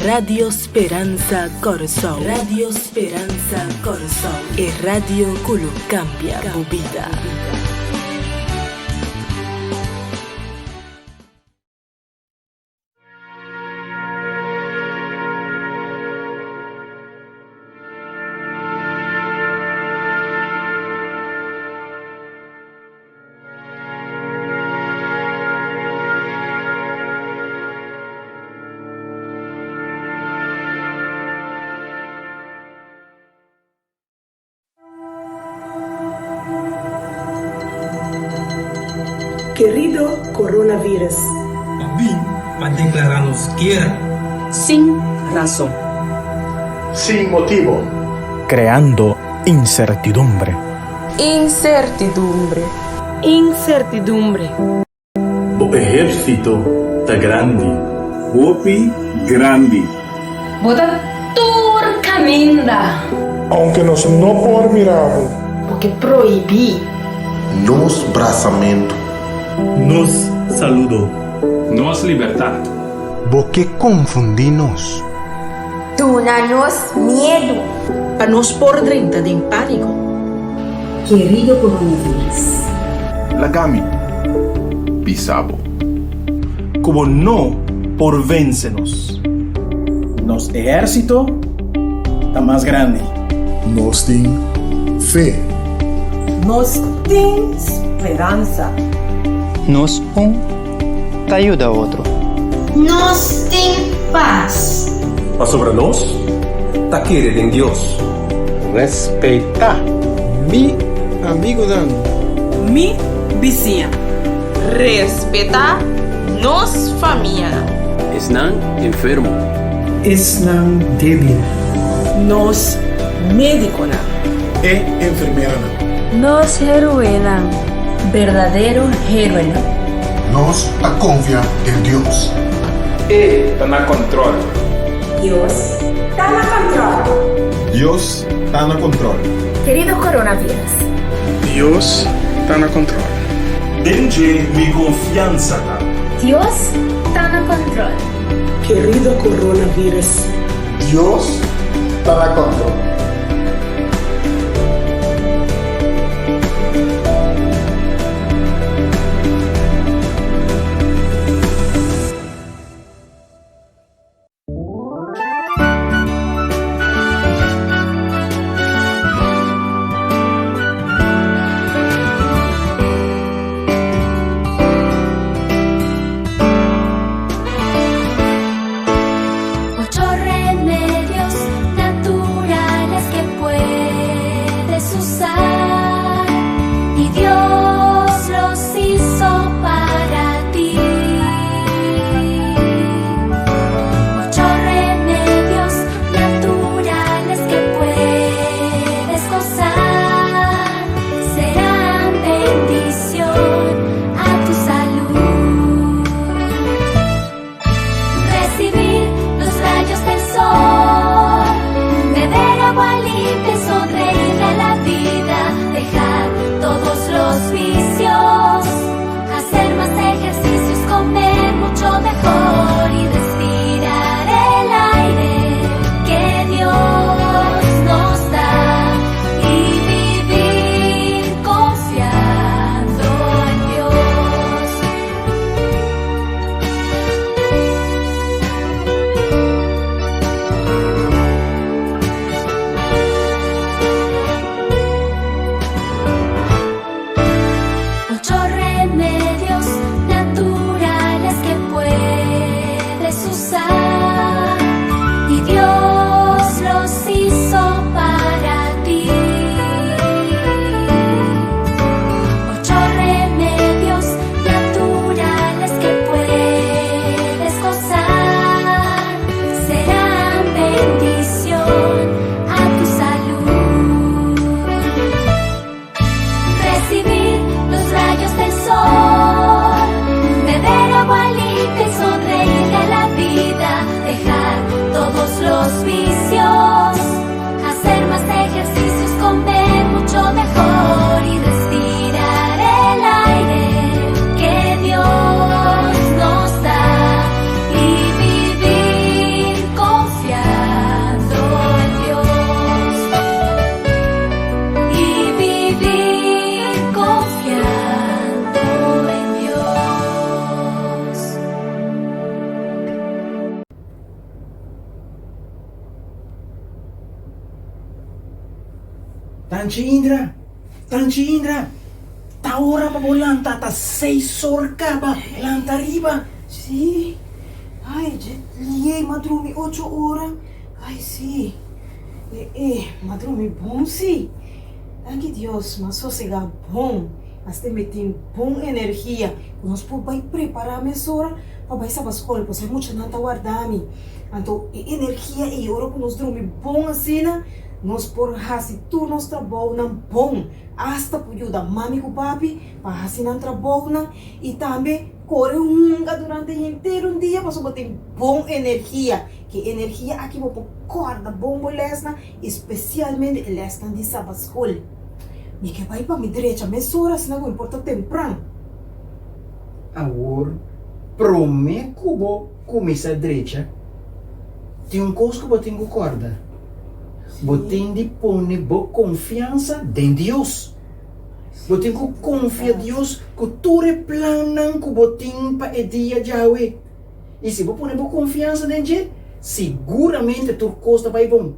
Radio Speransa Kòrsou. Radio Speransa Kòrsou. E radio ku lo kambia bo bida. Kerido Coronavirus. A bin pa deklará nos guera. Sin rason. Sin motibo. Creando incertidumbre. Incertidumbre. Incertidumbre. Bo ehérsito ta grandi. Hopi grandi. Bo ta tur kaminda. Aunke nos no por mira bo. Bo ke prohibí. Nos brasamentu. Nos saludo. Nos libertat. Bo ke konfundí nos. Duna nos miedu. Pa nos por drenta den pániko. Kerido coronavirus. Laga mi bisa bo. Ku bo no por vense nos. Nos ehérsito ta mas grandi. Nos tin fe. Nos tin speransa. Nos un ta yuda otro. Nos tin pas. Pasobra nos ta kere den Dios. Respetá. Mi amigunan. Mi bisiña. Respetá nos famianan. Esnan enfermo. Esnan débil. Nos médikonan. E enfermeranan. Nos héroenan. Berdadero héroenan. Nos ta konfia den Dios. E ta na kòntròl. Dios ta na kòntròl. Dios ta na kòntròl. Kerido coronavirus. Dios ta na kòntròl. Den dje mi konfiansa ta. Dios ta na kòntròl. Kerido coronavirus. Dios ta na kòntròl. Ocho remedios naturales. Tanchi Indra! Tanchi Indra! Ta ora pa bo lanta, ta seis or kaba, lanta riba! Sí, ai dje lié m'a drumi ocho ora, ai sí, e e m'a drumi bon sí, danki Dios m'a sosegá bon, hasta mi tin bon energia ku nos por bai prepará mesora pa bai saba skol, pasobra e muchanan ta warda mi, anto e energia ei ora ku nos drumi bon asina nos por hasi tur nos trabounan bon. Asta por yuda mami ku papi pa hasi nan trabounan i tambe kore hunga durante henter un dia pasobra bo tin bon energia. Ki energia aki bo por kòrda bon bo lèsnan i spesialmente e lèsnan di sabatskol. Mi ke bai pa mi drecha mesora asina ku mi por ta tempran. Awor, promé ku bo kuminsá drecha, tin un kos ku bo tin ku kòrda. Bo tin di pone bo konfiansa den Dios. Bo tin ku konfia Dios ku tur e plannan ku bo tin pa e dia djawe. I si bo pone bo konfiansa den dje, siguramente tur kos ta bai bon.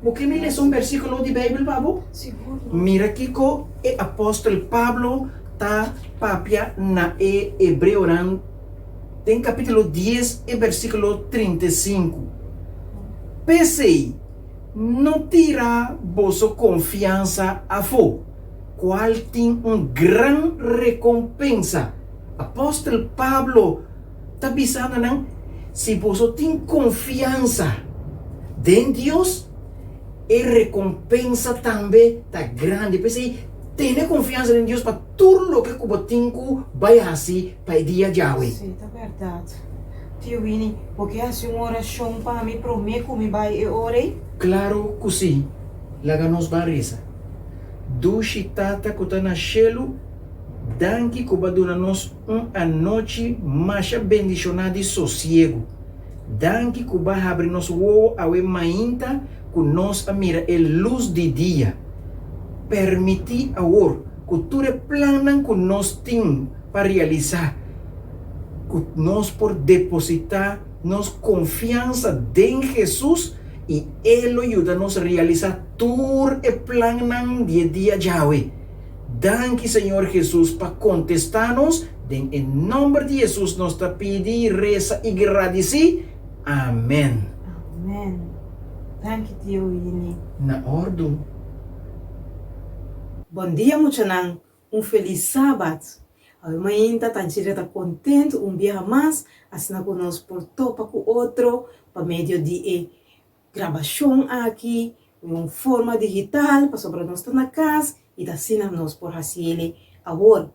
Bo ke mi lesa un bèrsikulo di Beibel pa bo? Mira kiko e apòstel Pablo ta papia na e hebreonan den kapítulo dies e bèrsikulo 35. P'esei, no tira boso konfiansa afó, kual tin un gran rekompensa. Apòstel Pablo ta bisa na nan, Si boso tin konfiansa den Dios, e rekompensa tambe ta grandi. P'esei, tene konfiansa den Dios pa tur loke ku bo tin ku bai hasi pa e dia djawe. Sí, ta bèrdat. Tio Wini, bo ke hasi un orashon pa mi promé ku mi bai e ora ei? Klaru ku sí. Laga nos ban resa. Dushi Tata ku ta na shelu, danki ku bo a duna nos un anochi masha bendishoná di sosiegu. Danki ku bo a habri nos wowo awe mainta ku nos a mira e lus di dia. Permití awor ku tur e plannan ku nos tin pa realisá, ku nos por depositá nos konfiansa den Hesus i E lo yuda nos realisá tur e plannan di e dia djawe. Danki Señor Hesus pa kontestá nos, den e nòmber di Hesus nos ta pidi, resa i gradisí. Amèn. Amèn. Danki Tio Wini. Na òrdu. Bon dia muchanan, un felis sabat. Awe mainta Tanchira ta kontentu un biaha mas asina ku nos por topa ku otro pa medio di e grabashon aki den un forma digital pasobra nos ta na kas i ta asina nos por hasiele awor.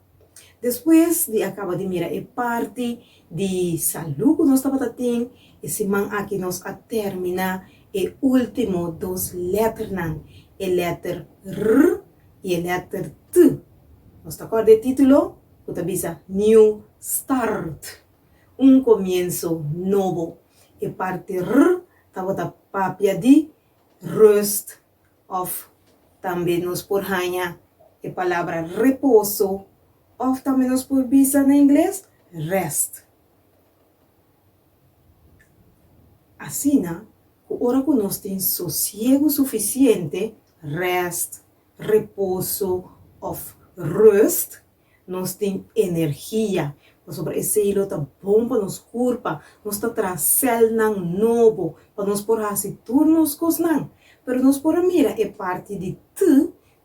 Despues di a kaba di mira e parti di salú ku nos tabata tin, e siman aki nos a terminá e último dos lèternan, e lèter R i e lèter T. Nos ta kòrda e título ku ta bisa New Start, Un komienso nobo. E parti R tabata papia di rust òf tambe nos por haña e palabra reposo òf tambe nos por bisa na ingles rest. Asina ku ora ku nos tin sosiegu sufisiente, rest, reposo òf rust, Nos tin energia, pasobra esei lo ta bon pa nos kurpa. Nos ta traha sèlnan nobo pa nos por hasi tur nos kosnan. Pero nos por a mira e parti di T,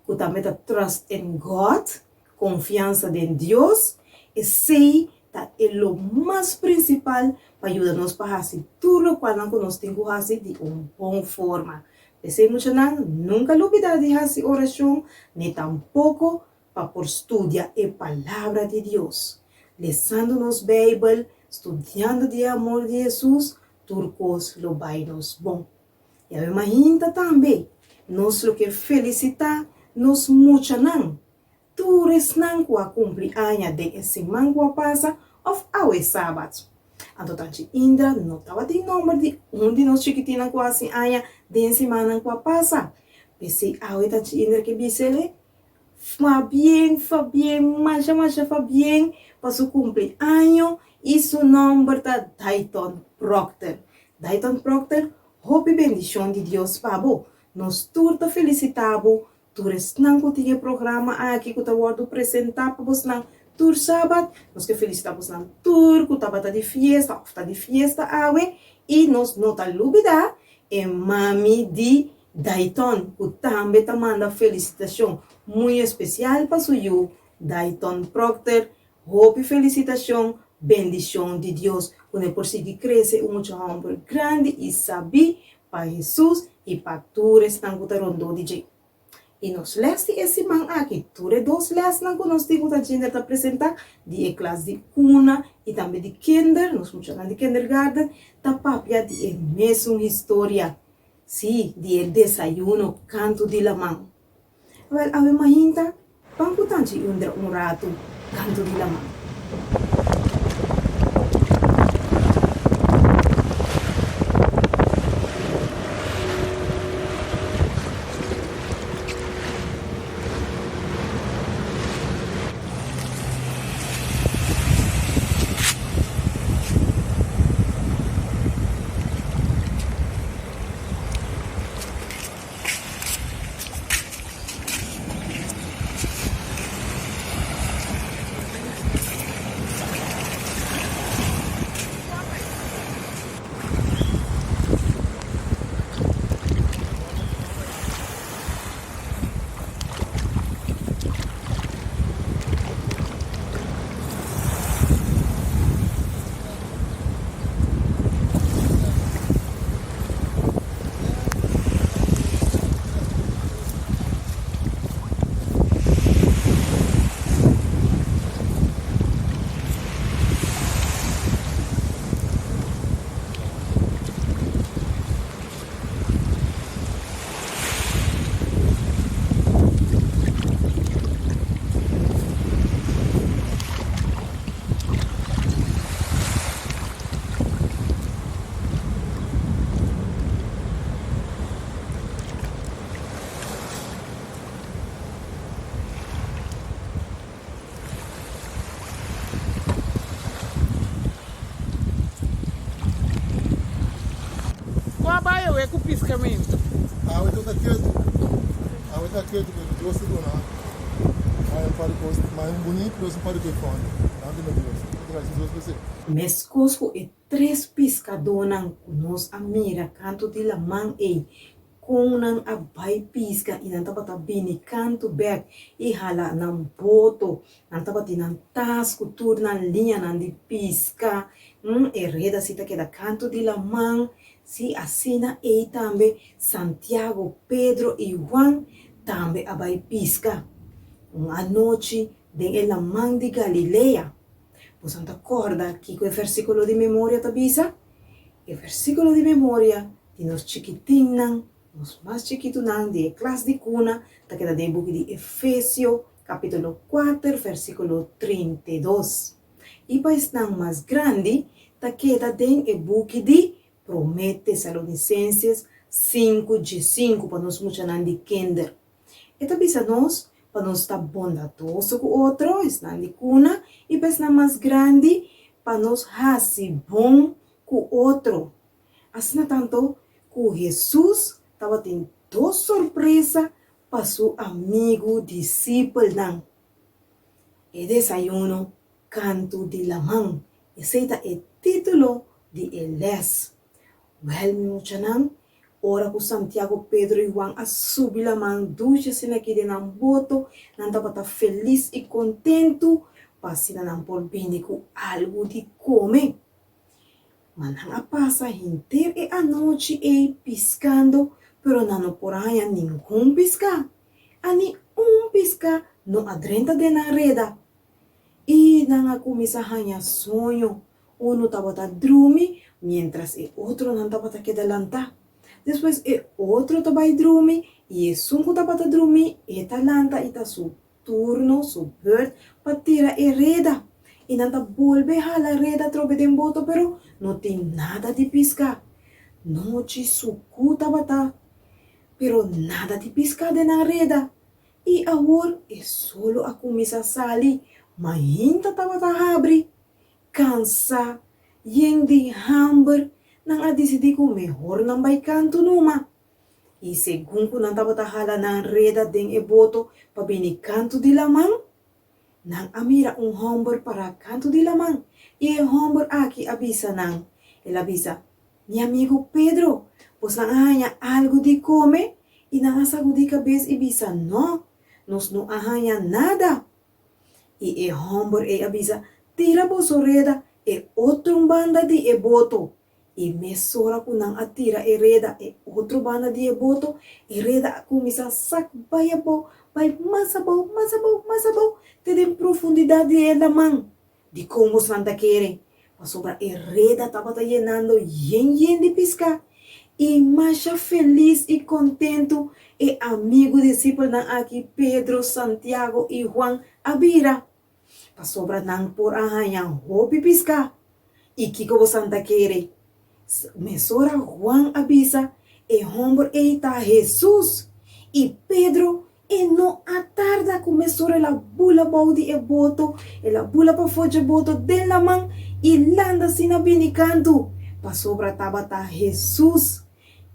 ku tambe ta trust in God, konfiansa den Dios. Esei ta e lo mas prinsipal pa yuda nos pa hasi tur lokualnan ku nos tin ku hasi di un bon forma. P'esei muchanan, nunka lubidá di hasi orashon, ni tampoko pa por studia e Palabra di Dios. Lesando nos Bijbel, studiando di e amor di Hesus, tur kos lo bai nos bon. I awe mainta tambe, nos lo kier felisitá nos muchanan, tur esnan ku a kumpli aña den e siman ku a pasa òf awe sabat. Anto Tanchi Indra no tabatin nòmber di un di nos chikitinnan ku a hasi aña den simannan ku a pasa. P'esei awe Tanchi Indra ke bis'el, Fabien, Fabien, masha masha Fabien pa su cumpli año y su nomber ta Dayton Proctor. Dayton Proctor, hopi bendicion di Dios pa bo. Nos tur ta felicita bo. Tur esnan ku tin e programa aki ku ta wòrdu presentá pa bosnan tur sabat, nos ke felisitá bosnan tur ku tabata di fiesta òf ta di fiesta awe i nos no ta lubidá e mami di Dayton ku tambe ta manda felisitashon muy espesial pa su yu Dayton Procter. Hopi felisitashon, bendishon di Dios ku ne por sigui krese un mucha hòmber grandi i sabí pa Hesus i pa tur esnan ku ta rondó di dje. I nos lès di e siman aki, tur e dos lèsnan ku nos tin ku ta Jinder ta presentá, di e klas di kuna i tambe di kinder, nos muchanan di kindergarten, ta papia di e mesun historia, sí, di e desayuno kantu di laman. Awel awe mainta, ban ku tanchi undra un ratu kantu di laman. Kon a bai awe ku piskamentu? Awe ta ketu, awe ta ketu pero Dios ta duna mai un par di kos, mai un bunit pero un par di kos fondi. Danki na Dios. Gracias Dios pa esei. Meskos ku e Tres piskadónan ku nos a mira kantu di laman ei, kon nan a bai piska i nan tabata bini kantu bèk i hala nan boto. Nan tabatin nan tas ku tur nan liñanan di piska. E reda si ta keda kantu di laman. Sí, asina ei tambe Santiago, Pedro i Huan tambe a bai piska. Un anochi den e laman di Galilea. Boso ta kòrda kiko e versíkulo di memoria ta bisa? E versíkulo di memoria di nos chikitinnan, nos mas chikitunan di e klas di kuna, ta keda den e buki di Efesio, kapítulo kuater, versíkulo 32. I pa esnan mas grandi, ta keda den e buki di Promé Tesalonisenses sinku diesinku, pa nos muchanan di kinder. E ta bisa nos pa nos ta bondadoso ku otro, esnan di kuna, i pa esnan mas grandi, pa nos hasi bon ku otro. Asina tanto ku Hesus tabatin dos sorpresa pa su amigu disipelnan. E desayuno kantu di laman, esei ta e título di e lès. Wèl, mi muchanan, Ora ku Santiago, Pedro i Huan a subi laman dushi asina aki den nan boto, nan tabata felis i kontentu pa asina nan por bini ku algu di kome. Ma nan a pasa henter e anochi ei piskando, pero nan no por a haña ningun piská. A ni un piská no a drenta den nan reda. I nan a kuminsá haña soño. Unu tabata drumi, miéntras e otronan tabata keda lantá. Despues e otro ta bai drumi, i esun ku tabata drumí, e ta lanta i ta su turno, su beurt, pa tira e reda. I nan ta bolbe hala reda atrobe den boto, pero no tin nada di piská. Nochi sukú tabata, pero nada di piská den nan reda. I awor e solo a kuminsá sali, mainta tabata habri. Kansá, yen di hamber, nan a disidí ku mehor nan bai kantu numa. I segun ku nan tabata hala nan reda den e boto pa bini kantu di laman, nan a mira un hòmber pará kantu di laman, i e hòmber aki a bisa nan, el a bisa, Mi amigu Pedro, bosnan a haña algu di kome? I nan a sagudí kabes i bisa, Nò, nos no a haña nada. I e hòmber ei a bisa, Tira boso reda e otro banda di e boto. I mesora ku nan a tira e reda e otro banda di e boto, e reda a kuminsá sak bai abou, bai mas abou, mas abou, mas abou, te den profundidat di e laman. Dikon bosnan ta kere? Pasobra e reda tabata yenando yen yen di piská. I masha felis i kontentu e amigu disipelnan aki, Pedro, Santiago i Huan, a bira, pasobra nan por a haña hopi piská. I kiko bosan ta kere? Mesora Huan a bisa, E hòmber ei ta Hesus! I Pedro, e no a tarda ku mesora el a bula bou di e boto, el a bula pafó dje boto den laman i landa asina bini kantu, pasobra tabata Hesus!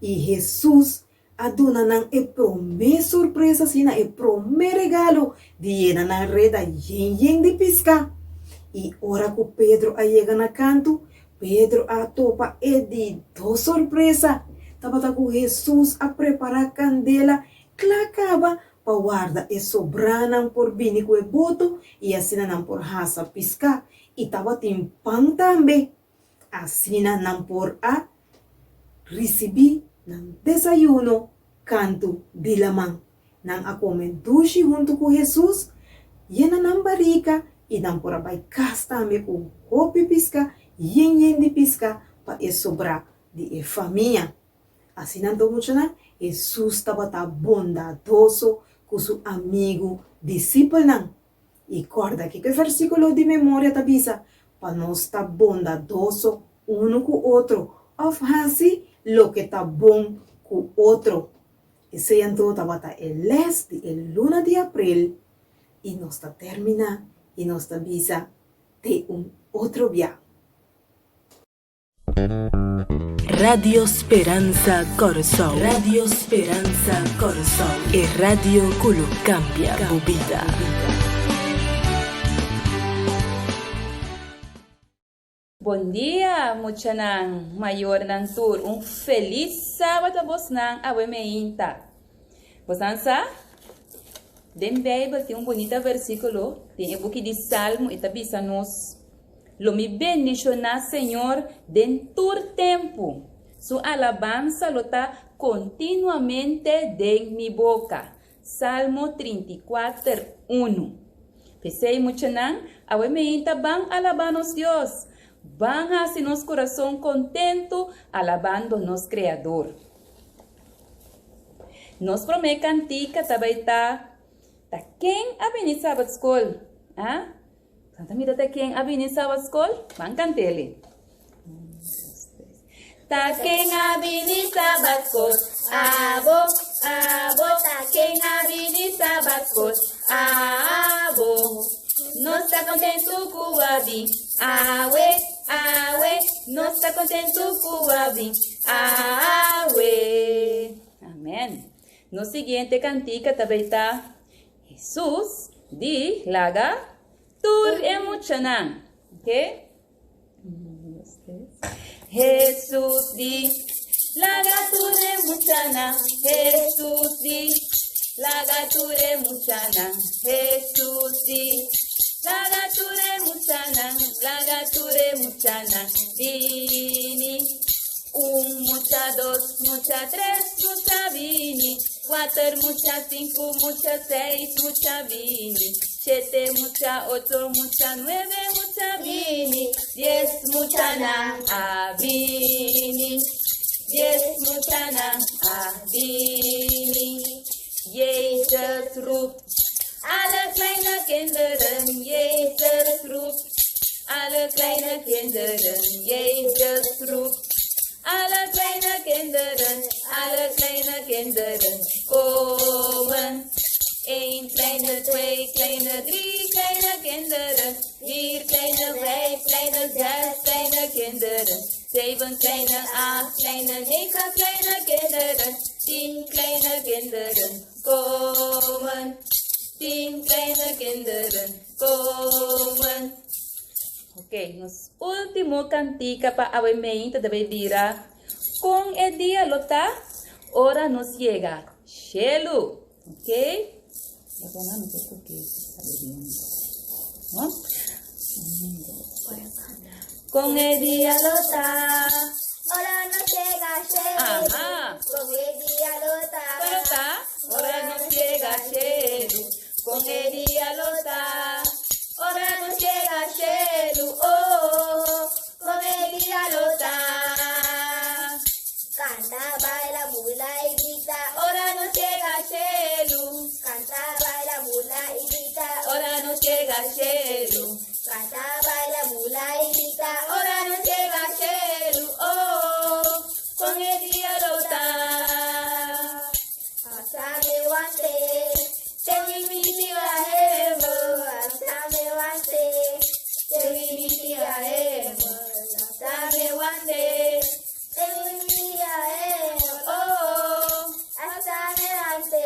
I Hesus a duna nan e promé sorpresa, asina e promé regalo di yena nan reda yen yen di piská. I ora ku Pedro a yega na kantu, Pedro a topa e di dos sorpresa, tabata ku Hesus a prepará kandela kla kaba pa warda e sobranan por bini ku e boto i asina nan por hasa piská, i tabatin pan tambe. Asina nan por a risibí nan desayuno kantu di laman. Nan a kome dushi huntu ku Hesus, yena nan barika i nan por a bai kas tambe ku hopi piska, yen yen di piska pa e sobrá di e famia. Asina anto muchanan, Hesus tabata bondadoso ku su amigu disipelnan. I kòrda kiko e versíkulo di memoria ta bisa, Pa nos ta bondadoso unu ku otro òf hasi loke ta bon ku otro. Esei anto tabata e lès di e luna di aprel i nos ta terminá i nos ta bisa te un otro bia. Radio Speransa Kòrsou. Radio Speransa Kòrsou. E radio ku lo kambia bo bida. Bon dia muchanan, mayornan tur un felis sabado bosnan awe meinta. Bosnan sa? Den Bijbel tin un bunita versiculo den e buki di Salmo e ta bisa nos, Lo mi bendiciona Señor den tur tempu, su alabansa lo ta continuamente den mi boca. Salmo 34, unu. P'esei, muchanan, awe meinta ban alabá nos Dios. Ban hasi nos kurason kontentu alabando nos Kreador. Nos promé kantika ta bai ta, Ta ken a bini Sabat Skol? A? Santa mira ta ken a bini Sabat Skol? Ban kant'ele. Ta ken a bini Sabat Skol? Abo, abo, ta ken a bini Sabat Skol? Abo. Nos ta kontentu ku a bin. Awe, awe, nos ta kontentu ku a bin. Awe. Amen. Nos siguiente kantika ta bay ta Hesus di laga tur e muchanan. Ok? Hesus di laga tur e muchanan. Hesus di laga tur e muchanan. Hesus di laga tur e muchanan. Laga tur e muchanan bini. Un mucha, dos mucha, tres mucha bini. Kuater mucha, sinku mucha, seis mucha bini. Shete mucha, ocho mucha, nuebe mucha bini. Dies muchanan a bini. Dies muchanan a bini. Jezus roept alle kleine kinderen. Jezus roept alle kleine kinderen. Jezus roept alle kleine kinderen. Alle kleine kinderen komen. Eén kleine, twee kleine, drie kleine kinderen. Vier kleine, vijf kleine, zes kleine kinderen. Zeven kleine, acht kleine, negen kleine kinderen. Tien kleine kinderen komen. Tien kleine kinderen komen. Ok, nos último kantika pa awe meinta ta bay bira Kon e dia lo ta ora nos yega shelu. Ok? Kon e dia lo ta. Ora nos yega shelu. Aha. Kon e dia lo ta. Kon lo ta? Ora nos yega shelu. Kon e dia lo ta. Ora nos yega shelu. Oh, kon e dia lo ta. Kanta, baila, bula i grita. Ora nos yega shelu. Kanta, baila, bula i grita. Ora nos yega shelu. Kanta, baila, bula i grita. Ora nos yega shelu. Oh, kon e dia lo ta. Pasa mi wante, te we meet you a heaven. Pasa mi wante, te we meet you a heaven. Pasa mi wante, te we meet you a heaven. Oh, pasa mi wante.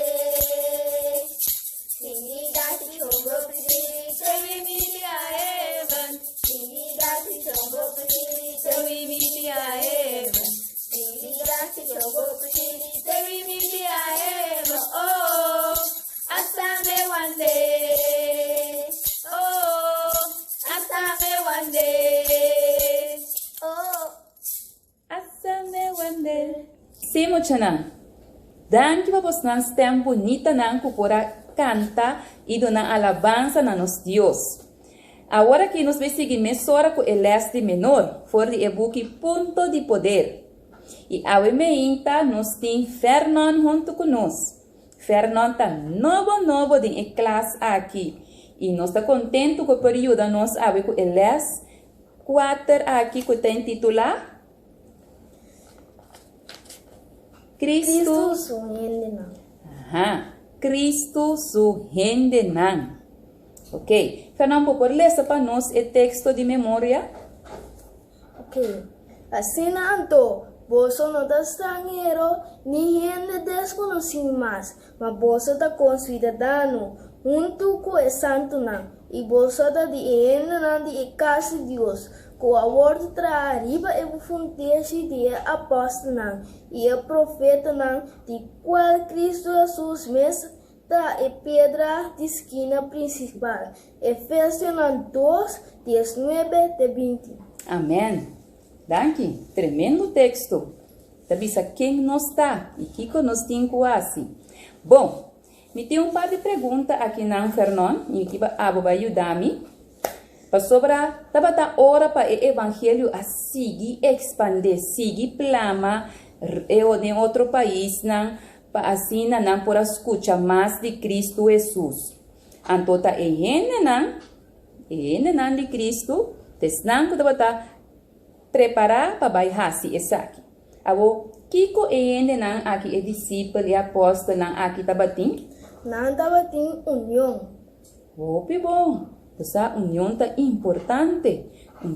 Sini dasi chombo pisi, te we meet you a heaven. Sini dasi chombo pisi, te we meet you a heaven. Sini dasi chombo pisi, te we meet you a heaven. Oh, hasta me one day. Oh, hasta me one day. Oh, hasta me one day. Sí, muchanan. Danki pa bosnan stèm bunitanan ku por a kanta i duna alabansa na nos Dios. Awor aki nos bai sigui mesora ku e lès di menor for di e buki Punto di Poder. I awe meinta nos tin Fernon huntu ku nos. Fernon ta nobo nobo den e klas aki i nos ta kontentu ku e por yuda nos awe ku e lès kuater aki ku ta intitulá Cristo su hendenan. Aha, Cristo su hendenan. Ok, Fernan bo por lesa pa nos e teksto di memoria? Ok, asina anto, boso no ta stranhero ni hende deskonosí mas, ma boso ta konsuidadano huntu ku e santunan, i boso ta di e hendenan di e kas di Dios, ku a wòrdu traha riba e fundeshi di e apòstelnan i e profetanan, di kual Kristu Hesus mes ta e piedra di skina prinsipal. Efesionan dos, diesnuebe te binti. Amèn! Danki! Tremendo teksto! Ta bisa ken nos ta i kiko nos tin ku hasi. Bon, mi tin un par di pregunta akinan, Fernon, i mi kiba abo bai yuda mi. Pasobra tabata ora pa e evangelio a sigui ekspandé, sigui plama den otro paisnan, pa asina nan por a skucha mas di Kristu Hesus. Anto ta e hendenan, e hendenan di Kristu, ta esnan ku tabata prepará pa bai hasi esaki. Awor, kiko e hendenan aki, e disipel, e apòstelnan aki tabatin? Nan tabatin union. Hopi bon! Bo sa, union ta importante.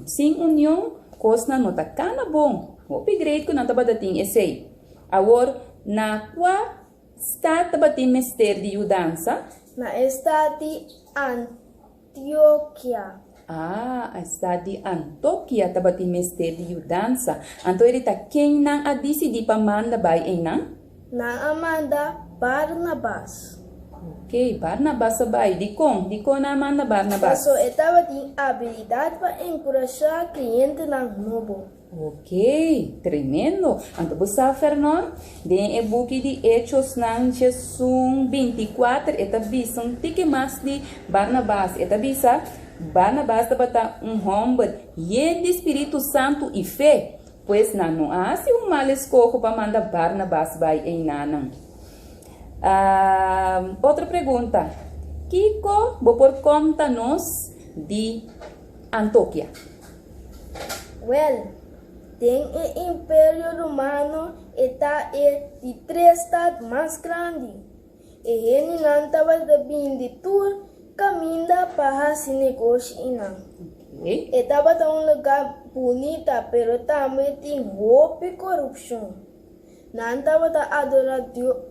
Sin union, kosnan no ta kana bon. Hopi great ku nan tabata tin esei. Awor, na kua stat tabatin mester di yudansa? Na e stat di Antiokia. Ah, e stat di Antokia tabatin mester di yudansa. Anto e di ta ken nan a disidí pa manda bai einan? Nan a manda Barnabas. Ok, Barnabas a bai. Dikon? Dikon nan a manda Barnabas? Paso e tabatin abilidat pa enkurashá klientenan nobo. Ok, tremendo! Anto bo sa, Fernon, den e buki di Echosnan djesun bintikuater e ta bisa un tiki mas di Barnabas. E ta bisa, Barnabas tabata un hòmber yen di spiritu santu i fe. Pues nan no a hasi un mal eskoho pa manda Barnabas bai einanan. Otro pregunta, Kiko bo por konta nos di Antokia? Wèl, den e Imperio Romano e ta e di tres stat mas grandi. E hendenan tabata bini di tur kaminda pa hasi negoshi einan. E tabata un lugá bunita pero tambe tin hopi korupshon. Nan tabata adorá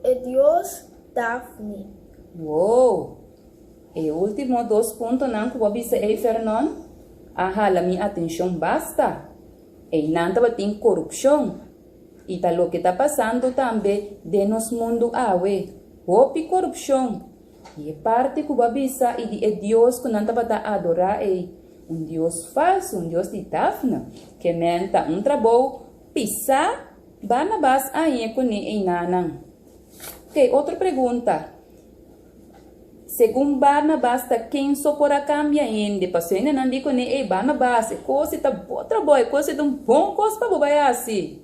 e dios Dafne. Wow! E último dos puntonan ku bo a bisa ei, Fernon, a hala mi atenshon basta. Einan tabatin korupshon. I ta loke ta pasando tambe den nos mundu awe, hopi korupshon. I e parti ku bo a bisa i di e dios ku nan tabata adorá ei, un dios falsu, un dios di Dafne, ke men ta un trabou pisá, Barnabas a hañ'é kuné einanan. Oke, otro pregunta. Segun Barnabas ta ken so por a kambia hende? Pasobra hendenan di kuné, Ey, Barnabas, e kos ei ta bo trabou, e kos ei ta un bon kos pa bo bai hasi.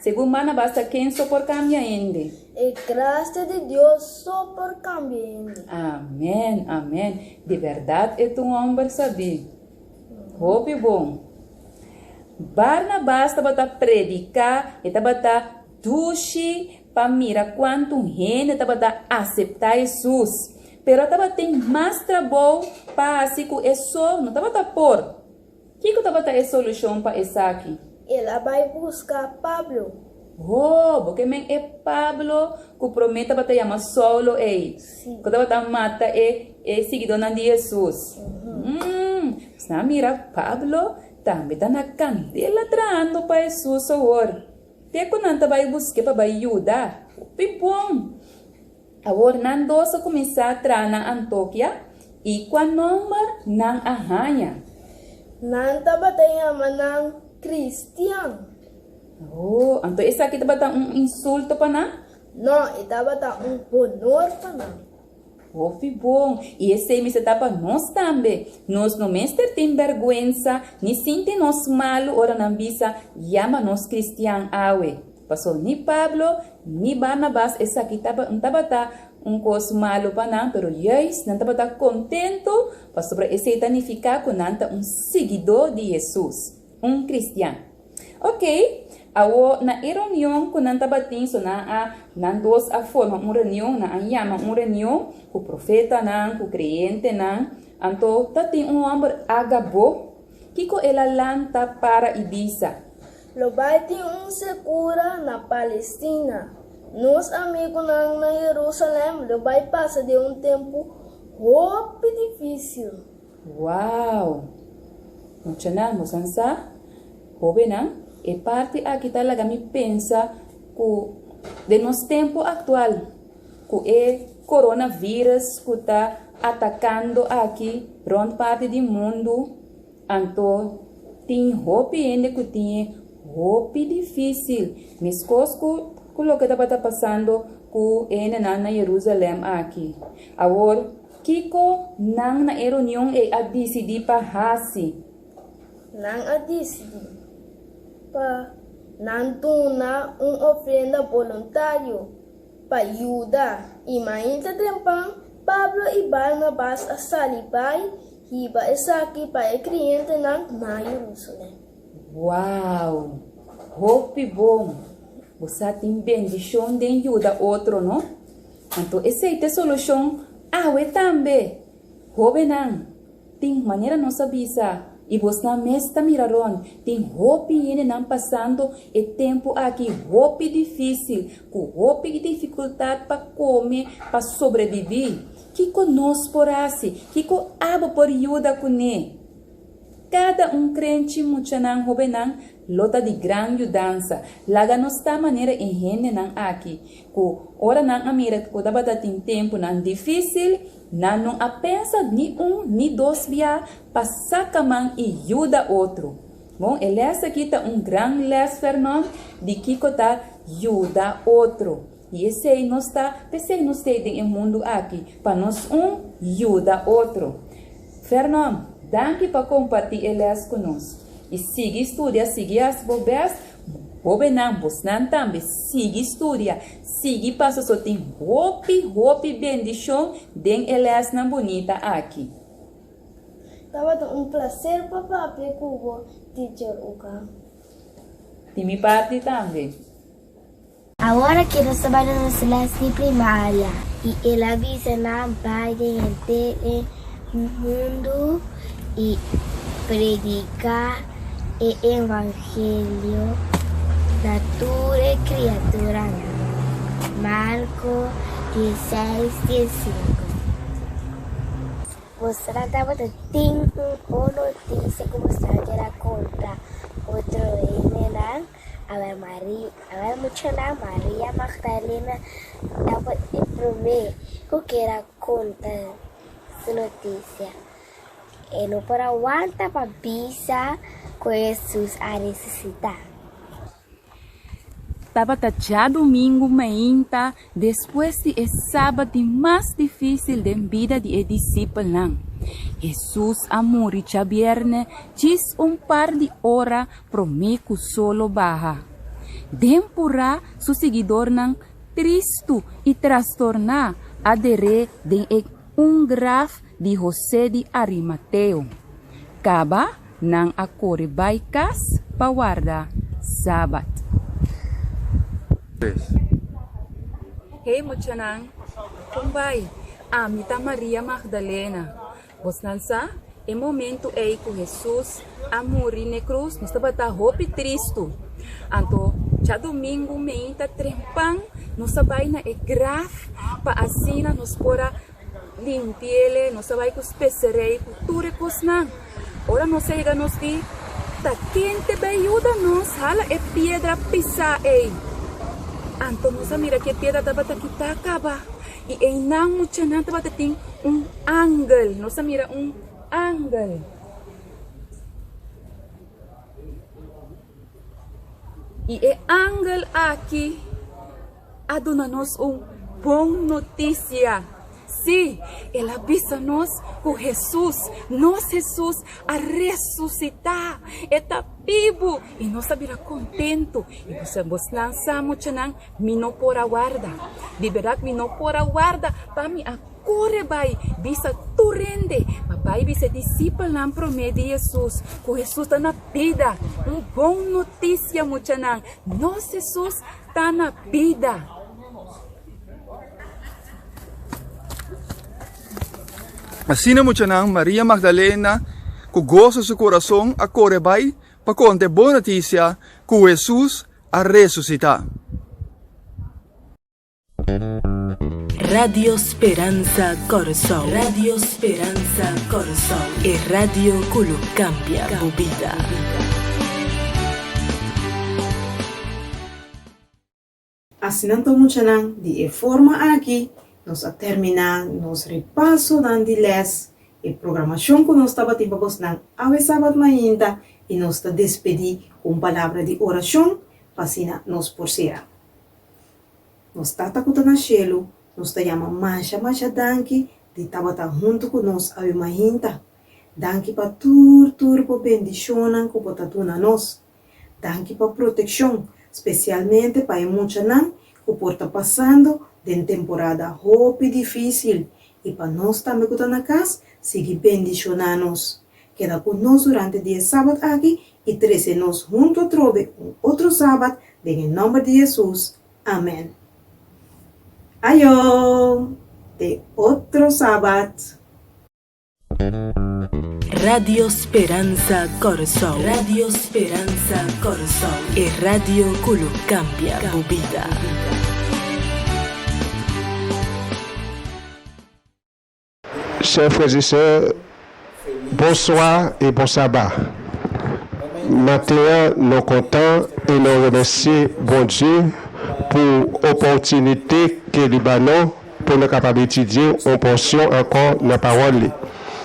Segun Barnabas ta ken so por kambia hende? E grasia di Dios so por kambia hende. Amen, amen. Di bèrdat e ta un hòmber sabí. Hopi bon. Barnabas tabata prediká, e tabata dushi pa mira kuantu hende tabata aseptá Hesus. Pero tabatin mas trabou pa hasi ku e so no tabata por. Kiko tabata e solushon pa esaki? El a bai buska Pablo. Ho, bo ke men e Pablo ku promé tabata yama Saulo ei, ku tabata mata e e siguidónan di Hesus. Mm, nos a mira Pablo tambe ta na kandela trahando pa Hesus awor. Te ku nan ta bai busk'é pa bai yuda. Hopi bon! Awor nan dos a kuminsá traha na Antokia, i kua nòmber nan a haña? Nan tabata yama nan kristian. Oh, anto esaki tabata un insulto pa nan? No, e tabata un honor pa nan. Hopi bon! I esei mester ta pa nos tambe. Nos no mester tin bèrgwensa ni sinti nos malu ora nan bisa yama nos kristian awe. Pasobra ni Pablo ni Barnabas esaki tabata un kos malu pa nan, pero juist nan tabata kontentu pasobra esei ta nifiká ku nan ta un siguidó di Hesus, un kristian. Oke, awor na e reunion ku nan tabatin, so nan a, nan dos a forma un reunion, nan a yama un reunion ku profetanan, ku kreyentenan, anto ta tin un hòmber Agabo, kiko el a lanta para i bisa? Lo bai tin un sekura na Palestina. Nos amigunan na Jerusalèm lo bai pasa den un tempu hopi difísil. Wow! Muchanan, bosan sa? Hóbennan, e parti aki ta laga mi pensa ku den nos tempu aktual, ku e coronavirus ku ta atakando aki rònt parti di mundu, Anto tin hopi hende ku tin e hopi difísil, meskos ku ku loke tabata pasando ku e hendenan na Yerusalèm aki. Awor, kiko nan na e reunion ei a disidí pa hasi? Nan a disidí pa nan duna un ofrenda boluntario pa yuda, i mainta trempan Pablo i Barnabas a sali bai Hiba esaki pa e krientenan na Jerusalem. Wow! Hopi bon! Bo sa tin bendishon den yuda otro, no? Anto esei ta e solushon awe tambe! Hóbennan, tin manera nos a bisa, i bosnan mes ta mira rònt, tin hopi hendenan pasando e tempu aki hopi difísil, ku hopi difikultat pa kome, pa sobrebibí. Kiko nos por hasi? Kiko abo por yuda kuné? Kada un krenchi muchanan hóbennan lo ta di gran yudansa. Laga nos ta manera e hendenan aki, ku ora nan a mira ku tabata tin tempunan difísil, nan no a pensa ni un ni dos bia pa saka man i yuda otro. Bon, e lès aki ta un gran lès, Fernand, di kiko ta yuda otro. I esei nos ta, p'esei nos t'ei den e mundu aki, pa nos un yuda otro. Fernon, danki pa kompartí e lès ku nos. I sigui studia, sigui hasi bo bèst, hóbennan, bosnan tambe, sigui studia, sigui pasa so tin hopi, hopi bendishon den e lèsnan bunita aki. Tabata un plaser pa papia ku bo, Teacher Uka. Di mi parti tambe. Awor aki nos ta bai na nos les di primaria. I el a bisa nan, Bai den henter e mundu i prediká e evangelio. na tur e kriaturanan. Marko dieseis diesinku. Bosnan tabata tin un bon notisia ku bosnan kier a konta otro hendenan? Awor Maria, awor muchanan, Maria Magdalena tabata e promé ku kier a konta su notisia. E no por a wanta pa bisa ku Hesus a resusitá. Tabata djadumingu mainta despues di e sabat di mas difísil den bida di e disipelnan. Hesus a muri djabièrnè djis un par di ora promé ku solo baha. Den purá su siguidornan tristu i trastorná a der'é den e un graf di José di Arimateo. Kaba nan a kore bai kas pa warda Sabat. Hey muchanan, kon bai? Ami ta Maria Magdalena. Bosnan sa, e momentu ei ku Hesus a muri n'e krus, nos tabata hopi tristu. Anto djadumingu meinta trempan nos a bai na e graf pa asina nos por a Limpiele, nos a bai ku speserei, ku tur e kosnan. Ora nos a yega nos di, Ta ken te bai yuda nos hala e piedra pisá ei? Anto nos a mira ku e piedra tabata kitá kaba, i einan muchanan tabata tin un angel. Nos a mira un angel. I e angel aki a duna nos un bon notisia. Sí, el a bisa nos ku Hesus, nos Hesus, a resusitá! E ta bibu! I nos a bira kontentu. I bo bosnan sa, muchanan, mi no por a warda. Di bèrdat mi no por a warda pa mi a Kore bai bisa tur hende pa bai bisa e disipelnan promé di Hesus ku Hesus ta na bida. Un bon notisia, muchanan, nos Hesus ta na bida! Asina, muchanan, Maria Magdalena ku goso su kurason a kore bai pa konta e bon notisia ku Hesus a resusitá. Radio Speransa Kòrsou. Radio Speransa Kòrsou. E radio ku lo kambia bo bida. Asina anto muchanan, di e forma aki nos a terminá nos repasonan di lès, e programashon ku nos tabatin pa bosnan awe sabat mainta i nos ta despedí ku un palabra di orashon pa asina nos por sera. Nos Tata ku ta na shelu, nos ta yama masha masha danki di tabata huntu ku nos awe mainta. Danki pa tur tur bo bendishonnan ku bo ta duna nos. Danki pa protekshon, spesialmente pa e muchanan ku por ta pasando den temporada hopi difísil i pa nos tambe ku ta na kas, sigui bendishoná nos. Keda ku nos durante di e sabat aki i trese nos huntu atrobe un otro sabat den e nòmber di Hesus. Amèn. Ayo! Te otro sabat! Radio Speransa Kòrsou. Radio Speransa Kòrsou. E radio ku lo kambia bo bida. Chè frères et sœurs, bonswa e bon saba. Maten an nou kontan e nou remèsye Bondye pou opòtinite ke li ba nou pou nou kapab etidye yon pòsyon ankò nan pawòl li.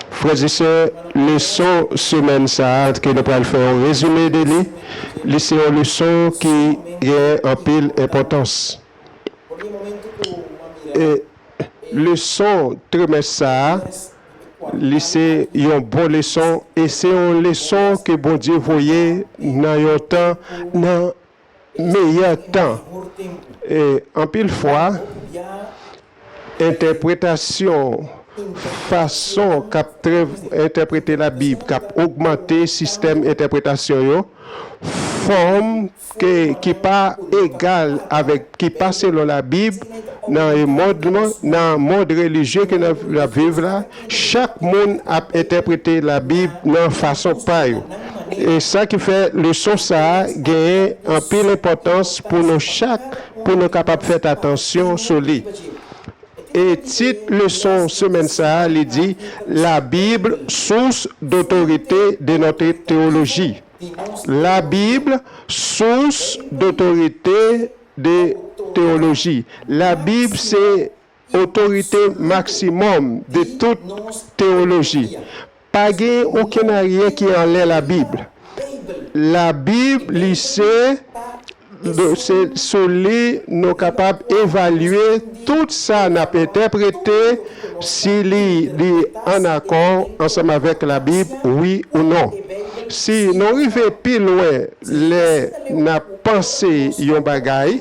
Frères et sœurs, leson semèn sa a ke nou pral fè yon rezime de li, li se yon leson ki gen anpil enpòtans. E Leson trimès sa a, li se yon bon leson e se yon leson ke Bondye voye nan yon tan, nan meyè tan. E anpil fwa, entèpretasyon, fason k ap entèprete Labib, k ap ogmante sistèm entèpretasyon yo, fòm ke ki pa egal avèk ki pa selon labib nan e mond nan mond relijye ke nap viv la chak moun ap entèprete labib nan fason pa yo. E sa ki fè leson sa a genyen anpil enpòtans pou nou chak pou nou kapab fèt atansyon sou li. E tit leson semèn sa a li di, La Bible, source d'autorité de notre théologie. La Bible, source d'autorité de théologie. La Bib se otorite maksimòm de tout teyoloji. Pa gen okenn aryen ki anlè la Bib. La Bib li se se sou li nou kapab evalye tout sa n ap entèprete si li li an akò ansanm avèk la Bib wi ou non. Si nou rive pi lwen lè n ap panse yon bagay,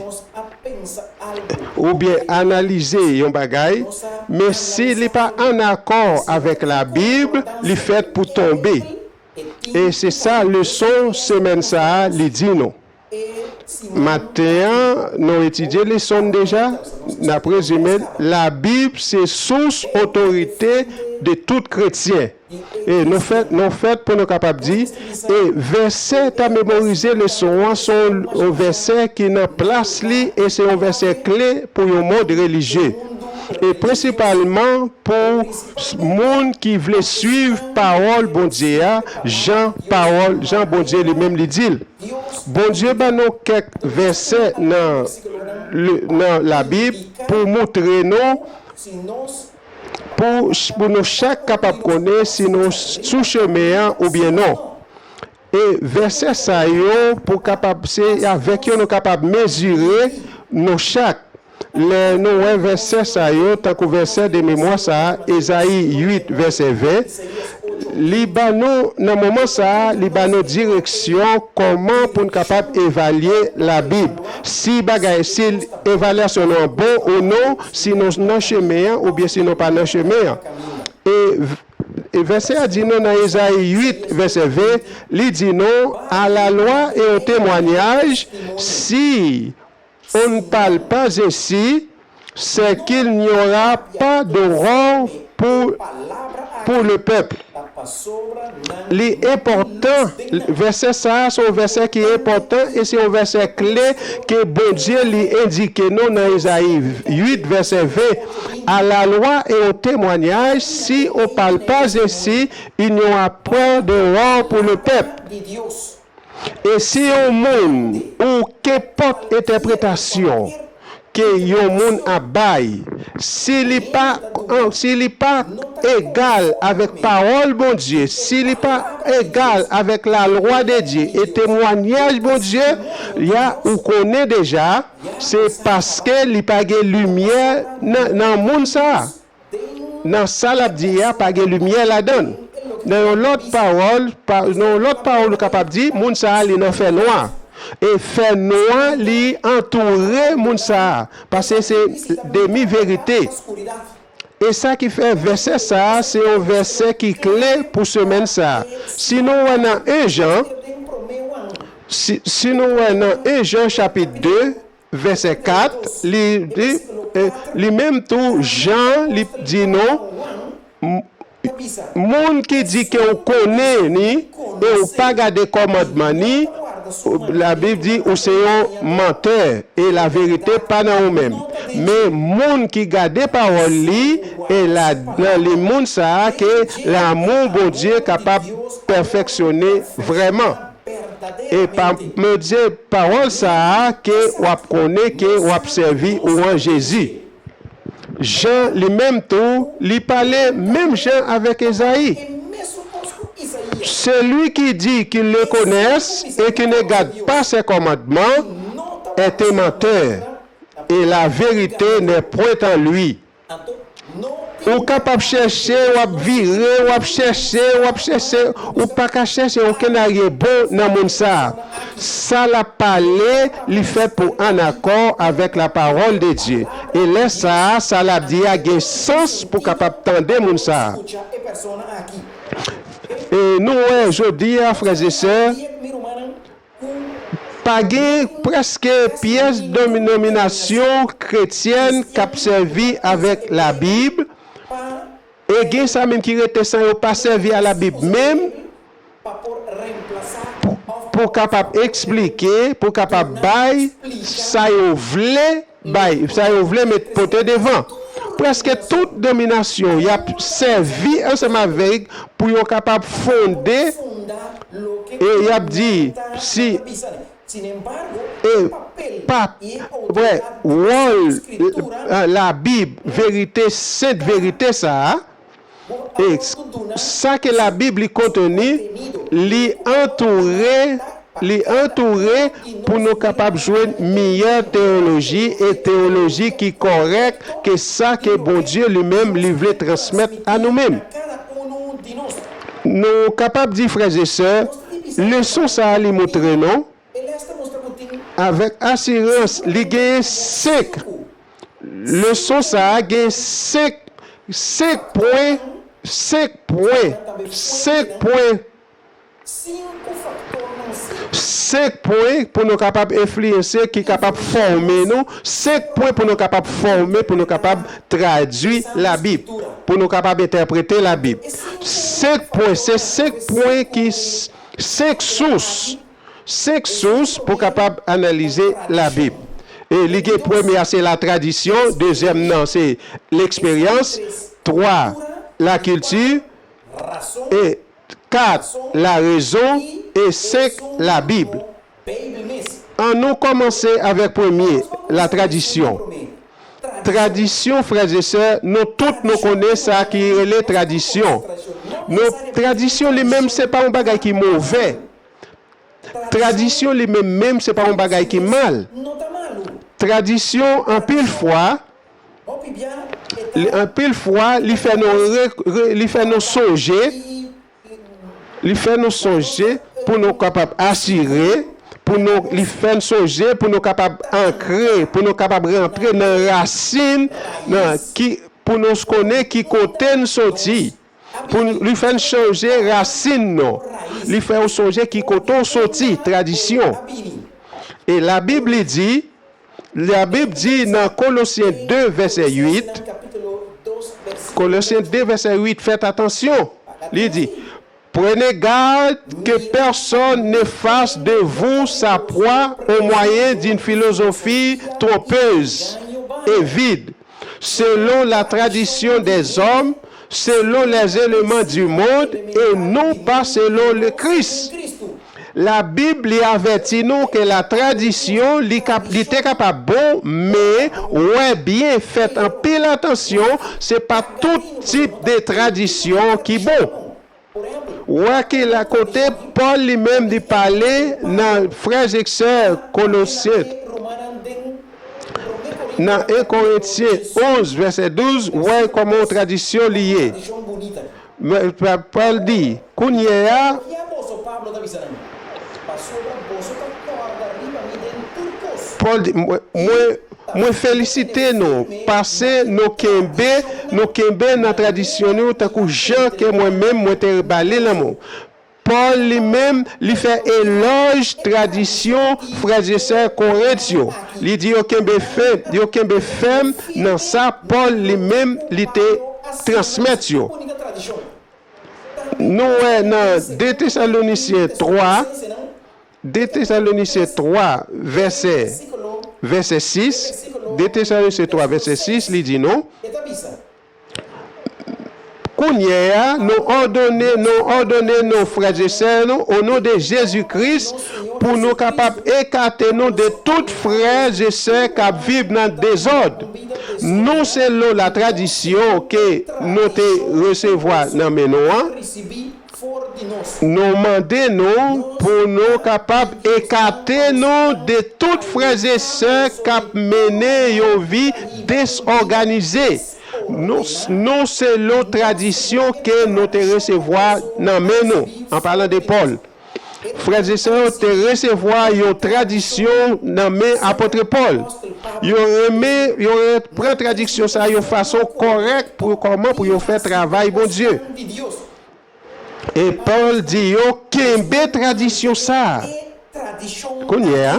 oubyen analize yon bagay, men si li pa ann akò avèk Labib, li fèt pou tonbe. E se sa leson semèn sa a li di nou. Maten an, nou etidye leson n deja, n ap rezime l, Labib se sous otorite de tout kretyen. E nou fèt, nou fèt pou nou kapab di, e vèsè ta memorize leson an se yon vèsè ki nan plas li e se yon vèsè kle pou yon mond relijye. E prensipalman pou moun ki vle swiv pawòl Bondye a jan pawòl, jan Bondye li menm li di l. Bondye ban nou kèk vèsè nan nan Labib pou moutre nou Pou pou nou chak kapab konnen si nou sou chemen an oubyen non. E vèsè sa yo pou kapab se avèk yo nou kapab mezire nou chak. Lè nou wè vèsè sa yo tankou vèsè de memwa sa a Ezayi 8 vèsè 20 li ba nou nan moman sa a li ba nou direksyon kòman pou n kapab evalye labib si bagay si evalyasyon nou an bon ou non si nou nan chemen an oubyen si nou pa nan chemen an. E vèsè a di nou nan Ezayi 8, vèsè 20, li di nou, A la lwa e o temwanyaj, si on ne parle pas ainsi, c'est qu'il n'y aura pas d'aurore pour pour le peuple. Li enpòtan, vèsè sa a se yon vèsè ki enpòtan e se yon vèsè kle ke Bondye li endike nou nan Ezayi 8 vèsè 20, A la loi et au témoignage, si on parle pas ainsi, il n'y aura point d'aurore pour le peuple. E si yon moun ou kenpòt entèpretasyon ke yon moun ap bay, si li pa, si li pa egal avèk pawòl Bondye, si li pa egal avèk lalwa de Dye e temwanyaj Bondye, ya ou konnen deja, se paske li pa gen limyè nan, nan moun sa a. Nan sa l ap di a, pa gen limyè ladan l. Nan yon lòt pawòl, nan yon lòt pawòl ou kapab di, moun sa a li nan fènwa. E fènwa li antoure moun sa a, pase se demi verite. E sa ki fè vèsè sa a se yon vèsè ki kle pou semèn sa a. Si nou wè nan 1 Jan, si nou wè nan 1 Jan chapit 2, Vèsè 4, li di, li menm tou, Jan, li di nou, Moun ki di ke ou konnen ni, e ou pa gade kòmandman ni, Labib di, ou se yon mantè, e laverite pa nan ou menm. Men, moun ki gade pawòl li, e la, nan li moun sa a ke lamou Bondye kapab pèfeksyone vrèman. E pa mezi pawòl sa a ke w ap konnen ke w ap sèvi ou an Jezi. Jan li menm tou, li pale menm jan avèk Ezayi. Celui qui dit qu'il le connaisse et qui ne garde pas ses commandements est un menteur, et la vérité n'est point en lui. Ou kapab chèche, w ap vire, w ap chèche, w ap chèche, ou pa ka chèche okenn aryen bon nan moun sa a. Sa l ap pale, li fèt pou ann akò avèk lapawòl de Dye. E lè sa a, sa l ap di a gen sans pou kapab tande moun sa a. E nou wè jodi a, frèzesè, Pa gen prèske pyès denominasyon kretyèn k ap sèvi avèk Labib, e gen sa menm ki rete san yo pa sèvi a Labib menm. Pou kapab eksplike, pou kapab bay sa yo vle bay, sa yo vle met pote devan. Prèske tout dominasyon y ap sèvi ansanm avèk pou yo kapab fonde e y ap di si e pa wè wòl labib verite sent verite sa a. E sa ke Labib li konteni, li antoure, li antoure pou nou kapab jwenn miyè teyoloji e teyoloji ki kòrèk ke sa ke Bondye li menm li vle transmèt a nou menm. Nou kapab di frèzesè, leson sa a li moutre nou, avèk asirans li genyen 5 leson sa a gen 5 5 pwen 5 pwen 5 pwen 5 pwen pou nou kapab enfliyanse ki kapab fòme nou 5 pwen pou nou kapab fòme pou nou kapab tradui labib pou nou kapab entèprete labib 5 pwen se 5 pwen ki 5 sous 5 sous pou kapab analize Labib. E li gen premye a se la tradisyon, dezyèm nan se leksperyans, 3 la kilti, e 4 la rezon e 5 Labib. An nou kòmanse avèk premye, la tradisyon. Tradisyon frèzesè, nou tout nou konnen sa ki rele tradisyon. Nou, tradisyon li menm se pa yon bagay ki move. Tradisyon li menm menm se pa yon bagay ki mal. Tradisyon anpil fwa, anpil fwa li fè nou li fè nou sonje, li fè nou sonje pou nou kapab asire, pou nou, li fè n sonje pou nou kapab ankre, pou nou kapab rantre nan rasin nan ki, pou nou konnen ki kote n soti. Pou n, li fè n chanje rasin nou. Li fè ou sonje ki kote w soti, tradisyon. E Labib li di, Labib di nan Kolosyen 2 vèsè 8, Kolosyen 2 vèsè 8, fèt atansyon, li di, Prenez garde que personne ne fasse de vous sa proie au moyen d'une philosophie trompeuse et vide, selon la tradition des hommes, selon les éléments du monde et non pas selon le Christ. Labib li avèti nou ke la tradisyon li kap li te kapab bon men wè byen fèt anpil atansyon se pa tout tip de tradisyon ki bon. Wè ki la kote Pòl li menm li pale nan frè ek sè Kolosyen nan 1 Korentyen 11 vèsè 12 wè kòman yon tradisyon li ye. Pòl di, Kounyeya, Pòl di, Mwen, mwen felisite nou, pase nou kenbe, nou kenbe nan tradisyon nou tankou jan ke mwen menm mwen te ba li lanmou. Pòl li menm, li fè elòj tradisyon frèzesè Korent yo. Li di yo kenbe fè, yo kenbe fèm nan sa Pòl li menm li te transmèt yo. Nou wè nan 2 Tesalonisyen 3, 2 Tesalonisyen 3 vèsè, vèsè 6, 2 Tesalonisyen 3 vèsè 6, li di nou, Kounyeya, nou òdone, nou òdone nou, frè e sè nou, o non de Jezi Kris, pou nou kapab ekate nou de tout frè e sè k ap viv nan dezòd, non selon latradisyon ke nou te resevwa nan men nou an, nou mande nou pou nou kapab ekate nou de tout frè e sè k ap mennen yon vi desòganize. Non selon tradisyon ke nou te resevwa nan men nou, an palan de Pòl. Frè e sè yo te resevwa yon tradisyon nan men apotre Pòl. Yo renmen, yo pran tradiksyon sa yon fason kòrèk pou kòman pou yo fè travay Bondye. E Pòl di yo kenbe tradisyon sa a. Kounye a.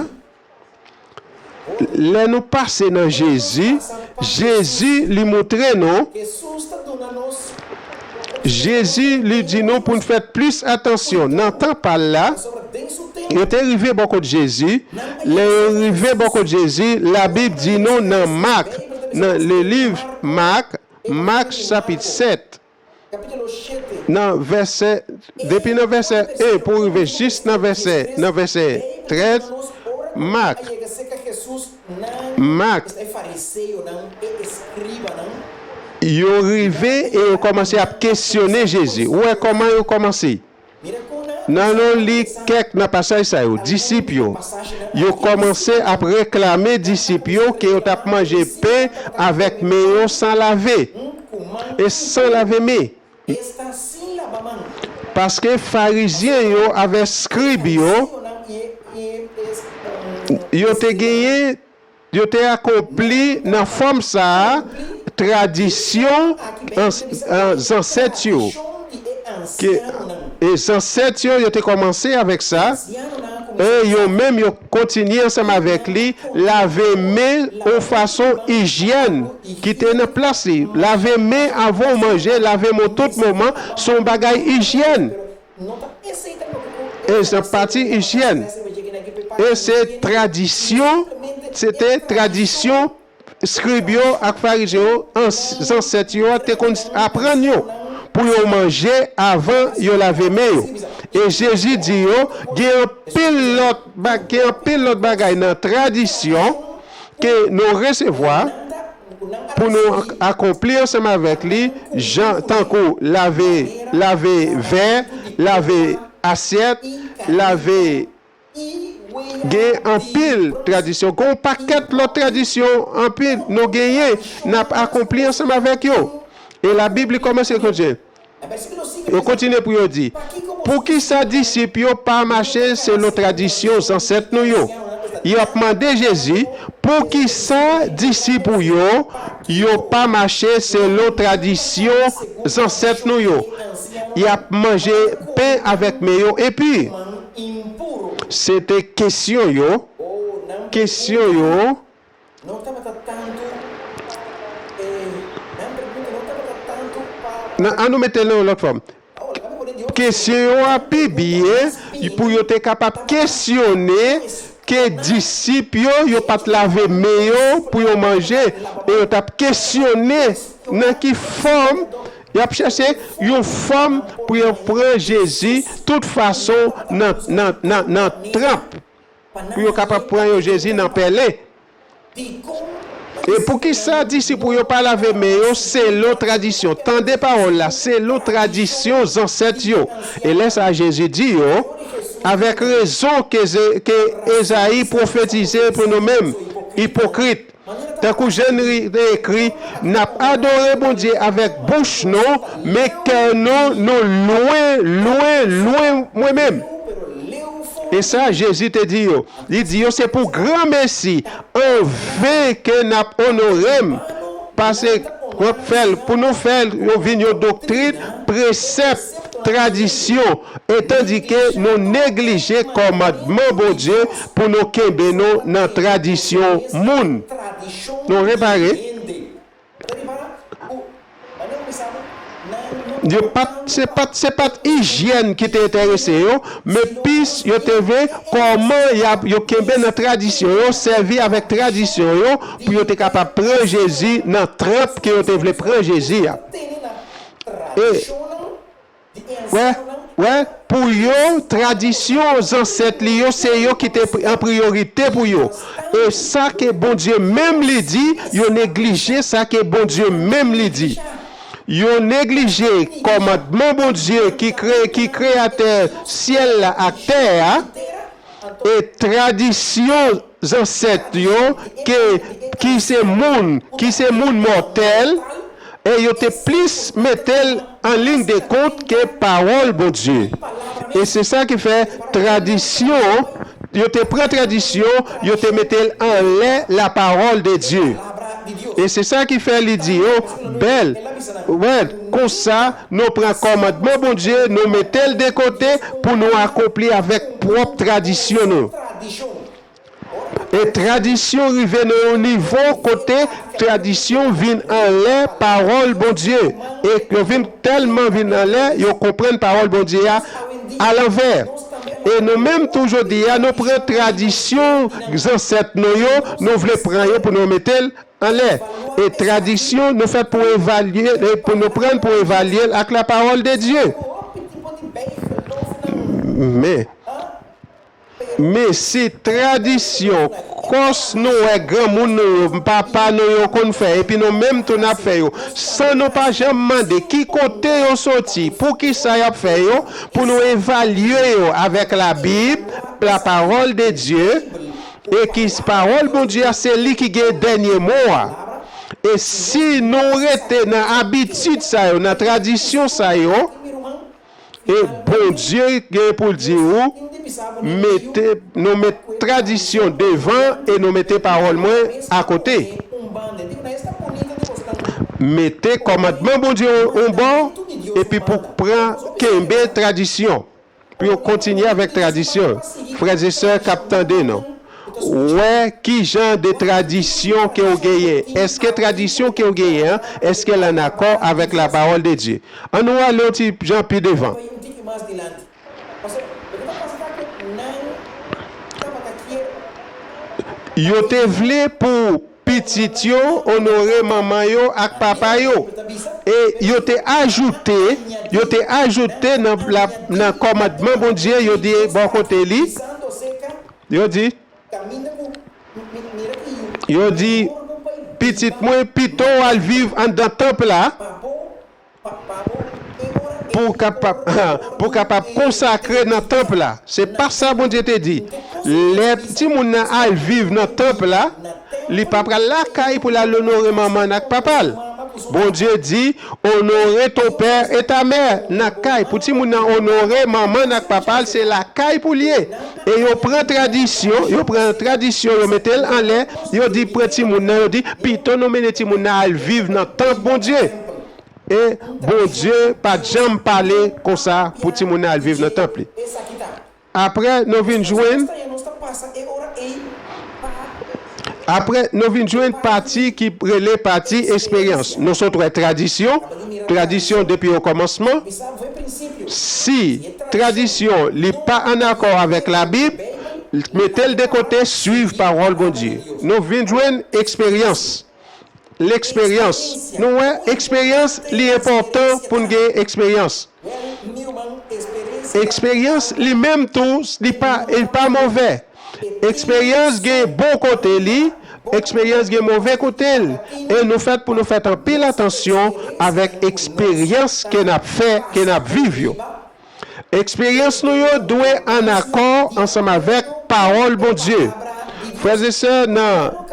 Lè nou pase nan Jezi, Jezi li moutre nou, Jezi li di nou pou n fè plis atansyon nan tan pa l la. Yo te rive bò kot Jezi. Lè yo rive bò kot Jezi, Labib di nou nan Mak, nan leliv Mak, Mak chapit 7, nan vèsè, depi nan vèsè 1 pou rive jis nan vèsè, nan vèsè 13, Mak, Mak, yo rive e yo kòmanse ap kesyone Jezi. Ou wè kòman yo kòmanse? Nan nou li kèk nan pasaj sa yo, disip yo, yo kòmanse ap reklame disip yo ke yo t ap manje pen avèk men yo san lave, e san lave men. Paske Farizyen yo avèk skrib yo, yo te genyen Yo te akonpli nan fòm sa a tradisyon zansèt yo, ke e zansèt yo, yo te kòmanse avèk sa, e yo menm yo kontinye ansanm avèk li, lave men yon fason ijyèn ki te nan plas li. Lave men avan w manje, lave men w tout moman, se yon bagay ijyèn. E se pati ijyèn. E se tradisyon, se te tradisyon skrib yo ak farizyen yo, zansèt yo a te konn aprann yo pou yo manje avan yo lave men yo. E Jezi di yo, gen anpil lòt, gen anpil lòt bagay nan tradisyon ke nou resevwa, pou nou akonpli ansanm avèk li, jan tankou lave lave vè, lave asyèt, lave Gen anpil tradisyon, gen yon pakèt lòt tradisyon anpil nou genyen n ap akonpli ansanm avèk yo. E Labib li kòmanse kontinye. Yo kontinye pou yo di, Poukisa disip yo pa mache selon tradisyon zansèt nou yo? Yo ap mande Jezi, Poukisa disip ou yo yo pa mache selon tradisyon zansèt nou yo? Y ap manje pen avèk men yo enpi. Se te kesyon yo, kesyon yo. Nan, an nou mete l nan yon lòt fòm. Kesyon yo a pi byen pou yo te kapab kesyone ke disip yo, yo pa t lave men yo pou yo manje, e yo t ap kesyone nan ki fòm, y ap chèche yon fòm pou yo pran Jezi tout fason nan, nan, nan, nan tranp. Pou yo kapab pran yo Jezi nan pèlen. E poukisa disip ou yo pa lave men yo selon tradisyon, tande pawòl la, selon tradisyon zansèt yo? E lè sa a Jezi di yo, Avèk rezon ke Ezayi pwofetize pou nou menm, ipokrit, Tankou jan li te ekri, N ap adore Bondye avèk bouch nou, men kè nou, nou lwen, lwen, lwen mwen menm. E sa Jezi te di yo? Li di yo, Se pou granmesi, an ven ke n ap onore m, pase w ap fè l, pou nou fè l yo vin yon doktrin, presèp, tradisyon, etandike nou neglije kòmandman Bondye pou nou kenbe nou nan tradisyon moun. Nou repare? Yo pa t, se pa t, se pa t ijyèn ki te enterese yo, men pis yo te vle kòman y ap, yo kenbe nan tradisyon yo, sèvi avèk tradisyon yo pou yo te kapab pran Jezi nan tranp ke yo te vle pran Jezi a. E. Wè, wè, pou yo, tradisyon zansèt li yo, se yo ki te an priyorite pou yo. E sa ke Bondye menm li di, yo neglije sa ke Bondye menm li di. Yo neglije kòmandman Bondye ki kre, ki kreyatè syèl la ak tè a, e tradisyon zansèt yo ke ki se moun, ki se moun mòtèl, e yo te plis mete l an liy de kont ke pawòl Bondye. E se sa ki fè tradisyon, yo te pran tradisyon, yo te mete l anlè lapawòl de Dye. E se sa ki fè li di yo, bèl, wè, konsa nou pran kòmandman Bondye, nou mete l de kote pou nou akonpli avèk pwòp tradisyon nou. E tradisyon rive nan yon nivo kote tradisyon vin anlè pawòl Bondye. E yo vin tèlman vin anlè, yo konprann pawòl Bondye a alanvè. E nou menm tou jodi a nou pran tradisyon zansèt nou yo, nou vle pran yo pou nou mete l anlè. E tradisyon nou fèt pou evalye, pou nou pran l pou evalye l ak lapawòl de Dye. Men. Men se tradisyon, kòs nou wè granmoun nou yo, papa nou yo konn fè epi nou menm tou nap fè yo san nou pa janm mande ki kote yo soti, poukisa yap fè yo, pou nou evalye yo avèk labib, la parole de Dieu, e ki pawòl Bondye a se li ki gen dènye mo a. E si nou rete nan abitid sa yo, nan tradisyon sa yo, E Bondye gen pou l di ou, Mete, nou met tradisyon devan e nou mete pawòl mwen akote. Mete kòmandman Bondye yon bò, epi pou pran, kenbe tradisyon. Pou yo kontinye avèk tradisyon. Frèzesè k ap tande nou. Wè ki jan de tradisyon ke ou genyen. Èske tradisyon ke ou genyen an, èske l ann akò avèk lapawòl de Dye? An nou ale yon ti jan pi devan. Yo te vle pou pitit yo onore manman yo ak papa yo. E yo te ajoute, yo te ajoute nan, nan kòmandman Bondye yo di bò kote li, Yo di, Yo di, Pitit mwen, pito w al viv anndan tanp la pou w kapab, pou w kapab konsakre nan tanp la. Se pa sa Bondye te di. Lè timoun nan al viv nan tanp la, li pa pral lakay pou l al onore manman l ak papa l. Bondye di, Onore ton père et ta mère nan kay pou timoun nan onore manman n ak papa l se lakay pou l ye e yo pran tradisyon yo pran tradisyon yo mete l anlè yo di pran timoun nan yo di pito nou mennen timoun nan al viv nan tanp Bondye e Bondye pat janm pale konsa pou timoun nan al viv nan tanp li. Aprè nou vin jwenn Aprè nou vin jwenn pati ki rele pati esperyans. Nou sot wè tradisyon, tradisyon depi okòmansman. Si tradisyon li pa an akò avèk labib, mete l de kote, swiv pawòl Bondye. Nou vin jwenn eksperyans. Leksperyans. Nou wè, eksperyans, li enpòtan pou n gen eksperyans. Eksperyans li menm tou, li pa, li pa move. Eksperyans gen bon kote li, eksperyans gen move kote l. E nou fèt pou nou fèt anpil atansyon avèk eksperyans ke n ap fè, ke n ap viv yo. Eksperyans nou yo dwe ann akò ansanm avèk Pawòl Bondye. Frèzesè nan.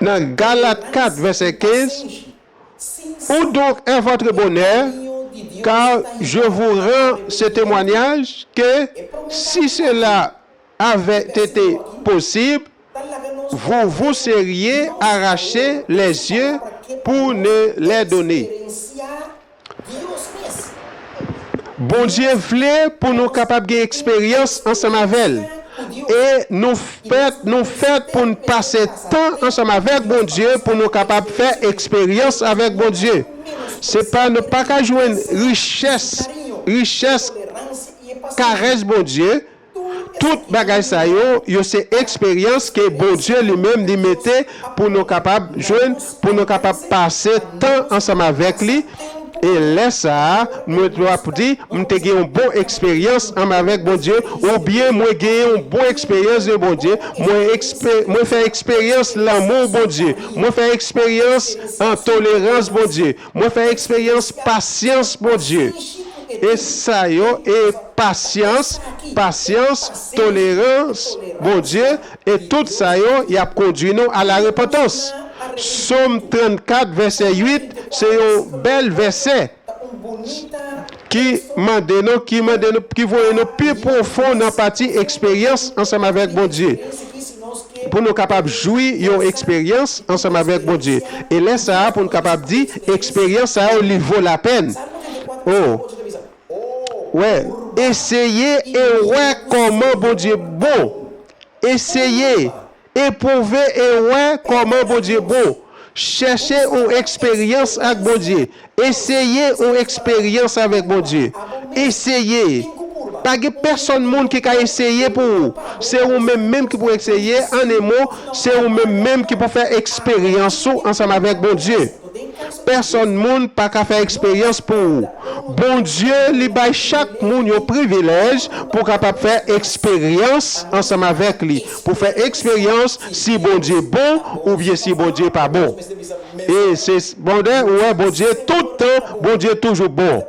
Nan Galat 4, vèsè 15, Où donc est votre bonheur? Car je vous rends ce témoignage, que si cela avait été possible, vous vous seriez arraché les yeux pour ne les donner. Bondye vle pou nou kapab gen eksperyans ansanm avè l. E nou fèt nou fèt pou n pase tan ansanm avèk Bondye pou nou kapab fè eksperyans avèk Bondye. Se pa nou pa ka jwenn richès richès karès Bondye Tout bagay sa yo, yo se eksperyans ke Bondye li menm li mete pou nou kapab jwenn, pou nou kapab pase tan ansanm avèk li, e lè sa a, mwen dwa pou di, m te gen yon bon eksperyans anm avèk Bondye, oubyen mwen gen yon bon eksperyans de Bondye, mwen ekspe, mwen fè eksperyans lanmou Bondye, mwen fè eksperyans an tolerans Bondye, Mwen fè eksperyans pasyans Bondye. E sa yo e pasyans, pasyans, tolerans Bondye, e tout sa yo y ap kondui nou a la repantans. Som 34 vèsè 8 se yon bèl vèsè ki mande nou, ki mande nou, ki voye nou pi pwofon nan pati eksperyans ansanm avèk Bondye. Pou nou kapab jwi yon eksperyans ansanm avèk Bondye. E lè sa a pou n kapab di, eksperyans sa yo li vo lapèn. O, wè, eseye e wè kòman Bondye bon. Eseye, epwouve e wè kòman Bondye bon. Chèche yon eksperyans ak Bondye. Eseye yon eksperyans avèk Bondye. Eseye. Pa gen pèsòn moun ki ka eseye pou ou. Se ou menm menm ki pou eseye, an en mo, se ou menm menm ki pou fè eksperyans ou ansanm avèk Bondye. Pèsòn moun pa ka fè eksperyans pou ou. Bondye li bay chak moun yon privilèj pou kapab fè eksperyans ansanm avèk li, pou fè eksperyans si Bondye bon oubyen si Bondye pa bon. E se bon ou wè Bondye tout tan, Bondye toujou bon.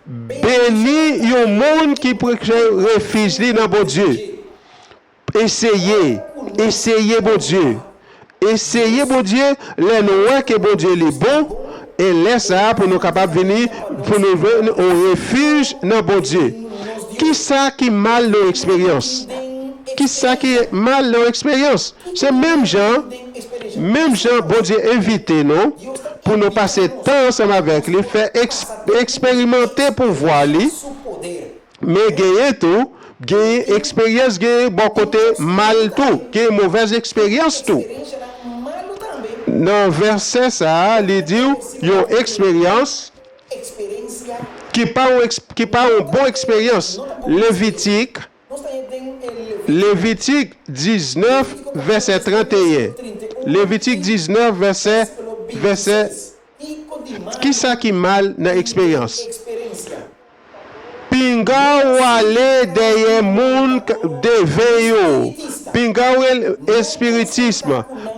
Beni yon moun ki pran refij li nan Bondye. Eseye, eseye Bondye. Eseye Bondye, lè nou wè ke Bondye li bon, e lè sa a pou nou kapab vini, pou nou jwenn yon refij nan Bondye. Kisa ki mal nan yon eksperyans? Kisa ki mal nan yon eksperyans? Se menm jan, menm jan Bondye envite nou pou nou pase tan ansanm avèk li, fè eksperimante pouvwa li, Men genyen tou, genyen eksperyans genyen bò kote mal tou, genyen movèz eksperyans tou. Nan vèsè sa a, li di w yon eksperyans ki pa yon ki pa yon bon eksperyans. Levitik, Levitik 19 vèsè 31, Levitik 19 vèsè vèsè Kisa ki mal nan eksperyans? Pinga ou ale dèyè moun k deven yo, pinga ou rele espiritism,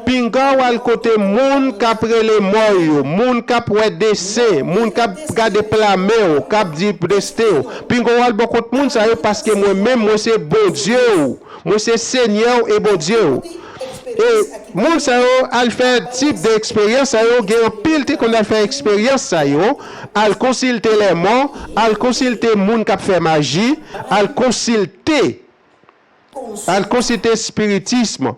pinga ou al kote moun k ap rele mò yo, moun k ap wè desen, moun k ap gade pla men w, k ap di desten w, pinga ou al bò kot moun sa yo paske mwen menm mwen se Bondye ou, mwen se Senyè w e Bondye w. E moun sa yo al fè tip de eksperyans sa yo, gen anpil te konn al fè eksperyans sa yo, al konsilte lèmò, al konsilte moun k ap fè maji, al konsilte, al konsilte spiritism,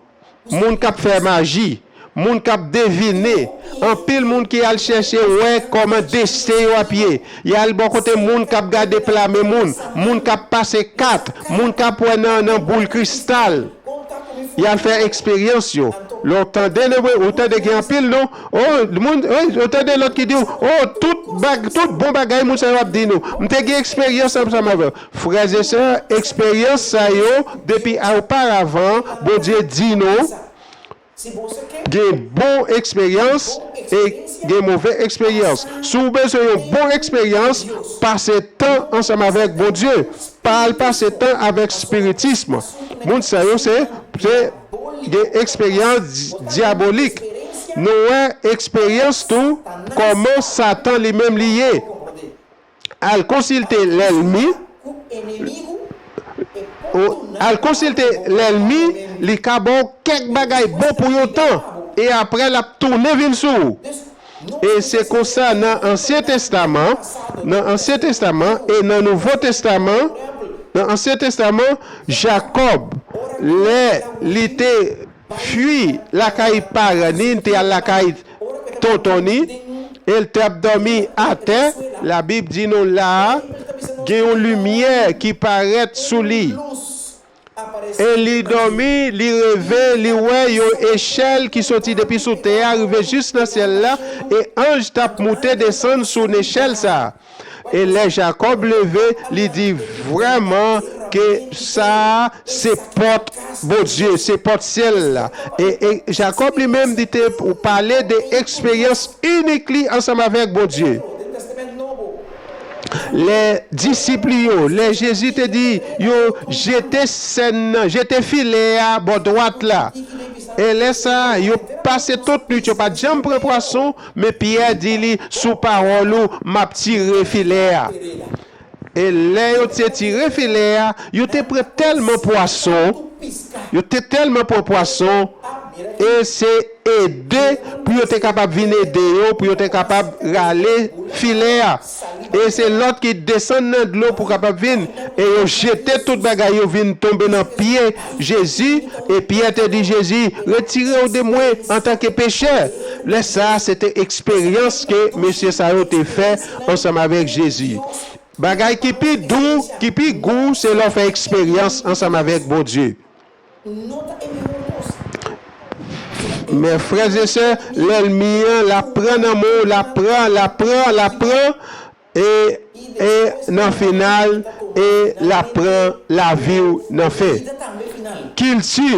moun k ap fè maji, moun k ap devine, anpil moun ki al chèche wè kòman desten yo ap ye, y al bò kote moun k ap gade pla men moun, moun k ap pase kat, moun k ap wè nan nan boul kristal. Y al fè eksperyans yo. Lè w tande nan ou tande gen anpil non, oh moun ou tande lòt ki di w oh tout bag tout bon bagay moun sa yo ap di nou. M te gen eksperyans ansanm avè w. Frèzesè, eksperyans sa yo depi oparavan Bondye di nou Gen bon eksperyans e gen move eksperyans. Si w bezwen yon bon eksperyans, pase tan ansanm avèk Bondye. Pa al pase tan avèk spiritism. Moun sa yo se se gen eksperyans dyabolik. Nou wè eksperyans tou kòman Satan li menm li ye. Al konsilte lèlmi, Al konsilte lèlmi, li ka ba w kèk bagay bon pou yon tan, e apre l ap tounen vin sou ou. E se konsa nan Ansyen Testaman, nan Ansyen Testaman e nan Nouvo Testaman, nan Ansyen Testaman, Jakòb, lè li te Fui lakay paran ni, l te al lakay tonton ni, e l t ap dòmi atè, Labib di nou la a, gen yon limyè ki parèt sou li. E li dòmi, li reve, li wè yon echèl ki soti depi sou tè a rive jis nan syèl la, e anj t ap moute desann sou nechèl sa a. E lè Jakòb leve, li di, Vrèman ke sa a se pòt Bondye, se pòt syèl la. E, e Jakòb li menm, li te pale de eksperyans inik li ansanm avèk Bondye. Lè disip li yo, lè Jezi te di yo jete sèn nan, jete filè a bò dwat la, e lè sa a, yo pase tout nwit, yo pa t janm pran pwason, Men Pyè di li, Sou pawòl ou, m ap tire filè a. E lè yo te tire filè a, yo te pran tèlman pwason, yo te tèlman pran pwason, e se ede pou yo te kapab vin ede yo, pou yo te kapab rale filè a. E se lòt ki desann nan dlo pou kapab vin, e yo jete tout bagay yo vin tonbe nan pye Jezi, e Pyè te di Jezi, Retire w de mwen antanke pechè. Lè sa a, se te eksperyans ke mesye sa yo te fè ansanm avèk Jezi. Bagay ki pi dou, ki pi gou, se lè w fè eksperyans ansanm avèk Bondye. Men frè e sè, lènmi an l ap pran nan men w, l ap pran, l ap pran, l ap pran, e, e nan final, e l ap pran lavi w nan fen. Kilti,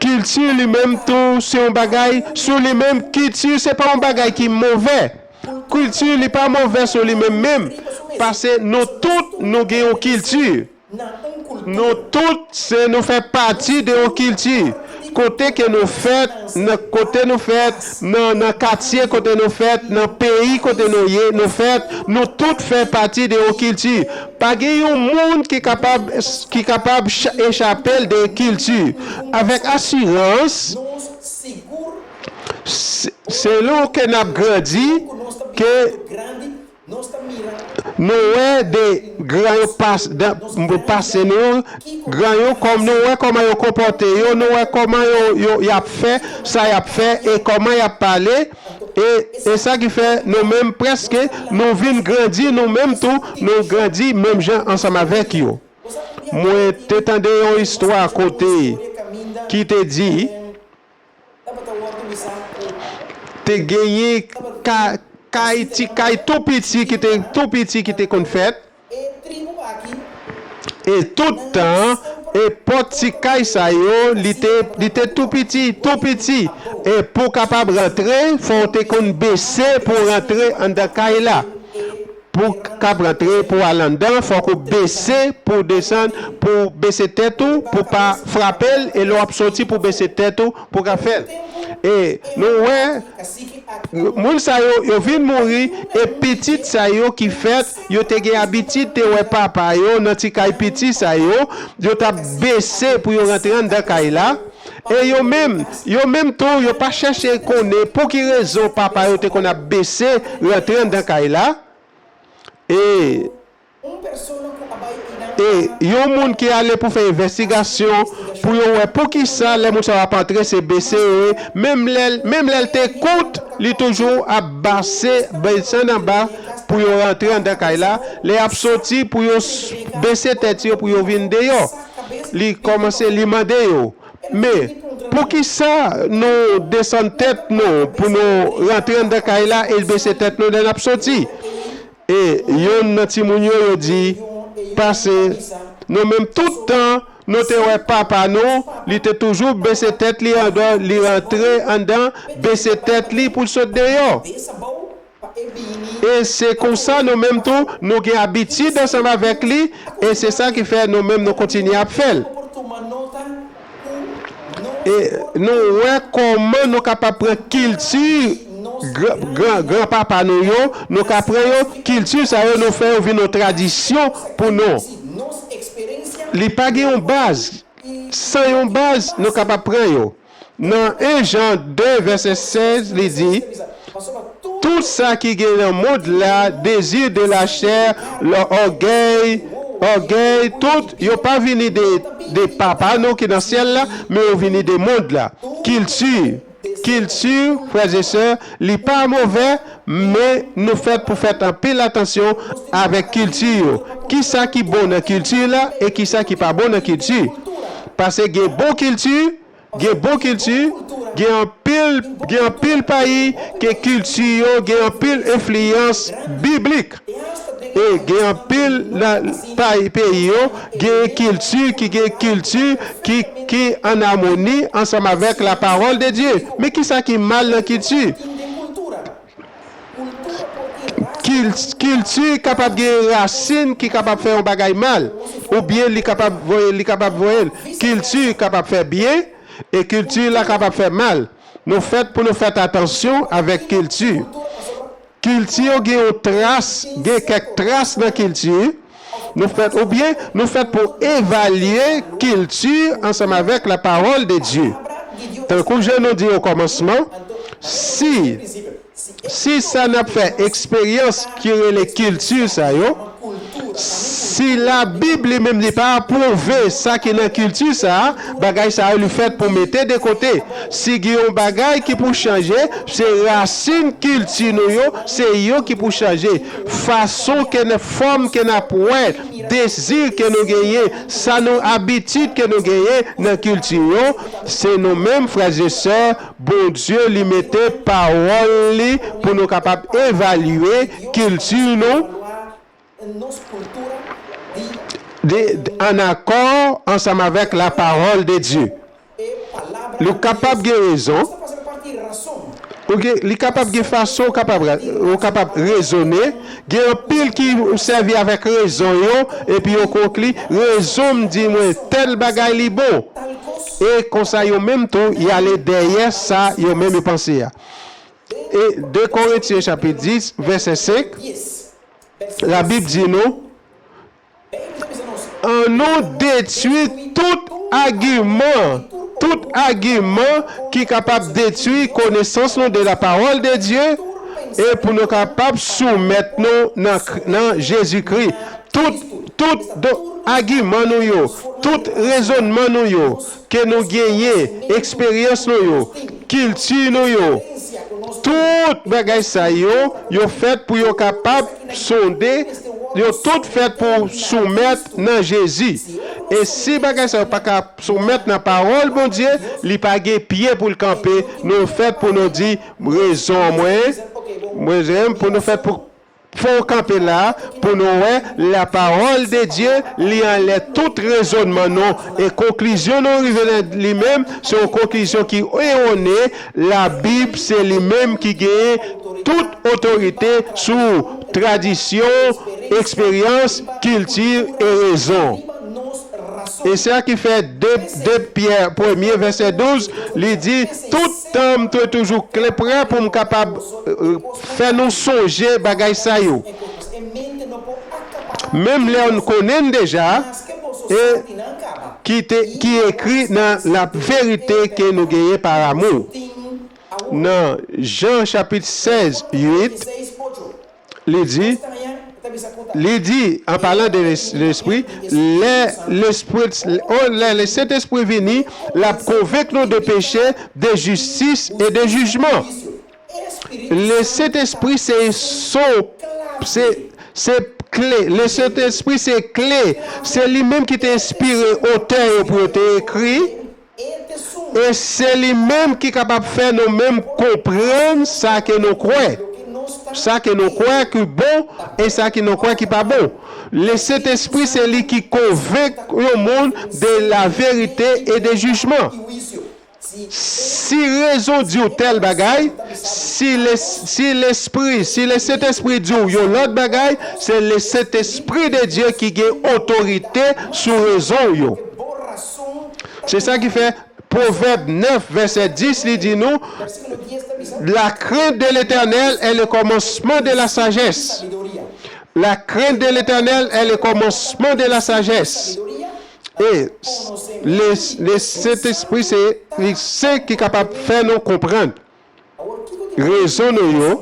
kilti li menm tou se yon bagay sou li menm, kilti se pa yon bagay ki move. Kilti li pa move sou li menm menm, pase nou tout nou gen yon kilti. Nou tout se nou fè pati de yon kilti. Kote ke nou fèt, nan kote nou fèt, nan nan katye kote nou fèt, nan peyi kote nou ye, nou fèt, nou tout fè pati de yon kilti. Pa gen yon moun ki kapab ki kapab echape l de kilti. Avèk asirans, selon ke n ap grandi, ke. Nou wè de gran yo pas pase nou gran yo kòm nou wè kòman yo konpòte yo nou wè kòman yo yo yap fè sa yap fè e kòman yap pale e e sa ki fè nou menm prèske nou vin grandi nou menm tou nou grandi menm jan ansanm avèk yo mwen te tande yon istwa kote ki te di. Te genyen kay, ti kay tou piti ki te tou piti ki te konn fèt. E tout tan, e pòt ti kay sa yo, li te, li te tou piti, tou piti. E pou w kapab rantre, fò w te konn bese pou w rantre anndan kay la. Pou kab rantre pou al anndan fòk ou bese pou w desann pou w bese tèt ou pou pa frape l e lè w ap soti pou w bese tèt ou pou w ka fè l e nou wè moun sa yo yo vin mouri e pitit sa yo ki fèt yo te gen abitid te wè papa yo nan ti kay piti sa yo yo t ap bese pou yo rantre anndan kay la E yo menm, yo menm tou, yo pa chèche konnen pou ki rezon papa yo te konn ap bese rantre anndan kay la. E, e, yon moun ki ale pou fè envèstigasyon, pou yo wè poukisa lè moun sa yo ap antre se bese yo ye, menm lè l, menm lè l te kout, li toujou ap base, desann anba pou yo rantre anndan kay la, lè y ap soti pou yo bese tèt yo pou yo vin deyò. Li kòmanse, li mande yo, Men, poukisa nou desann tèt nou pou nou rantre anndan kay la e bese tèt nou lè n ap soti? E, youn nan timoun yo, yo di, Pase, nou menm tout tan nou te wè papa nou, li te toujou bese tèt li andò, li rantre anndan, bese tèt li pou l sot deyò. E se konsa nou menm tou, nou gen abitid ansanm avèk li, e se sa ki fè nou menm nou kontinye ap fè l. E nou wè kòman nou kapab pran kilti gran gran papa nou yo, nou ka pran yo, kilti sa yo nou fè yo vin yon tradisyon pou nou. Li pa gen yon baz, san yon baz nou kapab pran yo. Nan 1 Jan 2 vèsè 16 li di, Tout sa ki gen nan mond la, dezi de lachè, lè ògèy, ògèy, tout, yo pa vini de de Papa nou ki nan syèl la, men yo vini de mond la. Kilti, kilti, frè e sè, li pa movè, men nou fèt pou fèt anpil atansyon avèk kilti yo. Kisa ki bon nan kilti la e kisa ki pa bon nan kilti. Pase gen bon kilti, gen bon kilti, gen anpil, gen anpil payi ke kilti yo gen anpil enfliyans biblik. E gen anpil nan peyi yo gen kilti ki gen kilti ki ki an amoni ansanm avèk la pawòl de Dye. Men kisa ki mal nan kilti? Kilti kapab gen rasin ki kapab fè yon bagay mal, oubyen li kapab voye li kapab voye l. Kilti kapab fè byen e kilti la kapab fè mal. Nou fèt pou nou fèt atansyon avèk kilti. Kilti yo gen yon tras, gen kèk tras nan kilti. Nou fèt oubyen nou fèt pou evalye kilti ansanm avèk la pawòl de Dye. Tankou jan nou di okòmansman, si si sa n ap fè eksperyans ki rele kilti sa yo, Si Labib li menm li pa apwouve sa ki nan kilti sa a, bagay sa yo li fèt pou mete de kote. Si gen yon bagay ki pou chanje, se rasin kilti nou yo, se yo ki pou chanje. Fason ke n, fòm ke n ap wè, dezi ke nou genyen, sa nou, abitid ke nou genyen nan kilti yo, se nou menm frèzesè, Bondye li mete pawòl li pou nou kapab evalye kilti nou de an akò ansanm avèk la parole de Dieu. Nou kapab gen rezon, ou gen li kapab gen fason ou kapab ou kapab rezone, gen anpil ki sèvi avèk rezon yo epi yo konkli rezon m di mwen tèl bagay li bon. E konsa yo menm tou y ale dèyè sa yo menm yo panse a. E 2 Korentyen chapit 10 vèsè 5, Labib di nou, An nou detwi tout agiman, tout agiman ki kapab detwi konesans nou de lapawòl de Dye, e pou nou kapab soumèt nou nan Jezikri. Tout, tout do, agiman nou yo, tout rezonnman nou yo, ke nou genyen, eksperyans nou yo, kilti nou yo, tout bagay sa yo, yo fèt pou yo kapab sonde, yo tout fèt pou soumèt nan Jezi. E si bagay sa yo pa ka soumèt nan Pawòl Bondye, li pa gen pye pou l kanpe, nou fèt pou nou di, rezon mwen, mwen, pou nou fèt pou. Fò w kanpe la pou nou wè la parole de Dieu li anlè tout rezonman nou e konklizyon nou rive nan li menm se yon konklizyon ki erone la bib se li menm ki genyen tout otorite sou tradisyon eksperyans kilti e rezon. E sa ki fè 2 2 Pyè premye vèsè 12 li di tout tan m te toujou kle prè pou m kapab fè nou sonje bagay sa yo, menm lè n konnen n deja, e ki te ki ekri nan la verite ke nou genyen par amou. Nan Jan chapit 16, 8. Li di, li di, an palan de Lespri, lè Lespri, o, lè Lesentespri vini, l ap konvenk nou de peche, de jistis e de jijman. Lesentespri se so, se, se kle, Lesentespri se kle, se li menm ki te enspire otè yo pou yo te ekri, E se li menm ki kapab fè nou menm konprann sa ke nou kwè, sa ke nou kwè ki bon e sa ki nou kwè ki pa bon. Lesentespri se li ki konvenk yon moun de laverite e de jijman. Si rezon di w tèl bagay, si si lespri, si Lesentespri di w yon lòt bagay, se Lesentespri de Dye ki gen otorite sou rezon w yo. Se sa ki fè, Pwovèb 9, vèsè 10, li di nou, La crainte de l'Etènèl è le kòmansman de la sajès. La crainte de l'Etènèl è le kòmansman de la sajès. E, le Sentespri se li se ki kapab fè nou konprann. Rezon nou yo.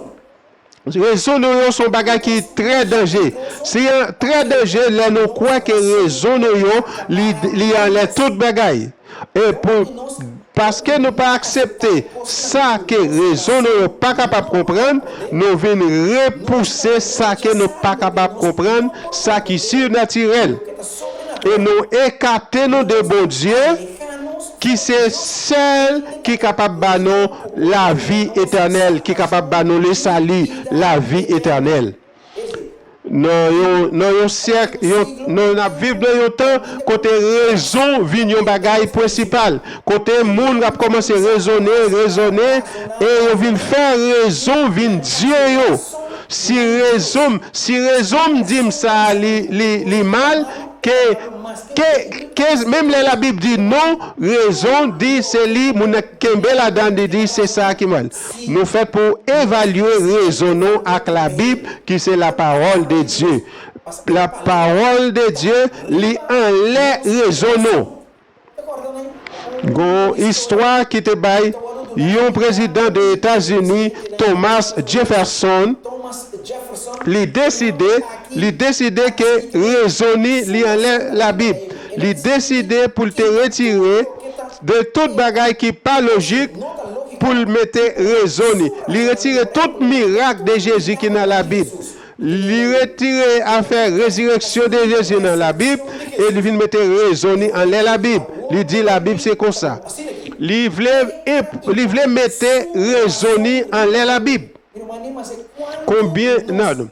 Rezon nou yo son bagay ki trè danje. Se trè danje lè nou kwè ke rezon nou yo li li anlè tout bagay. E pou paske nou pa aksepte sa ke rezon nou yo pa kapab konprann, nou vin repouse sa ke nou pa kapab konprann, sa ki sirnatirèl. E nou ekate nou de Bondye. Ki se sèl ki kapab ba nou lavi etènèl, ki kapab ba nou lesali, lavi etènèl. Nan yon, nan yon syèk, yon, nou n ap viv nan yon tan kote rezon vin yon bagay prensipal, kote moun ap kòmanse rezone, rezone, e yo vin fè rezon vin dye yo. Si rezon m, si rezon m di m sa a li, li, li mal, ke, ke, ke, menm lè labib di non, rezon di se li moun nan kenbe ladan li di se sa ki mal. Nou fèt pou evalye rezon nou ak labib ki se la parole de Dieu. La parole de Dieu li anlè rezon nou. Gon istwa ki te bay yon prezidan de Etazini Thomas Jefferson li deside. Li deside ke rezon ni li anlè Labib. Li deside pou l te retire de tout bagay ki pa lojik pou l mete rezon ni. Li retire tout mirak de Jezi ki nan Labib. Li retire afè rezireksyon de Jezi nan Labib e li vin mete rezon ni anlè Labib. Li di Labib se konsa. Li vle li vle mete rezon ni anlè Labib. Konbyen nan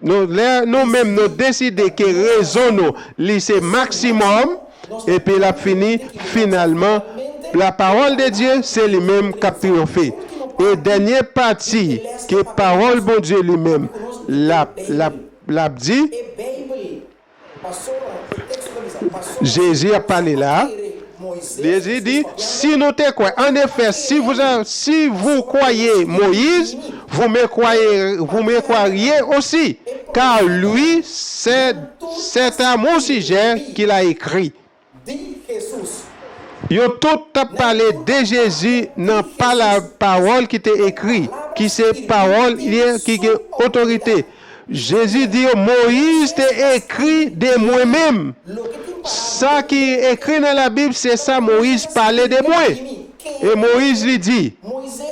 Nou lè nou menm nou deside ke rezon nou li se maksimòm epi lap fini finalman la pawòl de Dye se li menm kap triyonfe e dènye pati ke pawòl Bondye li menm lap lap lap di Jezi ap pale la a. Jezi di, Si nou te kwè, an efè, si vous, si vous croyez Moïse, vous me croyez, vous me croiriez aussi, car lui, c'est, c'est à mon sujet qu'il a écrit. Yo tout t ap pale de Jezi nan pa la pawòl ki te ekri, ki se pawòl li ki gen otorite. Jezi di yo, Moyiz te ekri de mwen menm. Sa ki ekri nan Labib se sa Moyiz pale de mwen. E Moyiz li di.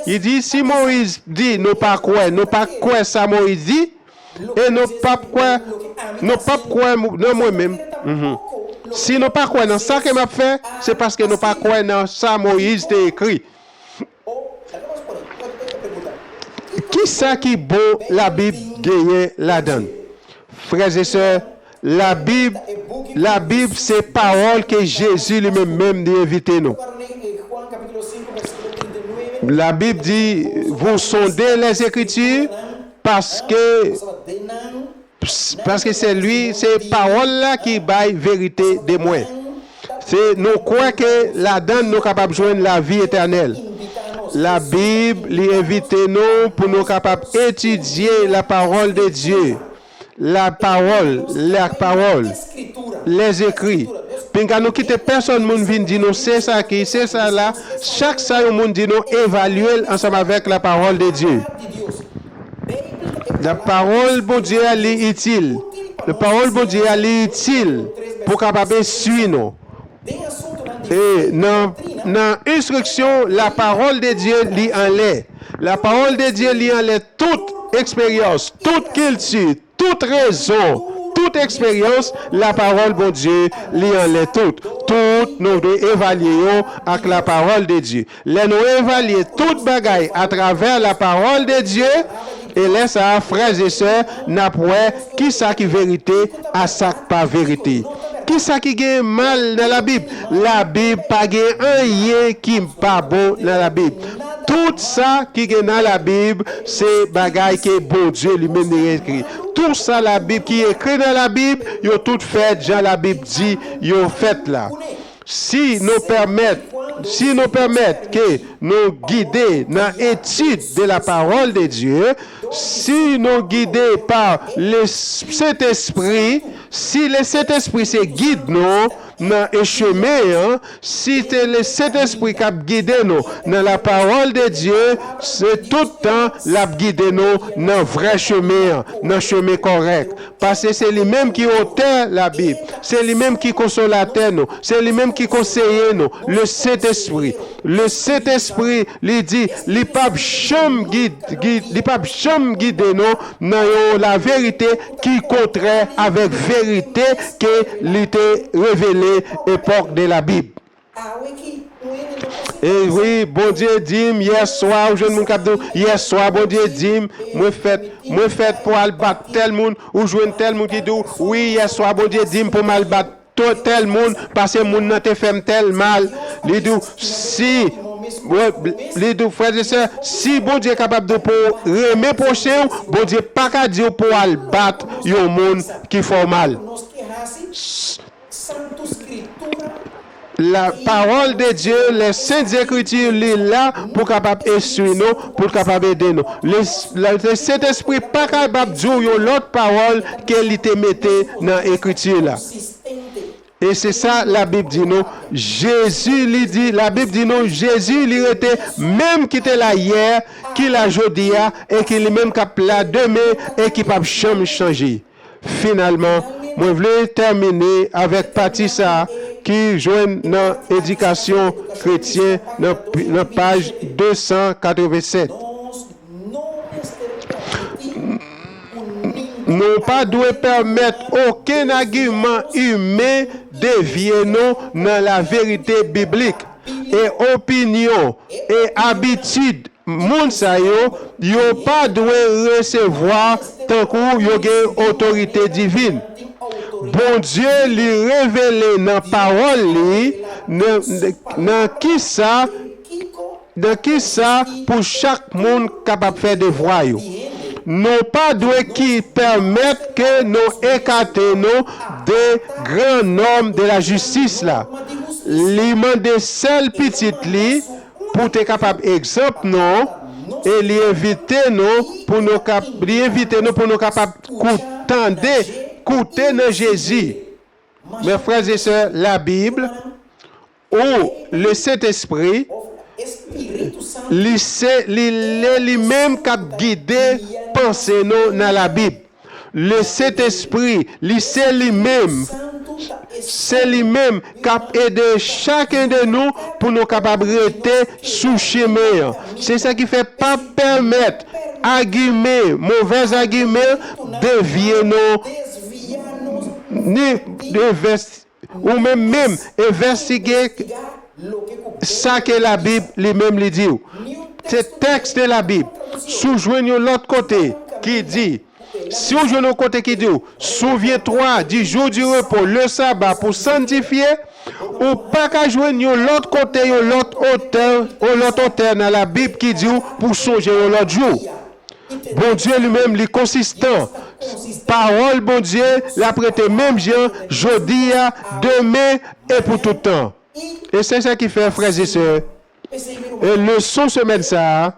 Li di, si Moyiz di nou pa kwè, nou pa kwè sa Moyiz di, E nou pap kwè, nou pap kwè nan mwen menm. Si nou pa kwè nan sa ke m ap fè, se paske nou pa kwè nan sa Moyiz te ekri. Kisa ki bon Labib genyen ladan l? Frèzesè, Labib, Labib se pawòl ke Jezi li menm menm li envite nou. Labib di, Vous sondez les Écritures, paske, paske se li, se pawòl la ki bay verite de mwen. Se nou kwè ke ladan l nou kapab jwenn lavi etènèl. Labib li envite nou pou nou kapab etidye la parole de Dieu. La pawòl, la pawòl, lèzekri. Pinga nou kite pèsòn moun vin di nou se sa ki, se sa la, chak sa yon moun di nou evalye l ansanm avèk la pawòl de Dye. La pawòl Bondye a li itil. La pawòl Bondye a li itil pou kapab enstwi nou. E nan nan enstriksyon la pawòl de Dye li anlè. La pawòl de Dye li anlè tout eksperyans, tout kilti, tout rezon, tout eksperyans, la pawòl Bondye li anlè tout. Tout nou dwe evalye yo ak la pawòl de Dye. Lè nou evalye tout bagay atravè la pawòl de Dye, e lè sa a, frè e sè, n ap wè ki sa ki verite a sa k pa verite. Ki sa ki gen mal nan Labib? Labib pa gen anyen ki pa bon nan Labib. Tout sa ki gen nan Labib se bagay ke Bondye li menm li ekri. Tou sa Labib ki ekri nan Labib, yo tout fèt jan Labib di yo fèt la. Si nou pèmèt, si nou pèmèt ke nou gide nan etid de la parole de Dieu, si nou gide pa le Sentespri, si le Sentespri se gid nou nan e chemen an, si se le Sentespri kap gide nou nan la parole de Dieu, se tout tan lap gide nou nan vrè chemen an, nan chemen kòrèk. Paske se li menm ki otè Labib, se li menm ki konsolatè nou, se li menm ki konseye nou, le Sentespri. Le Sentespri, li di, li pap janm li pap janm gide nou nan yon laverite ki kontrè avèk verite ke li te revele epòk de Labib. E wi Bondye dim yè swa ou jwenn moun kap diw yè swa Bondye dim mwen fèt mwen fèt pou al bat tèl moun ou jwenn tèl moun ki diw wi yè swa Bondye dim poum al bat tèl moun pase moun nan te fèm tèl mal li diw si li diw frè e sè si Bondye kapab diw pouw renmen pwochenw Bondye paka diw pouw al bat yon moun ki fèw mal. La parole de Dieu, les saintes écritures li la pou kapab enstwi nou, pou l kapab ede nou. Le le Sentespri pa kapab di w yon lòt pawòl ke li te mete nan ekriti la. E se sa Labib di nou, Jezi li di, Labib di nou Jezi li rete menm ki te la yè, ki la jodi a, e ki li menm k ap la demen e ki p ap janm chanje. Finalman, mwen vle tèmine avèk pati sa a ki jwenn nan Edikasyon Kretyen nan paj 287. Nou pa dwe pèmèt okenn agiman imen devye nou nan laverite biblik. E opinyon e abitid moun sa yo, yo pa dwe resevwa tankou yo gen otorite divin. Bondye li revele nan Pawòl li nan kisa Nan ki sa pou chak moun kapab fè devwa yo. Nou pa dwe ki pèmèt ke nou ekate nou de gran nòm de la jistis la. Li mande sèl Pitit li pou te kapab egzanp nou e li envite nou pou nou kap li envite nou pou nou kapab kou tande koute nan Jezi. Mes frères et sœurs, la Bible Ou le Sentespri, li se li le li menm kap gide panse nou nan labib. Le Sentespri, li se li menm, se li menm kap ede chaken de nou pou nou kapab rete sou chimen an. Se sa ki fè pa pèmèt agimen, movèz agimen devye nou ni de vès Ou menm menm envèstige sa ke labib li menm li diw. Se tèks de labib. Si w jwenn yon lòt kote ki di, si w jwenn yon kote ki diw, souviens toi du jour du repos, le sabbat pou sanntifye, ou pa ka jwenn yon lòt kote yon lòt otè, yon lòt otè nan labib ki diw pou sonje yon lòt jou. Bondye li menm li konsistan. Pawòl Bondye l ap rete menm jan jodi a, demen e pou tout tan. E se sa ki fè, frèzesè, e leson semèn sa a,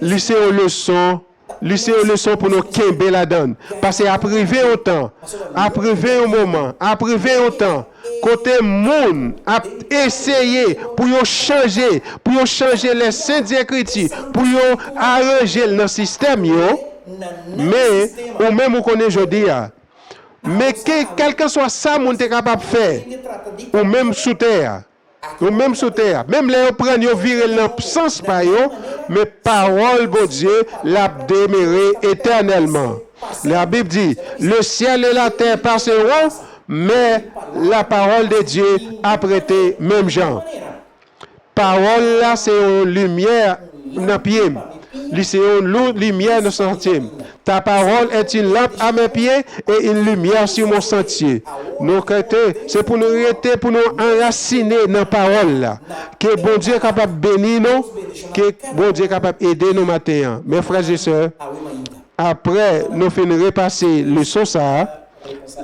li se yon leson, li se yon leson pou nou kenbe ladan l. Pase ap rive yon tan, ap rive yon moman, ap rive yon tan, Kote moun ap eseye pou yo chanje, pou yo chanje lè sent ekriti, pou yo aranje l nan sistèm yo, men, ou menm ou konnen jodi a. Men ke, kèlkeswa sa moun te kapab fè, ou menm sou tè a, ou menm sou tè a, menm lè yo pran l yo vire l nan sans pa yo, men pawòl Bondye l ap demere etènèlman. Labib di, Le syèl e latè paseron, Men, la parole de Dieu ap rete menm jan. Pawòl la se yon limyè nan pye m, li se yon limyè nan santye m. Ta parole est une lampe à mes pieds et une lumière sur mon sentier. Nou rete, se pou nou rete pou nou anrasine nan pawòl la. Ke Bondye kapab beni nou, ke Bondye kapab ede nou maten an. Mes frères et sœurs, apre nou fin repase leson sa a,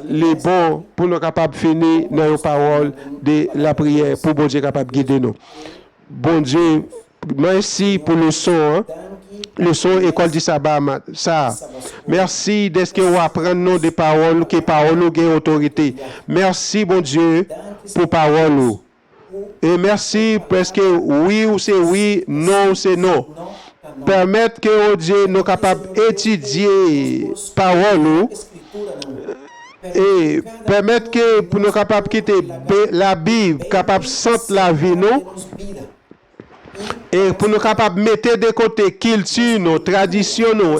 Li bon pou nou kapab fini nan yon pawòl de lapriyè pou Bondye kapab gide nou. Bondye, mèsi pou leson an, leson Ecole du Sabbat sa a. Mèsi dèske ou aprann nou de pawòl ou ke pawòl ou gen otorite. Mèsi Bondye pou pawòl ou. E mèsi paske wi ou se wi, non ou se non. Pèmèt ke, o Dye, nou kapab etidye Pawòl ou, e pèmèt ke pou nou kapab kite Labib kapab sant lavi nou, E pou nou kapab mete de kote kilti nou, tradisyon nou,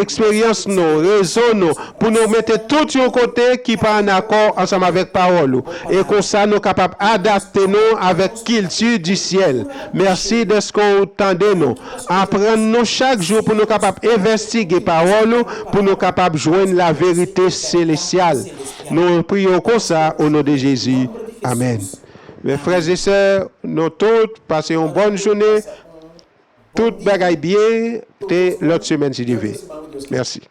eksperyans nou, rezon nou, pou nou mete tout yon kote ki pa an akò ansanm avèk pawòl ou. E konsa nou kapab adapte nou avèk kilti di syèl. Mèsi dèske ou tande nou. Aprann nou chak jou pou nou kapab envèstige pawòl ou pou nou kapab jwenn laverite selesyal. Nou priye w konsa o non de Jezi. Amèn. Mes frères et sœurs, nou tout pase yon bòn joune, tout bagay byen, te lòt semèn si Dye ve. Mèsi.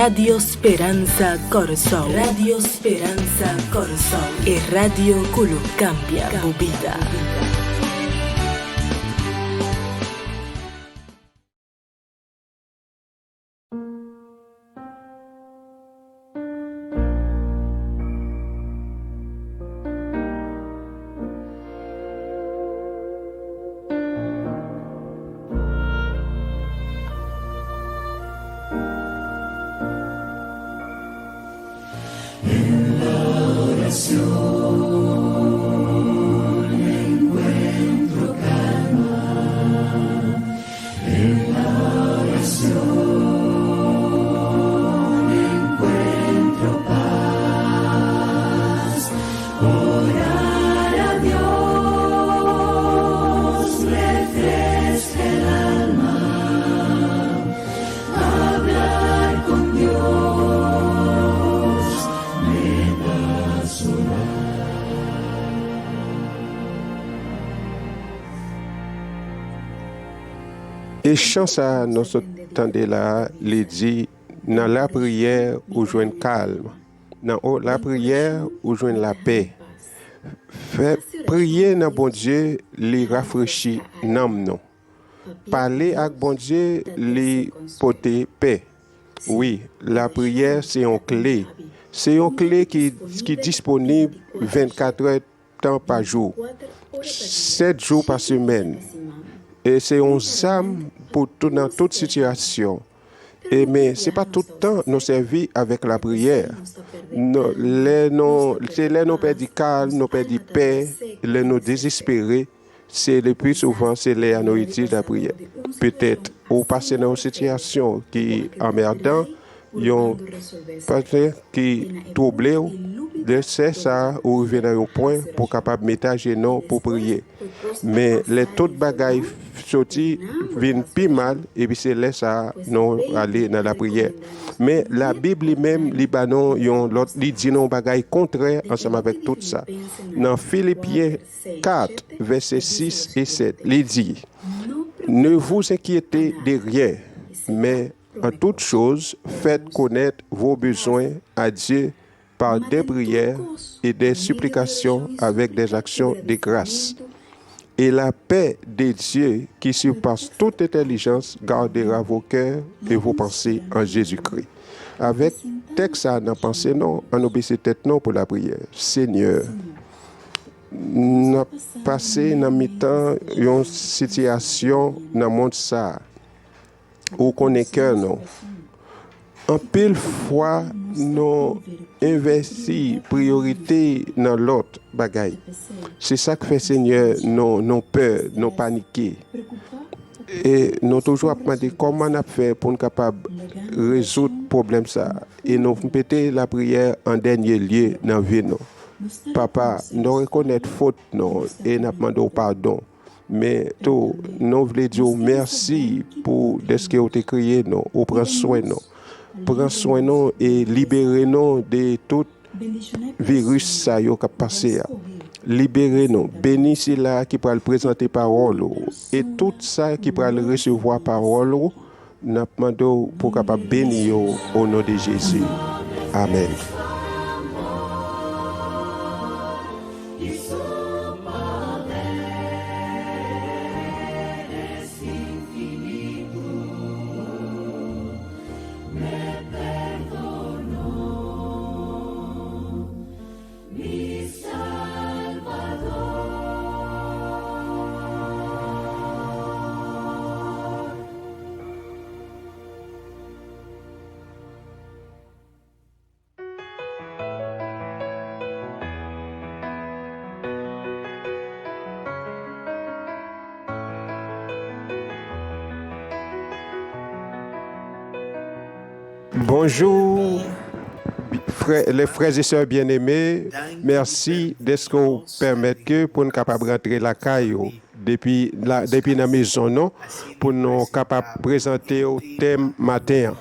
Radio Speransa Kòrsou. Radio Speransa Kòrsou, e radio ku lo kambia bo bida. En la oración encuentro calma. En la oración encuentro paz. Orar a Dios refresca el alma. Hablar con Dios me da solaz. E chan sa nou sot tande la a, li di, Nan lapriyè ou jwenn kalm, nan lapriyè ou jwenn lapè. Fè priye nan Bondye li rafrechi nanm nou. Pale ak Bondye li pote pè. Wi, lapriyè se yon kle. Se yon kle ki disponib 24 è tan pa jou, 7 jou pa semèn. E se yon zam pou nan tout sitiyasyon. E men, se pa tout tan nou sèvi avèk lapriyè. Lè nou, se lè nou pèdi kalm, nou pèdi pè, lè nou dezespere, se le pli souvan se lè a nou itil lapriyè. Petèt ou pase nan yon sitiyasyon ki anmèdan, Yon panse ki twouble w, lè se sa a ou rive nan yon pwen pou w kapab mete ajenou pou w priye. Men lè tout bagay soti vin pi mal epi se lè sa a nou ale nan lapriyè. Men labib li menm li ba nou yon lòt, li di nou yon bagay kontrè ansanm avèk tout sa. Nan Filipyen 4 vèsè 6 e 7 li di, Ne vous inquiétez de rien, men En toutes choses, faites connaître vos besoins à Dieu par des prières et des supplications avec des actions de grâce. Et la paix de Dieu qui surpasse toute intelligence gardera vos cœurs et vos pensées en Jésus-Christ. Avèk tèks sa a nan panse nou, an nou bese tèt nou pou lapriyè. Senyè, n ap pase nan mitan yon sitiyasyon nan mond sa a. Ou konnen kè nou. Anpil fwa nou envèsi priyorite nan lòt bagay. Se sa k fè Senyè nou pè, nou panike. E nou toujou ap mande kòman n ap fè pou n kapab rezoud pwoblèm sa a. E nou mete lapriyè an dènye lye nan vi nou. Papa, nou rekonèt fot nou e n ap mande w padon. Men tou, nou vle di w mèsi pou dèske ou te kreye nou, ou pran swen nou. Pran swen nou e libere nou de tout viris sa yo k ap pase a. Libere nou. Beni sila ki pral prezante pawòl ou e tout sa ki pral resevwa pawòl ou. N ap mande w pou w kapab beni yo o non de Jezi. Amèn. Bonjou les frères et sœurs bien-aimés, merci deske w pèmèt ke pou n kapab rantre lakay ou depi depi nan mezon nou pou nou kapab prezante w tèm maten an.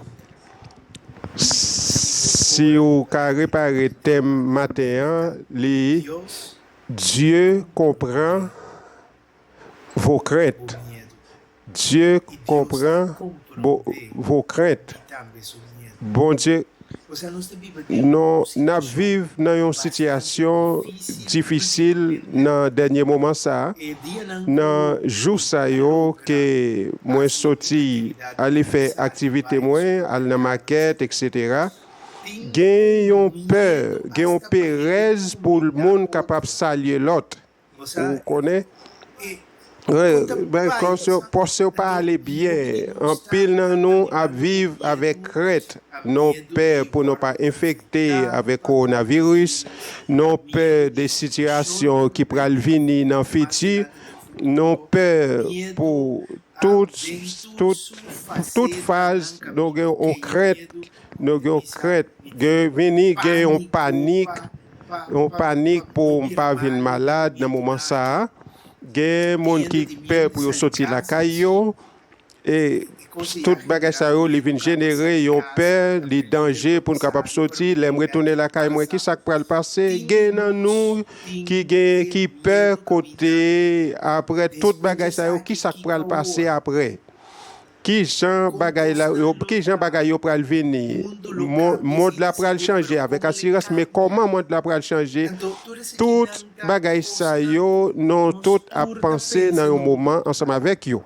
Si w ka repare tèm maten an li Dieu comprend vos craintes Dieu comprend vos craintes. Bondye Nou n ap viv nan yon sitiyasyon difisil nan dènye moman sa a, nan jou sa yo ke mwen soti ale fè aktivite mwen, al nan makèt eksetera, gen yon pè, gen yon perèz pou moun kapab salye lòt. Ou konnen, panse yo pa ale byen. Anpil nan nou ap viv avèk krent. Nou pè pou nou pa enfekte avèk kowonaviris. Nou pè de sitiyasyon ki pral vini nan fiti. Nou pè pou tout faz nou gen yon krent. Nou gen yon krent, gen vini gen yon panik, yon panik pou m pa vin malad nan moman sa a. Gen moun ki pè pou yo soti lakay yo. E tout bagay sa yo li vin jenere yon pè, li danje pou n kapab soti. Lè m retounen lakay mwen, ki sa k pral pase? Gen nan nou ki gen ki pè kote apre tout bagay sa yo, ki sa k pral pase apre? Ki jan bagay la yo, ki jan bagay yo pral vini? Mond la pral chanje avèk asirans, men kòman mond la pral chanje? Tout bagay sa yo, nou tout ap panse nan yon moman ansanm avèk yo.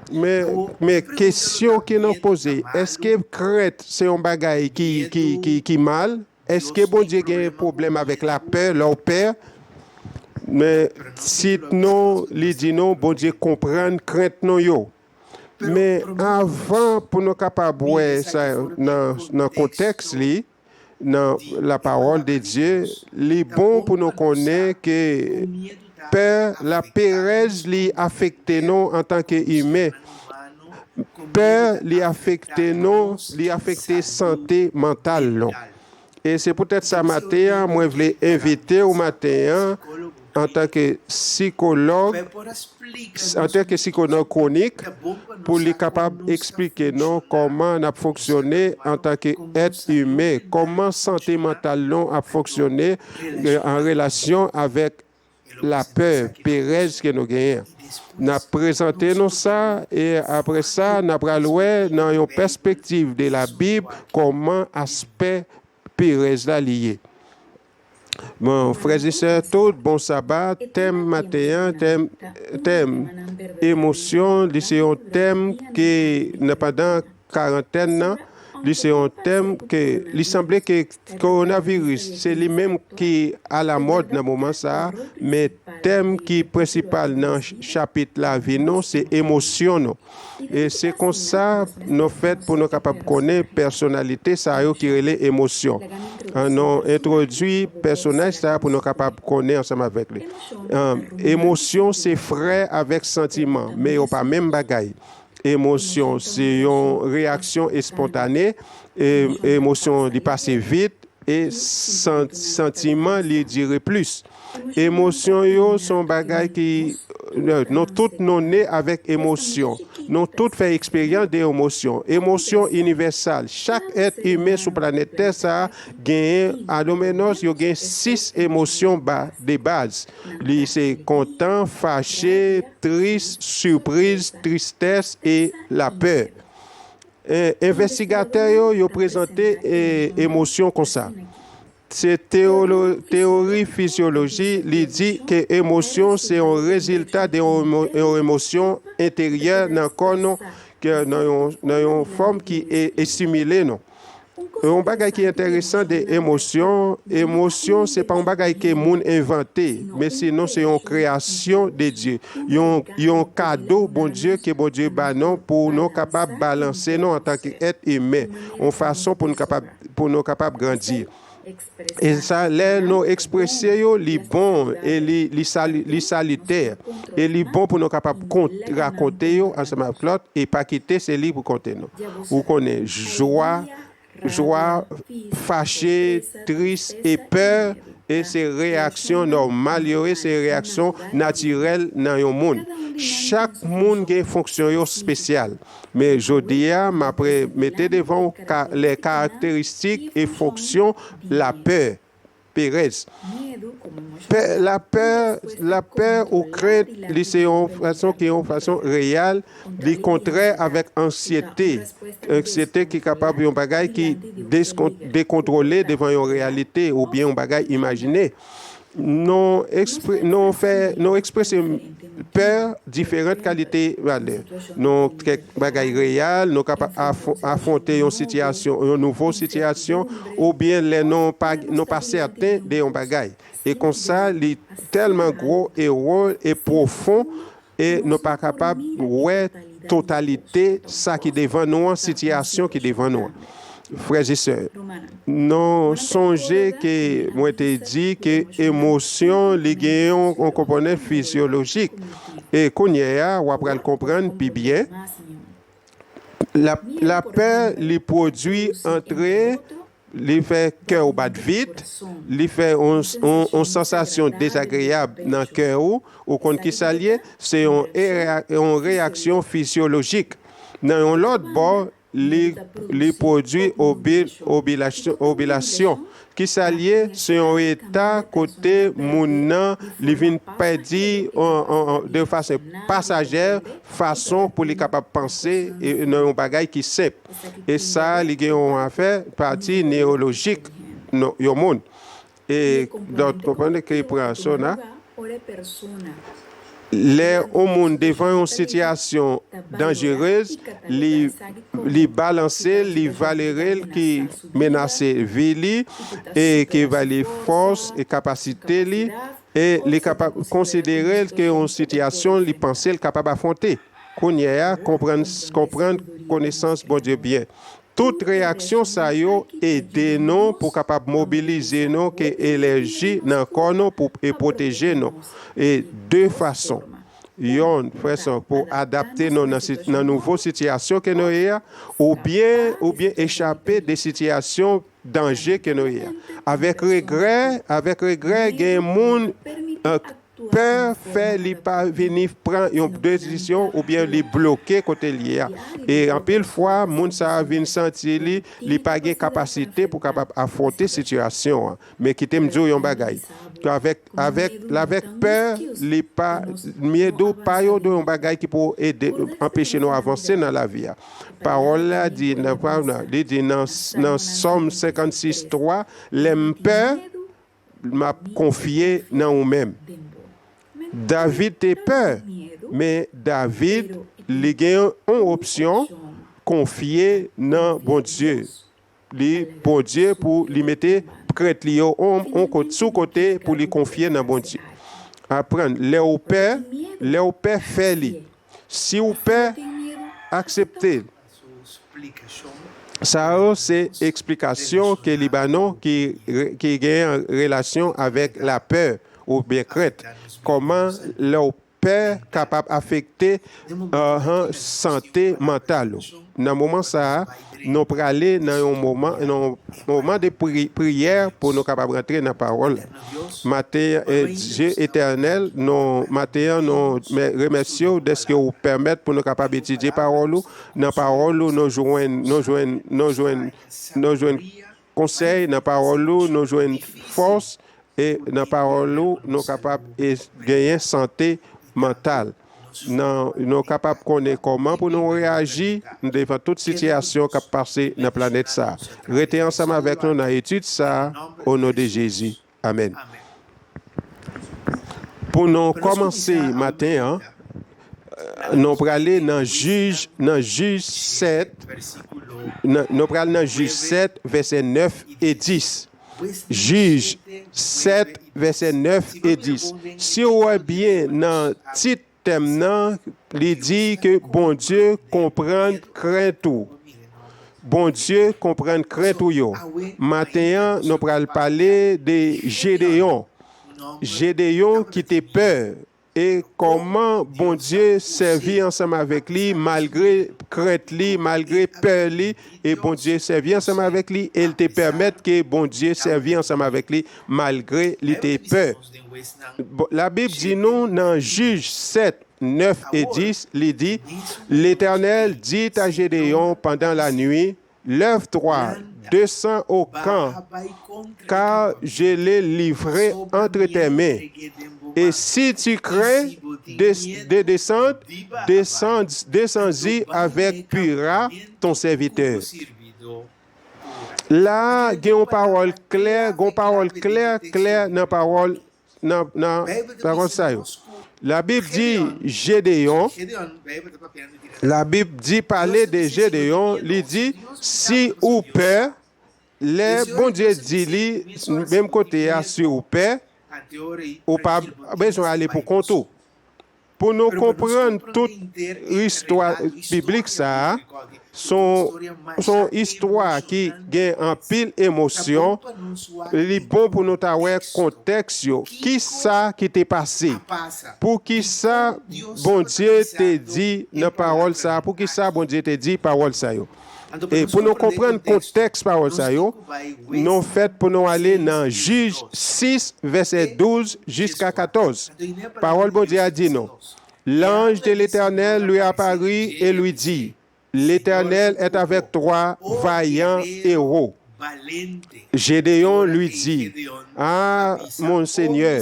Men, men kesyon ke nou poze, èske krent se yon bagay ki, ki, ki, ki mal? Èske Bondye gen pwoblèm avèk lapè, lè w pè? Men, tit nou, li di nou Bondye konprann krent nou yo. Men avan pou nou kapab wè sa nan kontèks li, nan la pawòl de Dye, li bon pou nou konnen ke pè, laperèz li afekte nou antanke imen. Pè li afekte nou, li afekte sante mantal nou. E se poutèt sa maten an mwen vle envite ou maten an antanke sikològ, antanke sikològ kwonik pou li kapab eksplike nou kòman n ap fonksyone antanke èt imen, kòman sante mantal nou ap fonksyone an relasyon avèk lapè, perèz ke nou genyen. N ap prezante nou sa, e apre sa, n apral wè nan yon pèspektiv de la Bib kòman aspè perèz la li ye. Bon, frè e sè, tout bon saba, tèm maten an, tèm, tèm emosyon, li se yon tèm ke nan pandan Karantèn nan, li se yon tèm ke li sanble ke kowonaviris se li menm ki alamòd nan moman sa a, men tèm ki prensipal nan chapit lavi nou se emosyon nou. E se konsa nou fèt pou nou kapab konnen pèsonalite sa yo ki rele emosyon. An nou entwodui pèsonaj sa a pou nou kapab konnen ansanm avèk li. Emosyon se frè avèk santiman, men yo pa menm bagay. Emosyon se yon reyaksyon espontane, emosyon li pase vit e santiman li dire plis. Emosyon yo son bagay ki nou tout nou ne avèk emosyon. Nou tout fè eksperyans de emosyon. Emosyon inivèsal. Chak èt imen sou planèt tè sa genyen alomenòs yo gen 6 emosyon de baz. Li se kontan, fache, tris, sipriz, tristès e lapè. Envestigatè yo yo prezante emosyon konsa. Se teyori fizyoloji li di ke emosyon se yon rezilta de yon emosyon enteryè nan kò nou nan yon fòm ki estimile nou. Yon bagay ki enteresan de emosyon, emosyon se pa yon bagay ke moun envante, men sinon se yon kreyasyon de Dye, yon kado Bondye ke Bondye ba nou pou nou kapab balanse nou antanke èt imen, yon fason pou nou kapab, pou nou kapab grandi. E sa lè nou eksprese yo li bon e li li salitè e li bon pou nou kapab rakonte yo ansanm avèk lòt e pa kite se li pou konte nou. Ou konnen jwa, jwa, fache, tris e pè e se reyaksyon nòmal yo ye, se reyaksyon natirèl nan yon moun. Chak moun gen fonksyon yo spesyal. Men jodi a, m apre mete devan w lè karakteristik e fonksyon lapè. Perez. Pè, lapè, lapè ou krent li se yon fason ki yon fason reyèl, li kontrè avèk anksyete, anksyete ki kapab yon bagay ki dekontwole devan yon reyalite oubyen yon bagay imajine. Nou ekspre, nou fè, nou eksprese pè diferant kalite valè. Nou kèk bagay reyèl, nou kapab afwonte yon sitiyasyon, yon nouvo sitiyasyon, oubyen lè nou pa, nou pa sèten de yon bagay. E konsa li tèlman gwo e wo e pwofon e nou pa kapab wè totalite sa ki devan nou an, sitiyasyon ki devan nou an. Frèzesè, nou sonje ke mwen te di ke emosyon li gen yon konponen fizyolojik. E kounye a, w apral konprann pi byen, lapè li pwodui antre Li fè kè ou bat vit, li fè yon sansasyon dezagreyab nan kè ou, ou konn ki sa l ye? Se yon reyaksyon fizyolojik. Nan yon lòt bò, li pwodui obilasyon. Ki sa l ye? Se yon eta kote moun nan li vin pèdi de fason pasajè fason pou li kapab panse nan yon bagay ki senp. E sa li gen yon afè pati neyolojik yon moun. E dòt konprann ke pran sona. Lè yon moun devan yon sitiyasyon danjerez, li li balanse l, li valere l ki menase vi li e ki ba li fòs e kapasite li e li kapab konsidere l ke yon sitiyasyon li panse l kapab afwonte. Kounye a, konprann konprann konesans Bondye byen. Tout reyaksyon sa yo ede nou pou kapab mobilize nou ke elèji nan kò nou pou e pwoteje nou e de fason. Yon fason pou adapte nou nan nan nouvo sitiyasyon ke nou ye a oubyen oubyen echape de sitiyasyon danje ke nou ye a. Avèk regrè avèk regrè gen moun Pè fè li pa vini pran yon desizyon oubyen li bloke kote l ye a. E anpil fwa moun sa a vin santi li li pa gen kapasite pou kapab afwonte sitiyasyon an. Men kite m di w yon bagay, avèk avèk lavèk pè li pa miedo pa yon yon bagay ki pou ede anpeche nou avanse nan lavi a. Pawòl la di nan li di nan nan Sòm 56 3, lè m pè, M ap konfye nan ou menm. David te pè, men David li gen yon opsyon konfye nan Bondye. Li Bondye pou li mete krent li yo on kote sou kote pou li konfye nan Bondye. Aprann lè ou pè, lè ou pè fè li. Si ou pè, aksepte l. Sa yo se eksplikasyon ke li ba nou ki gen an relasyon avèk lapè oubyen krent. Kòman lè w pè kapab afekte sante mantal ou. Nan moman sa a, nou prale nan yon moman nan yon moman de priyè pou nou kapab rantre nan pawòl la. Maten an, Dye etènèl, nou maten an nou remèsye w dèske ou pèmèt pou nou kapab etidye pawòl ou. Nan pawòl ou nou jwenn nou jwenn nou jwenn nou jwenn konsèy, nan pawòl ou nou jwenn fòs e nan pawòl ou nou kapab genyen sante mantal. Nan nou kapab konnen kòman pou nou reyaji devan tout sitiyasyon k ap pase nan planèt sa a. Rete ansanm avèk nou nan etid sa a, o non de Jezi. Amèn. Pou nou kòmanse maten an, nou prale nan Jij, nan Jij 7, nou pral nan Jij 7, vèsè 9 e 10. Jij 7, vèsè 9 e 10. Si ou wè byen nan tit Tèm nan, li di ke Bondye konprann krent ou. Bondye konprann krent ou yo. Maten an, nou pral pale de Jedeyon. Jedeyon ki te pè, e kòman Bondye sèvi ansanm avèk li malgre krent li, malgre pè li, e Bondye sèvi ansanm avèk li, e l te pèmèt ke Bondye sèvi ansanm avèk li malgre li te pè. Labib di nou nan Jij 7, 9 e 10, li di, Letènèl dit a Jedeyon pandan lanui, Lève-toi, 200 au camp, car je l'ai livré entre tes mains. Et si tu crains de descendre, descends-y avec Pura, ton serviteur. La a gen yon pawòl klè, gen yon pawòl klè klè nan pawòl nan nan pawòl sa yo. Labib di Jedeyon, Labib di pale de Jedeyon, li di, si ou pè, lè Bondye di li menm kote a si ou pè, ou pa bezwen ale pou kont ou. Pou nou konprann tout istwa biblik sa a, s on istwa ki gen anpil emosyon, li bon pou nou ta wè kontèks yo. Ki sa ki te pase? Poukisa Bondye te di nan pawòl sa a? Poukisa Bondye te di pawòl sa yo? E pou nou konprann kontèks pawòl sa yo, nou fèt pou nou ale nan Jij 6, vèsè 12 jiska 14. Pawòl Bondye a di nou, L'ange de l'Eternel lui apparut et lui dit, L'Eternel est avec toi, vaillant héros. Gédéon lui dit, Ah, mon Seigneur,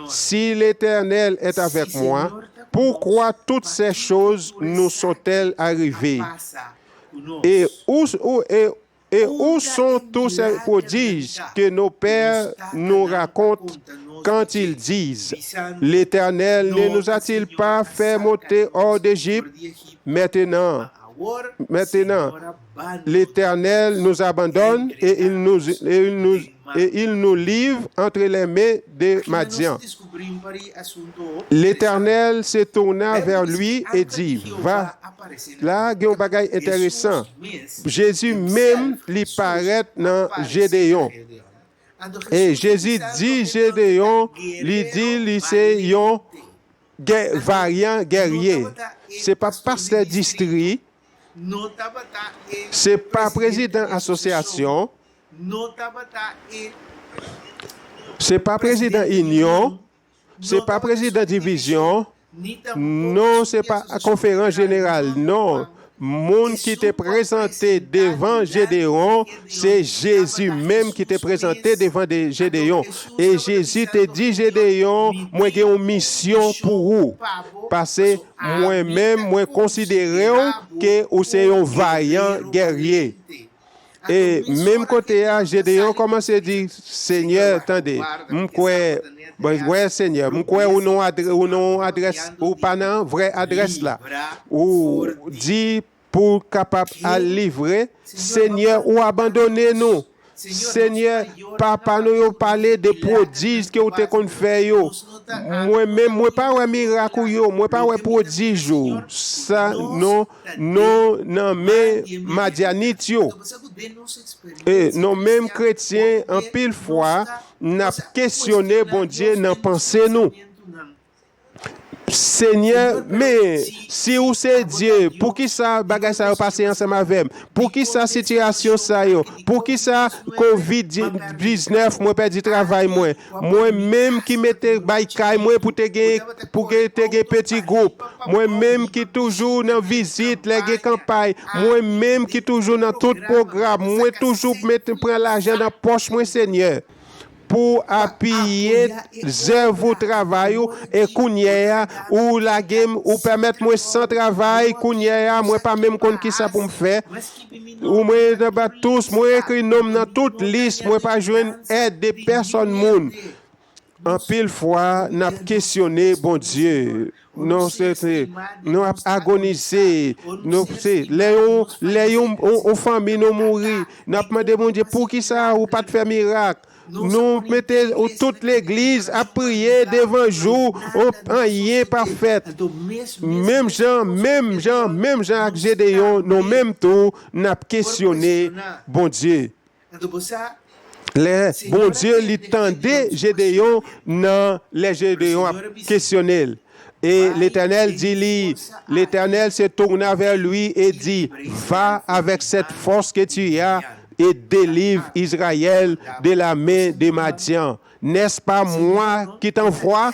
si l'Eternel est avec moi, pourquoi toutes ces choses nous sont-elles arrivées? Et où, et, et où sont tous ces prodiges que nos pères nous racontent quand ils disent, L'Éternel ne nous a-t-il pas fait monter hors d'Égypte? Maintenant, maintenant, L'Éternel nous abandonne et il nous, et il nous, et il nous livre entre les mains de Madian. L'Éternel se tourna vers lui et dit, Va. La gen yon bagay enteresan. Jezi menm li parèt nan Jedeyon. E Jezi di Jedeyon, li di li se yon varyan gèrye. Se pa pastè distri, se pa prezidan asosyasyon, se pa prezidan inyon, se pa prezidan divizyon, non se pa konferans jeneral, non. Moun ki te prezante devan Jedeyon, se Jezi menm ki te prezante devan Jedeyon. E Jezi te di Jedeyon, mwen gen yon misyon pou ou, pase mwen menm mwen konsidere w ke ou se yon vayan gèrye. E menm kote a, Jedeyon kòmanse di, Senyè, tande, m kwè, bon, wè, Senyè, m kwè ou nan ou nan yon adrès, ou pa nan vrè adrès la. Ou di pou w kapab al livre, Senyè, ou abandone nou. Senyè, papa nou yo pale de pwodij ke ou te konn fè yo. Mwen menm, mwen pa wè mirak ou yo, mwen pa wè pwodij ou. Sa, non. Nou nan men Madyanit yo. E nou menm kretyen anpil fwa n ap kesyone Bondye nan panse nou. Senyè, men, si ou se Dye, poukisa bagay sa yo pase ansanm avè m? Poukisa sitiyasyon sa yo? Poukisa kovid 19 mwen pèdi travay mwen? Mwen menm ki mete bay kay mwen pou te gen pou gen te gen peti gwoup. Mwen menm ki toujou nan vizit lè gen kanpay. Mwen menm ki toujou nan tout pwogram. Mwen toujou met pran lajan nan pòch mwen Senyè pou apiye zèv ou travay ou e kounyè a ou lage m ou pèmèt mwen san travay kounyè a mwen pa menm konn kisa pou m fè. Ou mwen nan bat tous, mwen ekri non m nan tout lis, mwen pa jwenn èd de pèsòn moun. Anpil fwa n ap kesyone Bondye, nou se, nou ap agonize, nou se, lè yon, lè yon, yon fanmi nou mouri, n ap mande Bondye poukisa ou pa t fè mirak, Nou mete tout legliz ap priye devan jou anyen pa fèt. Menm jan, menm jan, menm jan ak Jedeyon nou menm tou nap kesyone Bondye. Lè Bondye li tande Jedeyon nan lè Jedeyon ap kesyone l. E Letènèl di li, Letènèl se tourna vers lui et dit, Va avec cette force que tu as et délivre Israël de la main de Madian. N'est-ce pas moi qui t'envoie?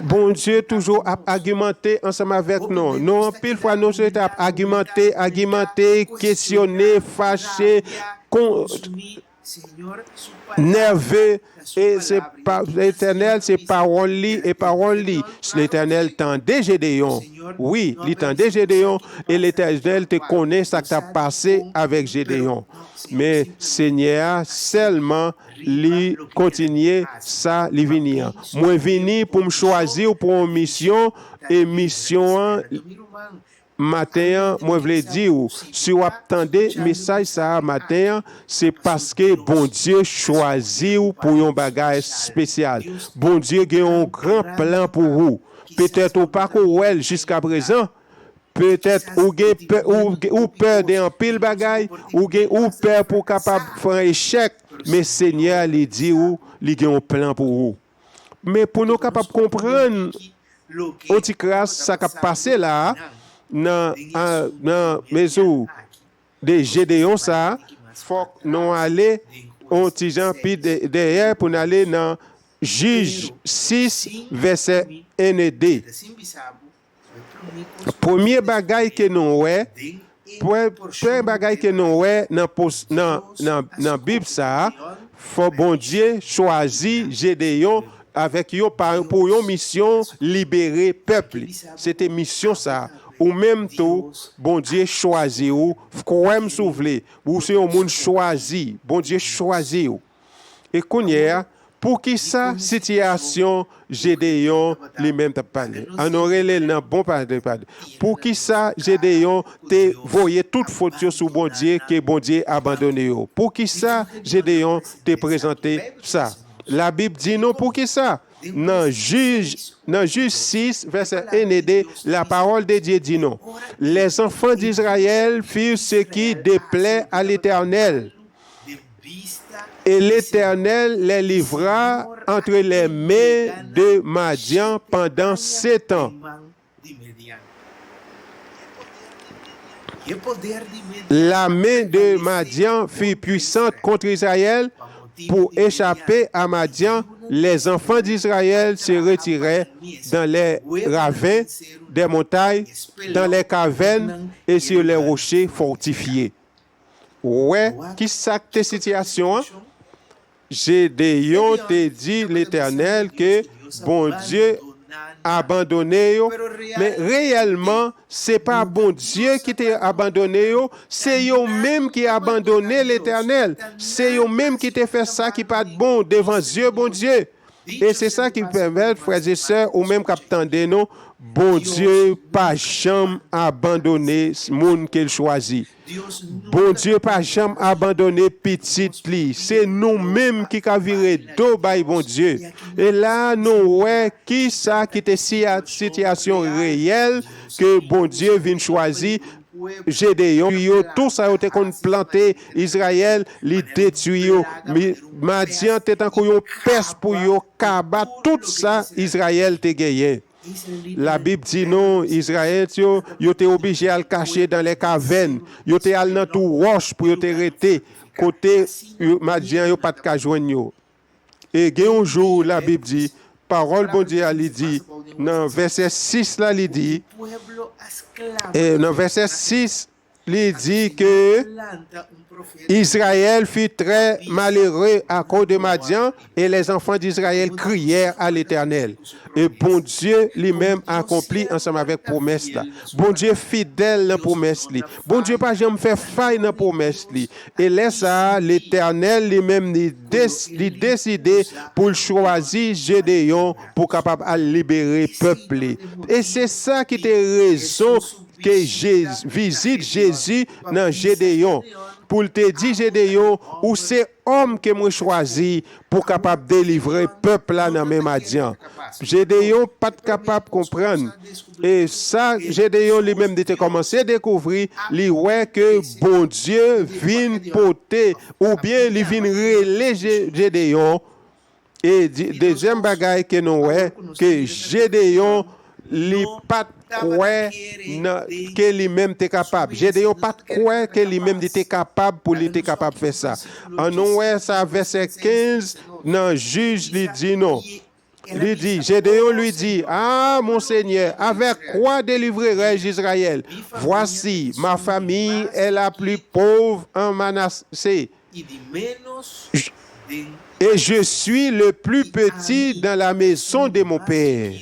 Bondye toujou ap agimante ansanm avèk nou. Nou anpil fwa nou rete ap agimante, agimante, kesyone, fache, kon, nève, e se pa, Letènèl se pawòl li e pawòl li. Letènèl tande Jedeyon. Wi, li tande Jedeyon e Letènèl te konnen sa k t ap pase avèk Jedeyon. Men Senyè a sèlman Li kontinye sa li vini an. Mwen vini pou m chwazi w pou yon misyon, e misyon an maten an, mwen vle di w, si w ap tande mesaj sa a maten an, se paske Bondye chwazi w pou yon bagay espesyal. Bondye gen yon gran plan pou ou. Petèt ou pako wè l jiskaprezan, Petèt ou gen pè, ou pè de anpil bagay, ou gen, ou pè pou kapab fè yon echèk, men Senyè a li di ou li gen yon plan pou ou. Men pou nou kapab konprann yon ti kras sa kap pase la a nan, nan mezi ou de Jedeyon sa a, fòk nou ale yon ti jan pi dèyè pou n ale nan Jij 6 vèsè 1 e 2. Premye bagay ke nou wè, premye bagay ke nou wè nan pos, nan, nan, nan Bib sa a, fò Bondye chwazi Jedeyon avèk yon pa, pou yon misyon libere pèp li. Se te misyon sa a. Ou menm tou, Bondye chwazi ou, kwè m si w vle, ou se yon moun chwazi, Bondye chwazi ou. E kounye a, poukisa sitiyasyon Jedeyon li menm t ap pale? An nou rele l nan bon pale pale. Poukisa Jedeyon te voye tout fot yo sou Bondye ke Bondye abandone yo? Poukisa Jedeyon te prezante sa? Labib di nou poukisa. Nan Jij, nan Jij 6, vèsè 1 e 2, lapawòl de Dye di nou, Lèzanfan d'Izrayèl firent ce qui déplaît à l'Éternel. Et l'Éternel les livra entre les mains de Madian pendant sept ans. La main de Madian fut puissante contre Israël. Pour échapper à Madian, les enfants d'Israël se retiraient dans les ravins des montagnes, dans les cavernes et sur les rochers fortifiés. Ou wè ki sa k te sitiyasyon an? Jedeyon te di Letènèl ke Bondye abandone yo, men reyèlman, se pa Bondye ki te abandone yo, se yo menm ki abandone Letènèl, se yo menm ki te fè sa ki pa t bon devan zye Bondye. E se sa ki pèmèt, frèzesè, ou menm k ap tande nou, Bondye pa janm abandone moun ke l chwazi. Bondye pa janm abandone pitit li. Se nou menm ki ka vire do bay Bondye. E la a nou wè ki sa ki te sitiyasyon reyèl ke Bondye vin chwazi Jedeyon yo, tou sa yo te konn plante Izrayèl, li detwi yo. Madyan te tankou yon pès pou yo kaba tout sa Izrayèl te genyen. Labib di nou Izrayelit yo, yo te oblije al kache dan lè kavèn, yo te al nan twou wòch pou yo te rete, kote Madyan yo pa t ka jwenn yo. E gen yon jou Labib di, pawòl Bondye a li di nan vèsè 6 la li di, e nan vèsè 6 li di ke Israël fut très malheureux à cause de Madian et les enfants d'Israël crièrent à l'Éternel. E Bondye li menm akonpli ansanm avèk pwomès la. Bondye fidèl nan pwomès li. Bondye pa janm fè fay nan pwomès li. E lè sa a, Letènèl li menm li deside pou l chwazi Jedeyon pou kapab al libere pèp li. E se sa ki te rezon ke vizit Jezi nan Jedeyon, pou l te di Jedeyon, Ou se òm ke mwen chwazi pou kapab delivre pèp la nan men Madyan. Jedeyon pa t kapab konprann. E sa Jedeyon li menm li te kòmanse dekouvri, li wè ke Bondye vin pote, oubyen li vin rele Jedeyon. E dezyèm bagay ke nou wè, ke Jedeyon li pa t kwè nan, ke li menm te kapab. Jedeyon pa t kwè ke li menm li te kapab pou li te kapab fè sa. An nou wè sa vèsè 15 nan Jij li di nou. Li di, Gédéon lui dit, Ah, mon Seigneur, avec quoi délivrerai-je Israël? Voici, ma famille est la plus pauvre en Manassé. Et je suis le plus petit dans la maison de mon père.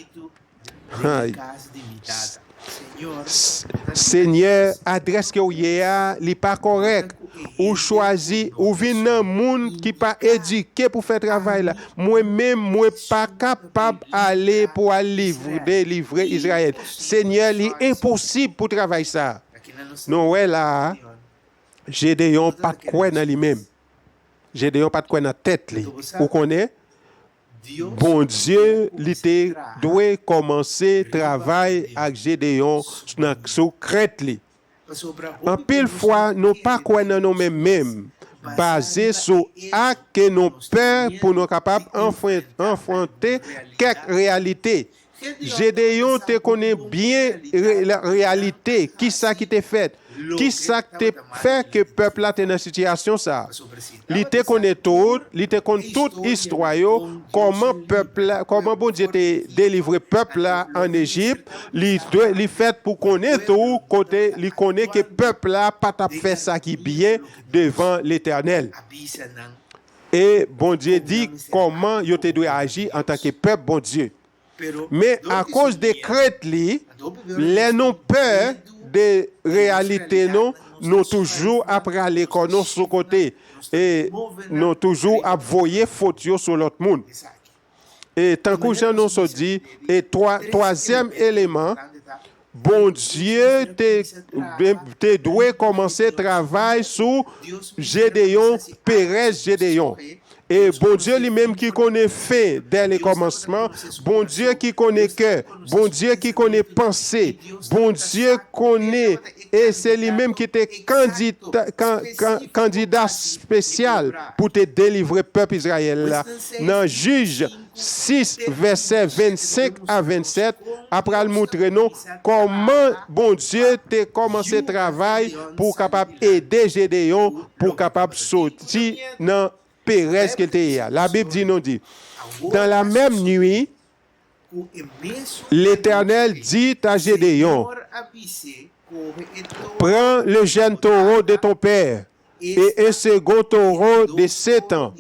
Senyè, adrès ke ou ye a, li pa kòrèk. Ou chwazi, ou vin nan moun ki pa edike pou fè travay la. Mwen menm, mwen pa kapab ale pou al livre, delivre Izrayèl. Senyè, li enposib pou travay sa a. Nou wè la a, Jedeyon pa t kwè nan li menm. Jedeyon pa t kwè nan tèt li. Ou konnen, Bondye li te dwe kòmanse travay ak Jedeyon nan sou krent li. Anpil fwa nou pa kwè nan nou menm menm, baze sou ak ke nou pè pou nou kapab anfwonte kèk reyalite. Jedeyon te konnen byen reyalite, kisa ki te fèt, kisa k te fè ke pèp la te nan sitiyasyon sa a. Li te konnen tout, li te konn tout istwa yo, kòman pèp la, kòman Bondye te delivre pèp la an Ejip, li dwe, li fèt pou konnen tou kote li konnen ke pèp la pa t ap fè sa ki byen devan Letènèl. E Bondye di kòman yo te dwe aji antanke pèp Bondye. Men akoz de krent li, lè nou pè de reyalite nou, nou toujou ap rale kò nou sou kote e nou toujou ap voye fot yo sou lòt moun. E tankou jan nou sot di, e twazyèm eleman, Bondye te dwe kòmanse travay sou Jedeyon, perèz Jedeyon. E Bondye li menm ki konnen fen dè le kòmansman, Bondye ki konnen kè, Bondye ki konnen panse, Bondye konnen e se li menm ki te kandida spesyal pou te delivre pèp Izrayèl la nan Jij 6 vèsè 25 a 27 a pral moutre nou kòman Bondye te kòmanse travay pou kapab ede Jedeyon pou kapab soti nan perèz ke l te ye a. Labib di nou di, Dans la même nuit, L'Etènèl dit à Gédéon, Prends le jeune taureau de ton père, et un second taureau de sept ans,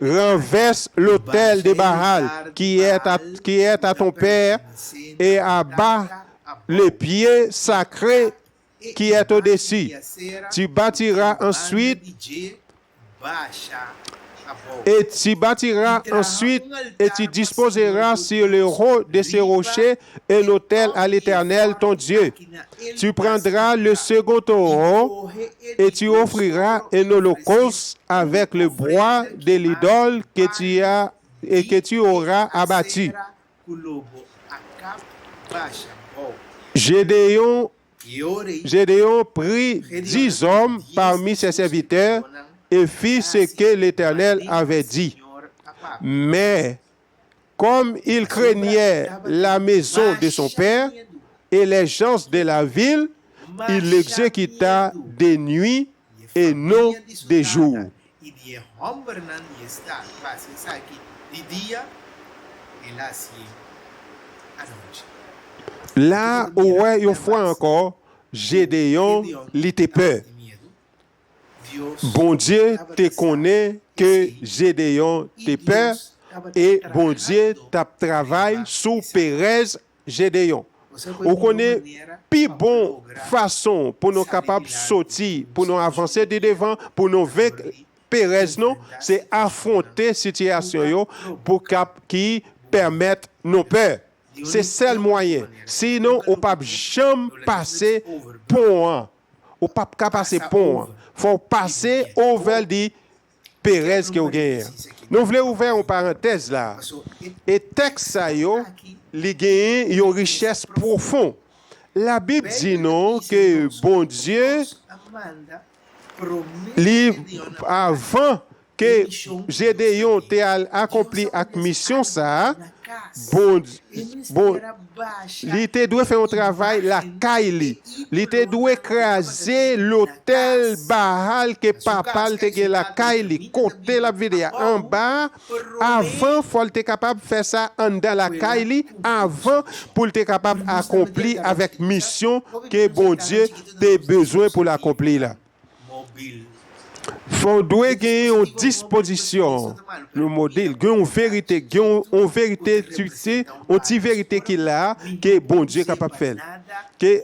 renverse l'autel de Baal qui est à, qui est à ton père, et abat le pied sacré qui est au-dessus. Tu bâtiras ensuite et tu bâtiras ensuite et tu disposeras sur le haut de ces rochers un autel à l'Éternel ton Dieu. Tu prendras le second taureau et tu offriras un holocauste avec le bois de l'idole que tu as et que tu auras abattu. Gédéon Gédéon prit dix hommes parmi ses serviteurs et fit ce que l'Éternel avait dit. Mais comme il craignait la maison de son père et les gens de la ville, il l'exécuta de nuit et non de jour. La ou wè yon fwa ankò Jedeyon li te pè. Bondye te konnen ke Jedeyon te pè e Bondye t ap travay sou perèz Jedeyon. Ou konnen pi bon fason pou nou kapab soti, pou nou avanse di devan, pou nou venk perèz nou, se afwonte sitiyasyon yo pou kap ki pèmèt nou pè. Se sèl mwayen. Sinon ou pap janm pase pon an. Ou pap ka pase pon an. Fò w pase over di perèz ke w genyen an. Nou vle ouvè yon parantèz la a. E tèks sa yo, li genyen yon richès pwofon. Labib di nou ke Bondye, li, avan ke Jedeyon te al akonpli ak misyon sa a, Bon, bon, li te dwe fè yon travay lakay li. Li te dwe kraze lotèl Baal ke papa l te gen lakay li, kote l ap vide a, anba a, avan fò l te kapab fè sa anndan lakay li, avan pou l te kapab akonpli avèk misyon ke Bondye te bezwen pou l akonpli la. Fò w dwe gen yon dispozisyon, yon modèl, gen yon verite, gen yon verite, yon ti verite ki la a, ke Bondye kapab fè l. Ke.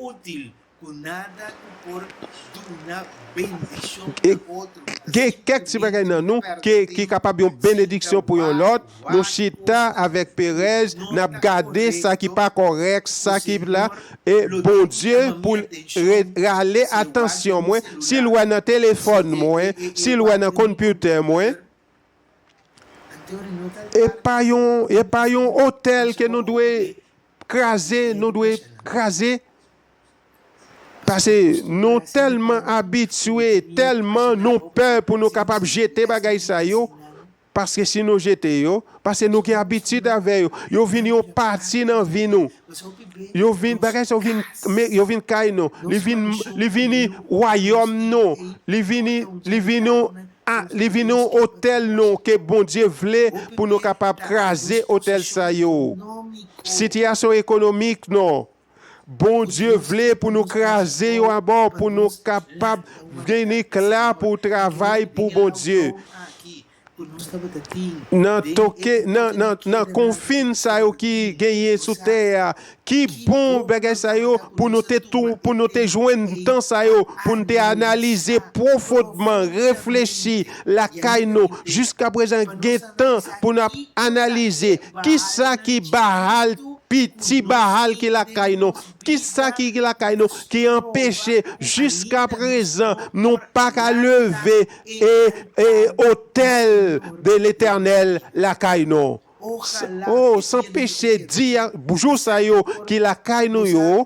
Gen kèk ti bagay nan nou ke ki kapab yon benediksyon pou yon lòt, nou chita avèk perèz, n ap gade sa ki pa kòrèk, sa ki la, e Bondye pou l rale atansyon mwen, si l wè nan telefòn mwen, si l wè nan konpyoutè mwen, e pa yon, e pa yon otèl ke nou dwe kraze, nou dwe kraze. Pase nou tèlman abitye, tèlman nou pè pou nou kapab jete bagay sa yo, Paske si nou jete yo, paske nou gen abitid avè yo, yo vin yon pati nan vi nou. Yo vin, bagay sa yo vin, yo vin kay nou. Li vin, li vini wayòm nou. Li vini, li vin yon, a, li vin yon otèl nou ke Bondye vle pou nou kapab kraze otèl sa yo. Sitiyasyon ekonomik nou. Bondye vle pou nou kraze yo abò pou nou kapab vini kla pou travay pou Bondye. Nan toke, nan, nan, nan konfin sa yo ki genyen sou tè a, ki bon bagay sa yo pou nou te tou, pou nou te jwenn tan sa yo pou nou te analize pwofondman, reflechi lakay nou jiskaprezan gen tan pou nou ap analize kisa ki Baal Piti Baal ki lakay nou, kisa ki lakay nou ki anpeche jiska prezan nou pa ka leve e e otèl de Letènèl lakay nou? O, sanpeche di jou sa yo ki lakay nou yo,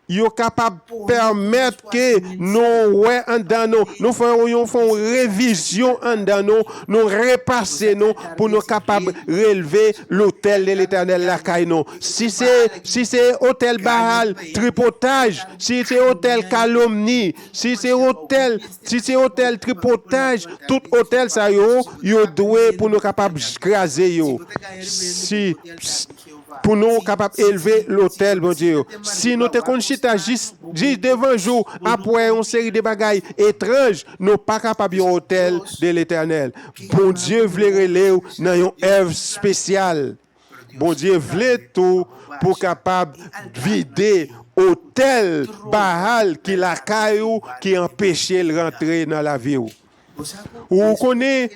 Yo kapab pèmèt ke nou wè anndan nou, nou fè yon fè yon revizyon anndan nou, nou repase nou pou nou kapab relve lotèl de Letènèl lakay nou. Si se, si se otèl Baal, tripotaj, si se otèl kalomni, si se otèl, si se otèl tripotaj, tout otèl sa yo, yo dwe pou nou kapab kraze yo. Si. Pou nou kapab elve lotèl Bondye yo. Si nou te konn chita jis jis devan jou ap wè yon seri de bagay etranj, nou pa kapab yon otèl de Letènèl. Bondye vle rele w nan yon èv spesyal. Bondye vle tou pou kapab vide otèl Baal ki lakay ou ki anpeche l rantre nan lavi w. Ou konnen,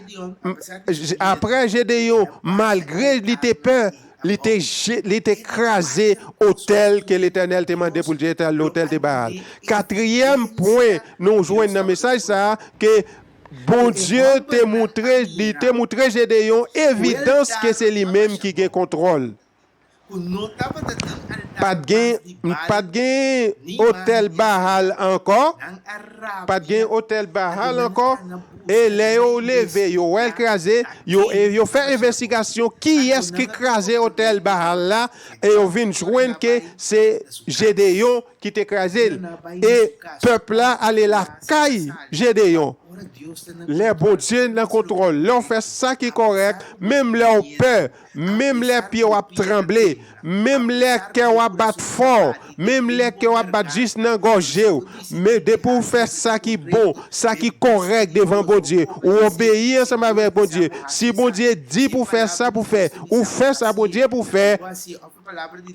apre Jedeyon, malgre li te pè, li te, li te kraze otèl ke Letènèl te mande pou l jete, lotèl de Baal. Katriyèm pwen nou jwenn nan mesaj sa a, ke Bondye te moutre, li te moutre Jedeyon evidans ke se li menm ki gen kontwòl. Pat gen pat gen otèl Baal ankò, pat gen otèl Baal ankò, e lè yo leve yo wè l kraze, yo e yo fè envestigasyon kiyès ki kraze otèl Baal la, e yo vin jwenn ke se Jedeyon ki te kraze l, e pèp la ale lakay Jedeyon. Lè Bondye nan kontwòl, lè w fè sa ki kòrèk, menm lè w pè, Menm lè pye w ap tranble, menm lè kè w ap bat fò, menm lè kè w ap bat jis nan gòje w, men depi w fè sa ki bon, sa ki kòrèk devan Bondye, ou obeyi ansanm avèk Bondye, si Bondye di pou fè sa pou fè, ou fè sa Bondye pou fè,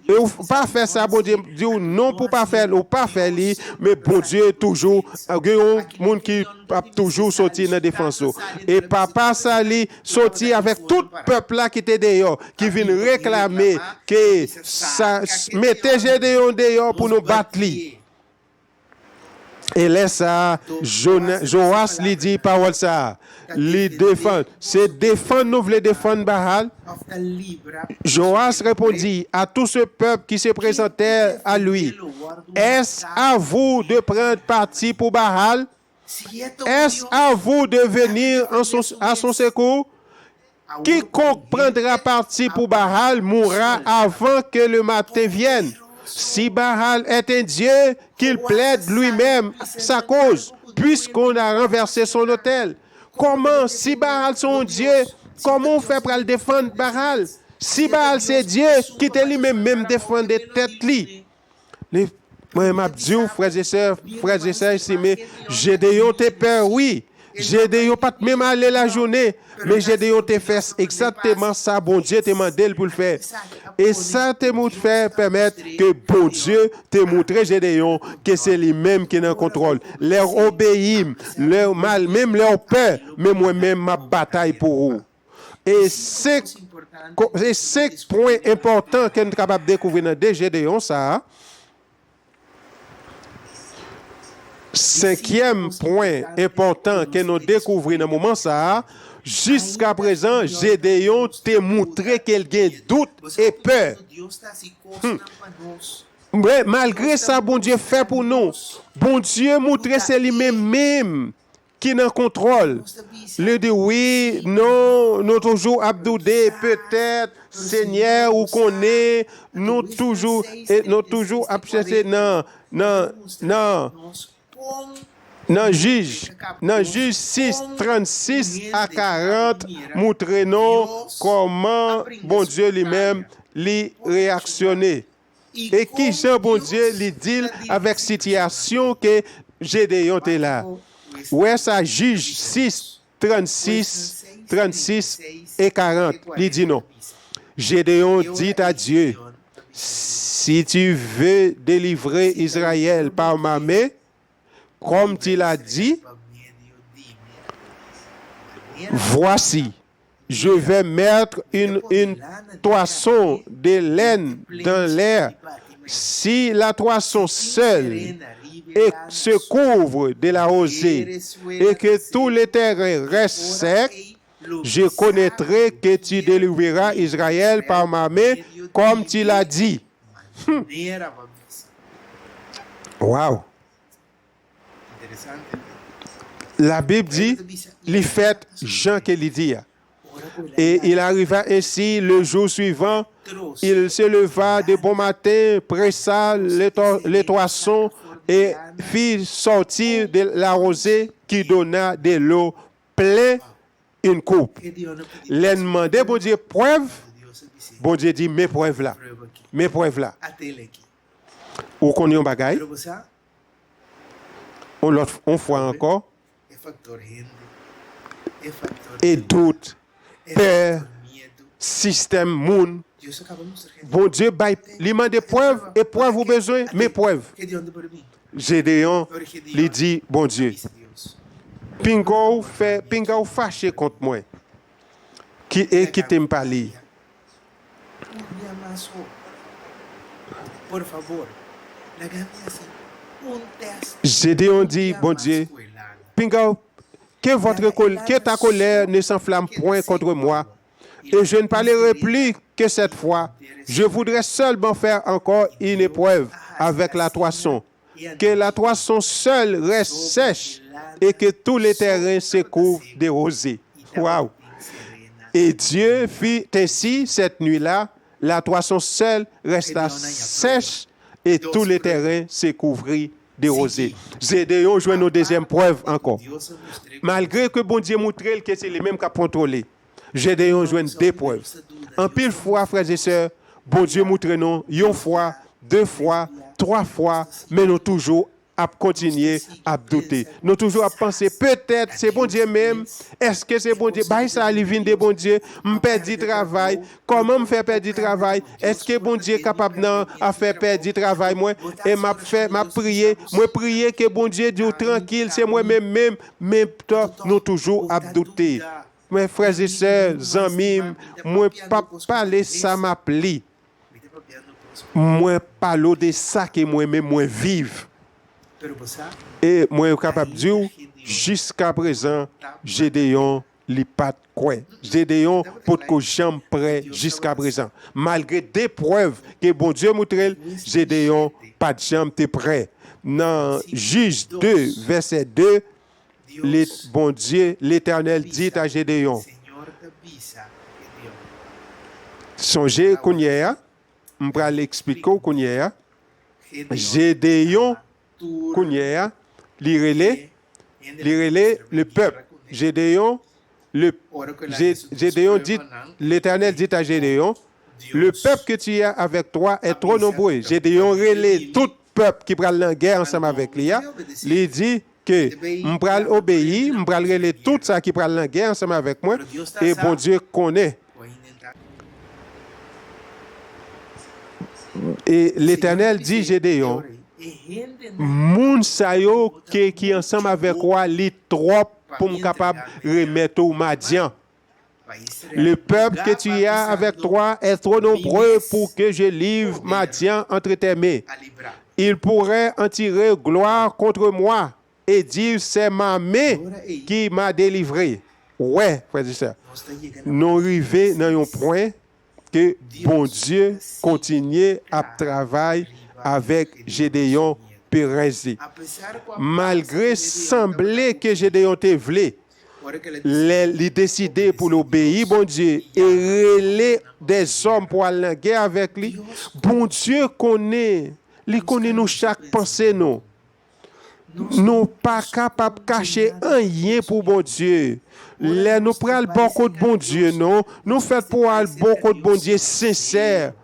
e ou pa fè sa Bondye di w non pou pa fè l, ou pa fè li, men Bondye toujou gen yon moun ki ap toujou soti nan defans ou. E papa sa li Soti avèk tout pèp la ki te deyò, ki vin reklame ke sa, Mete Jedeyon deyò pou nou bat li. E lè sa a, Joas li di pawòl sa a, li defann, Se defann nou vle defann Baal? Joas répondit à tout ce peuple qui se présentait à lui, Est-ce à vous de prendre parti pour Baal? Est-ce à vous de venir à son secours? Quiconque prendra parti pour Baal mourra avant que le matin vienne. Si Baal est un dieu, qu'il plaide lui-même sa cause, puisqu'on a renversé son autel. Kòman, si Baal se yon dye, kòman ou fè pral defann Baal? Si Baal se dye, kite li menm menm defande tèt li. Li, mwen m ap di w, frèzesè, frèzesè estime, Jedeyon te pè wi. Jedeyon pa t menm ale lajounen, men Jedeyon te fè egzakteman sa Bondye te mande l pou l fè. E sa te fè pèmèt ke Bondye te moutre Jedeyon ke se li menm ki nan kontwòl. Lè w obeyi m, lè w mal, menm lè w pè, men mwen menm m ap batay pou ou. E 5 e 5 pwen enpòtan ke n kapab dekouvri nan 2 Jedeyon sa a. Senkyèm pwen enpòtan ke nou dekouvri nan moman sa a, jiskaprezan Jedeyon te moutre ke l gen dout e pè. Hum! Men, malgre sa Bondye fè pou nou, Bondye moutre se li menm menm ki nan kontwòl. Li di, Wi, non, nou toujou ap doude, petèt, Senyè, ou konnen, nou toujou, nou toujou ap chèche nan, nan, nan, nan Jij, nan Jij 6, 36 a 40 moutre nou kòman Bondye li menm li reyaksyone. E kijan Bondye li dil avèk sitiyasyon ke Jedeyon te la. Wè sa Jij 6, 36, 36 e 40 li di nou. Jedeyon dit a Dye, Si tu veux delivre Israël par ma main, kòm tu l'as dit, voici, Je vais mettre une une toison de laine dans l'air, si la toison seule et se couvre de la rosée, et que tout le terrain reste sec, je connaîtrai que tu délivreras Israël par ma main, comme tu l'as dit. Hum! Waw! Labib di, Li fèt jan ke li di a. Et il arriva ainsi le jour suivant, il se leva de bon matin, pressa les toisons et fit sortir de la rosée qui donna de l'eau plein une coupe. Lè n mande Bondye prèv, Bondye di men prèv la, men prèv la. Ou konn yon bagay? Yon lòt, yon fwa ankò, e dout, pè, sistèm moun, Bondye bay, li mande prèv, e prèv ou bezwen, men prèv. Jedeyon, li di Bondye, Pinga w fè, pinga w fache kont mwen, ki, e kite m pale. Jedeon di Bondye, Pinga w, ke votre ke ta colère ne s'enflamme point contre moi, et je ne parlerai plus que cette fois, je voudrais seulement faire encore une épreuve avec la toison, que la toison seule reste sèche et que tous les terrains se couvrent de rosée. Waw! Et Dieu fit ainsi cette nuit-là, la toison seule resta sèche et tous les terrains se couvrit de rosée. Zedeyon jwenn yon dezyèm prèv ankò. Malgre ke Bondye moutre l ke se li menm k ap kontwole, Jedeyon jwenn de prèv. Anpil fwa, frèzesè, Bondye moutre nou yon fwa, de fwa, 3 fwa, men nou toujou ap kontinye ap doute. Nou toujou ap panse petèt se Bondye menm, èske se Bondye, bay sa li vin de Bondye, m pèdi travay, kòman m fè pèdi travay, èske Bondye kapab nan afè pèdi travay mwen, e m ap fè, m ap priye, mwen priye ke Bondye di w trankil se mwen menm menm, men nou toujou ap doute. Men frèzesè, zanmi m, mwen pap pale sa m ap li. Mwen pale w de sa ke mwen menm mwen viv. E mwen kapab di w, jiskaprezan, Jedeyon li pa t kwè. Jedeyon potko janm prè jiskaprezan. Malgre de prèv ke Bondye moutre l, Jedeyon pa t janm te prè. Nan Jij 2, vèsè 2, Bondye, Letènèl dit a Jedeyon. Sonje kounye a, m pral eksplike w kounye a, Jedeyon kounye a, li rele, li rele le pèp. Jedeyon, le, Jedeyon dit, Letènèl dit a Jedeyon, Le pèp ke tu as avèk toi est trop nombreux. Jedeyon rele tout pèp ki pral nan gè ansanm avèk li a, li di ke, M pral obeyi, m pral rele tout sa ki pral nan gè ansanm avèk mwen, e Bondye konnen. E Letènèl di Jedeyon, Moun sa yo ke ki ansanm avèk ou a, li twòp pou m kapab remèt ou Madyan. Le peuple que tu as avec toi est trop nombreux pour que je livre Madian entre tes mains. Il pourrait en tirer gloire contre moi et dire c'est ma main qui m'a délivré. Wè, frè e sè, nou rive nan yon pwen ke Bondye kontinye ap travay avèk Jedeyon perèz li. Malgre sanble ke Jedeyon te vle Lè li deside pou l obeyi Bondye e rele dèzòm pou al nan gè avèk li, Bondye konnen, li konnen nou chak panse nou. Nou pa kapab kache anyen pou Bondye. Lè nou pral bò kot Bondye nou, nou fèt pou al bò kot Bondye sensè.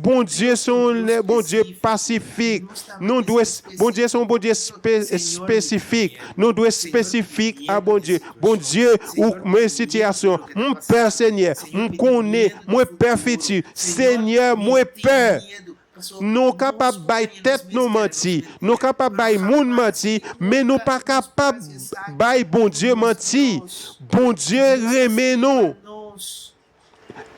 Bondye se yon Bondye pasifik. Nou dwe, Bondye se yon Bondye espesifik. Nou dwe espesifik a Bondye. Bondye, ou men sitiyasyon. M pè, Senyè. M konnen. Mwen pè fiti. Senyè, mwen pè. Nou kapab bay tèt nou manti. Nou kapab bay moun manti. Men nou pa kapab bay Bondye manti. Bondye renmen nou.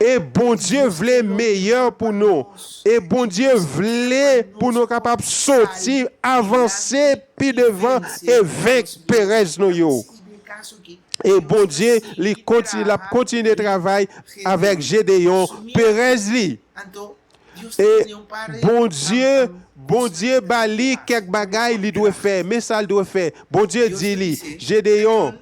E Bondye vle meyè pou nou. E Bondye vle pou nou kapab soti, avanse pi devan e venk perèz nou yo. E Bondye li konti, l ap kontinye travay avèk Jedeyon, perèz li. E Bondye, Bondye ba li kèk bagay li dwe fè. Men sa l dwe fè. Bondye di li, Jedeyon,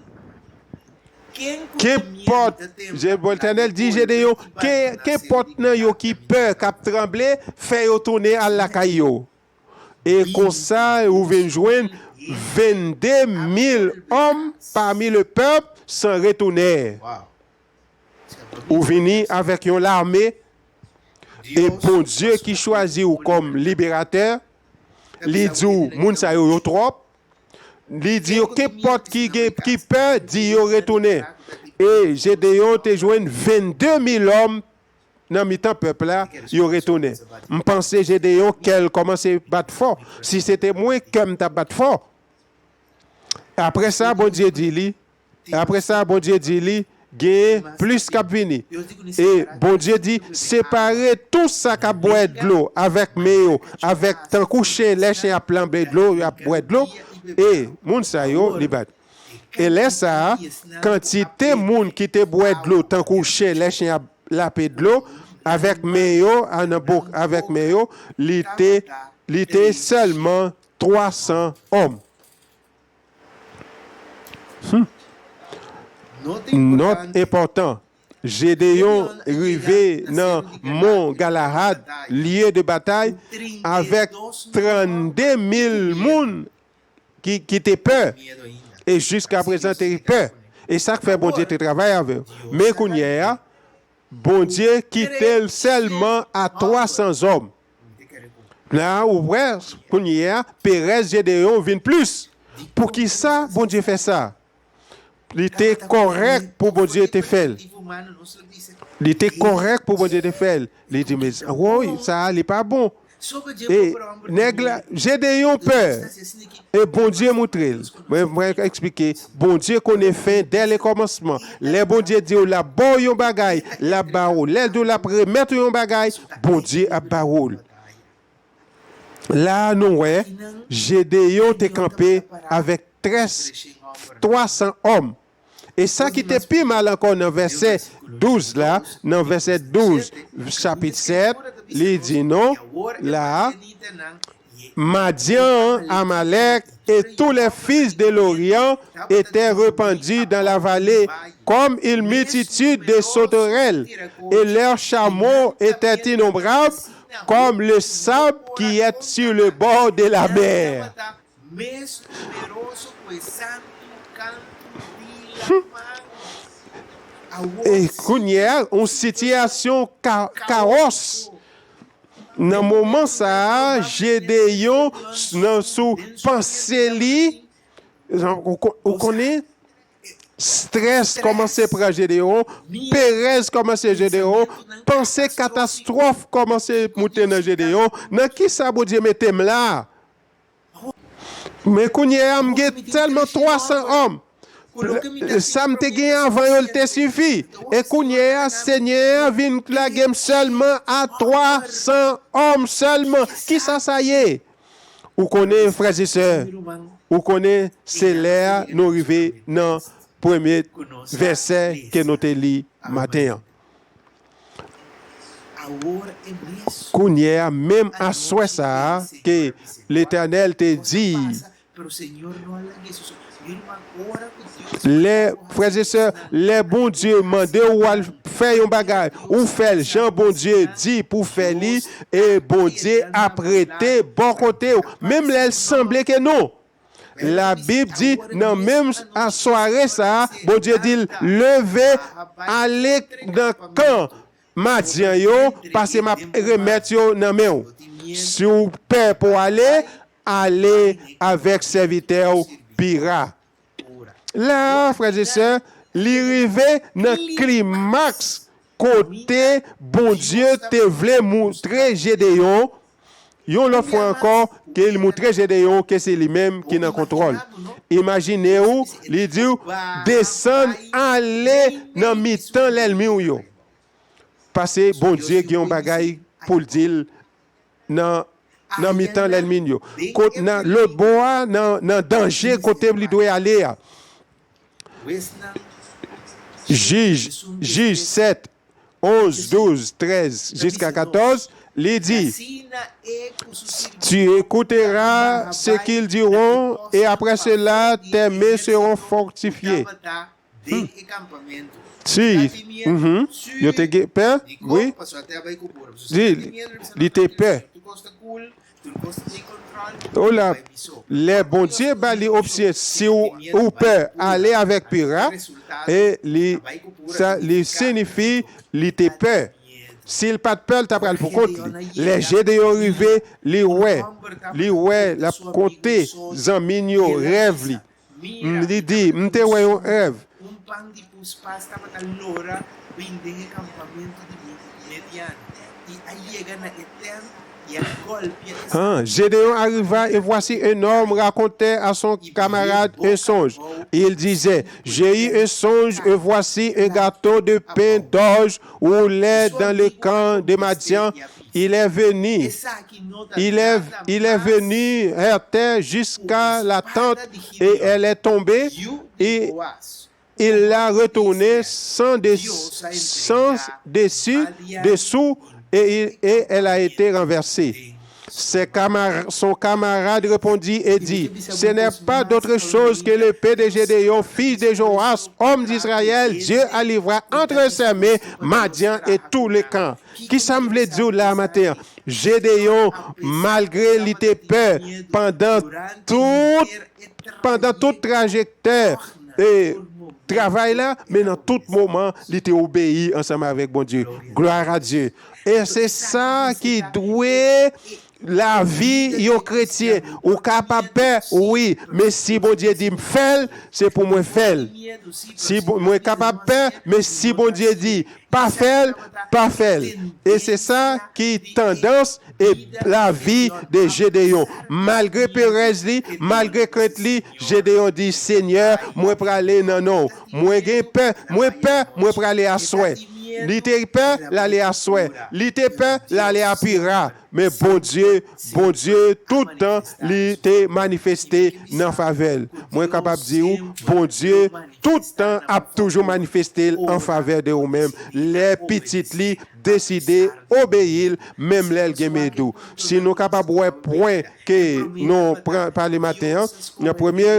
Kenpòt, Letènèl di Jedeyon, kenpòt nan yo ki pè, k ap tranble, fè yo tounen al lakay yo. E konsa ou vin jwenn 22000 òm pami lepèp san retounen. Ou vini avèk yon lame, e Bondye ki chwazi ou kòm liberatè, li di w moun sa yo yo twòp, Li di yo, Kenpòt ki gen, ki pè, di yo retounen. E Jedeyon te jwenn vennde mil òm nan mitan pèp la, yo retounen. M panse Jedeyon kè l kòmanse bat fò. Si se te mwen, kè m t ap bat fò. Apre sa, Bondye di li, Apre sa, Bondye di li, Genyen plis k ap vini. E, Bondye di, Separe tou sa k ap bwè dlo avèk men yo, avèk tankou chen, lè chen ap lanbe dlo, y ap bwè dlo. E, moun sa yo, li bat. E lè sa a, kantite moun ki te bwè dlo tankou chen, lè chen ap lape dlo, avèk men yo, nan bok, avèk men yo, li te, li te sèlman 300 òm. Humm. Nòt enpòtan, Jedeyon rive nan Mon Galahad, lye de batay, avèk 32 mil moun ki te pè, e jiskaprezan te pè. E sa k fè Bondye te travay avè yo. Men kounye a, Bondye kite l sèlman a 300 zòm. La a, ou wè, kounye a, perèz Jedeyon vin plis. Poukisa Bondye fè sa? Li te kòrèk pou Bondye te fè l. Li te kòrèk pou Bondye te fè l. Li di, men, woy, sa a, li pa bon. E, nèg la, Jedeyon pè. E Bondye moutre l. Mwen mwen eksplike, Bondye konnen fen dè le kòmansman. Lè Bondye di w l ap ba w yon bagay, l ap ba ou. Lè l di w l ap remèt ou yon bagay, Bondye ap ba ou l. La a nou wè, Jedeyon te kanpe avèk tres 300 òm. E sa ki te pi mal ankò nan vèsè 12 la, nan vèsè 12 chapit 7, li di nou la a, Madian, Amalèk e tou lè fis de Loryan etè repandi dan la vale. Comme une multitude de sauterelles, et leurs chameaux étaient innombrables, comme le sable qui est sur le bord de la mer. E kounye a, yon sitiyasyon kawòs. Nan moman sa a, Jedeyon nan sou panse li, ou konnen, strès kòmanse pran Jedeyon, perèz kòmanse Jedeyon, panse katastwòf kòmanse moute nan Jedeyon, nan kisa Bondye mete m la a? Men kounye a, m gen sèlman 300 òm. Sa m te gen avan yo te sifi. E kounye a, Senyè a vin lage m sèlman a 300 òm sèlman. Ki sa sa ye? Ou konnen, frèzesè, ou konnen, se lè a nou rive nan premye vèsè ke nou te li maten an. Kounye a, menm aswè sa a ke Letènèl te di, Lè, frèzesè, lè Bondye mande ou al fè yon bagay, ou fè l jan Bondye di pou fè li, e Bondye ap rete bò kote ou, menm lè l sanble ke non. Labib di nan menm sware sa a, Bondye di l, Leve, ale nan kan Madyan yo, pase m ap remèt yo nan men w. Si w pè pou w ale, ale avèk sèvitè w Pira. La a, frèzesè, li rive nan klimaks kote Bondye te vle moutre Jedeyon Yon lòt fwa ankò, ke li moutre Jedeyon ke se li menm ki nan kontwòl. Imajine ou, li di w, desann ale nan mitan lèlmi w yo. Pase Bondye gen yon bagay pou l di l nan nan mitan lèlmi l yo. Kot nan lotbò a, nan nan danje kote li dwe ale a. Jij, Jij 7, 11, 12, 13 jiska 14, li di, Tu écouteras ce qu'ils diront, et après cela, tes mains seront fortifiées. Si, yo te gen pè, wi, di, li te pè. Hola, lè Bondye ba li opsyon si ou pè ale avèk Pira, e li sa li sinifi li te pè. Si l pat pè l ta pral pou kont li. Lè Jedeyon rive, li wè, li wè l ap konte zanmi n yo rèv li. M, li di, m te wè yon rèv. Hein, Gédéon arriva et voici un homme racontait à son camarade un songe. Il disait, J'ai eu un songe et voici un gâteau de pain d'orge roulait dans le camp de Madian. Il est venu, il est, il est venu heurter jusqu'à la tente et elle est tombée et il l'a retournée sans, sans dessus, dessous et, et elle a été renversée. Son camarade répondit et dit, Ce n'est pas d'autre chose que le de Gédéon, fils de Joas, homme d'Israël, Dieu a livré entre ses mains Madian et tous les camps. Ki sa m vle di w la maten an? Jedeyon, malgre li te pè pandan tout pandan tout trajektè e travay la, men nan tout moman li te obeyi ansanm avèk Bondye. Glwa a Dye! E se sa ki dwe lavi yon kretyen. Ou kapab pè, wi, men si Bondye di m fè l, se pou mwen fè l. Si mwen kapab pè, men si Bondye di pa fè l, pa fè l. E se sa ki tandans e lavi de Jedeyon. Malgre perèz li, malgre krent li, Jedeyon di, Senyè, mwen prale nan non w. Mwen gen pè, mwen pè, mwen prale aswè. Li te pè, l ale aswè. Li te pè, l ale a Pira. Men Bondye, Bondye tout tan li te manifeste nan favè l. Mwen kapab di ou, Bondye tout tan ap toujou manifeste l an favè de ou menm lè pitit li deside obeyi l menm lè l gen medou. Si nou kapab wè pwen ke nou pran pale maten an, nan premye.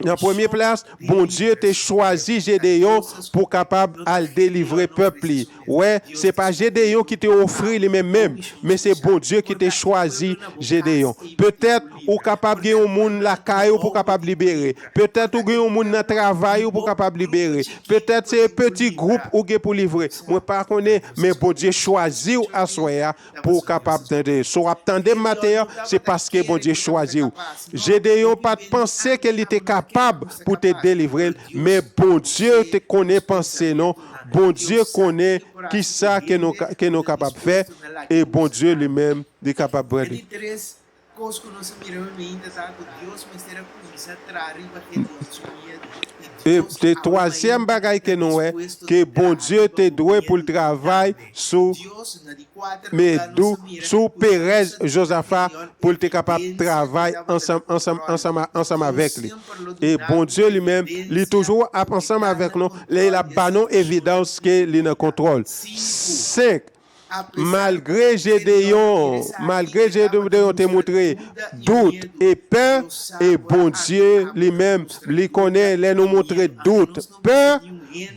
Nan premye plas, Bondye te chwazi Jedeyon pou kapab al delivre pèp li. Wè, se pa Jedeyon ki te ofri li menm menm, men se Bondye ki te chwazi Jedeyon. Petèt, ou kapab gen yon moun lakay ou pou kapab libere. Petèt ou gen yon moun nan travay ou pou kapab libere. Petèt se peti gwoup ou gen pou livre. Mwen pa konnen, men Bondye chwazi w aswè a pou w kapab tande. Si w ap tande m maten an, se paske Bondye chwazi w. Jedeyon pa t panse ke li te kapab pou te delivre l, men Bondye te konnen panse nou, Bondye konnen kisa ke nou ke nou kapab fè, e Bondye li menm li kapab pran li. Kos ku nos a mira mi mainta ta ku Dios mester a kuminsá traha riba Gedeon su miedu. I E Dios te awe twazyèm mainta bagay ta ke nou wè, dispuesto ke di traha Bondye te riba bo dwe pou l miedu travay tambe. sou Dios na di kuater me lugá nos dou a mira sou ku perèz Dios a duna Jozafa Gedeon pou l te kapab evidensia ku travay tabata na ansanm ansanm kontrol. ansanm ansanm Dios avèk li. semper lo E duna bo Bondye li menm, li evidensia toujou ap ku e ansanm ta avèk na nou lè kontrol l ap di e ba nou situashonnan evidans ku ke bo li nan ta. kontwòl. Sinku. 5, Malgre Jedeyon, malgre Jedeyon te moutre dout e pè, e Bondye li menm, li konnen lè nou moutre dout, pè,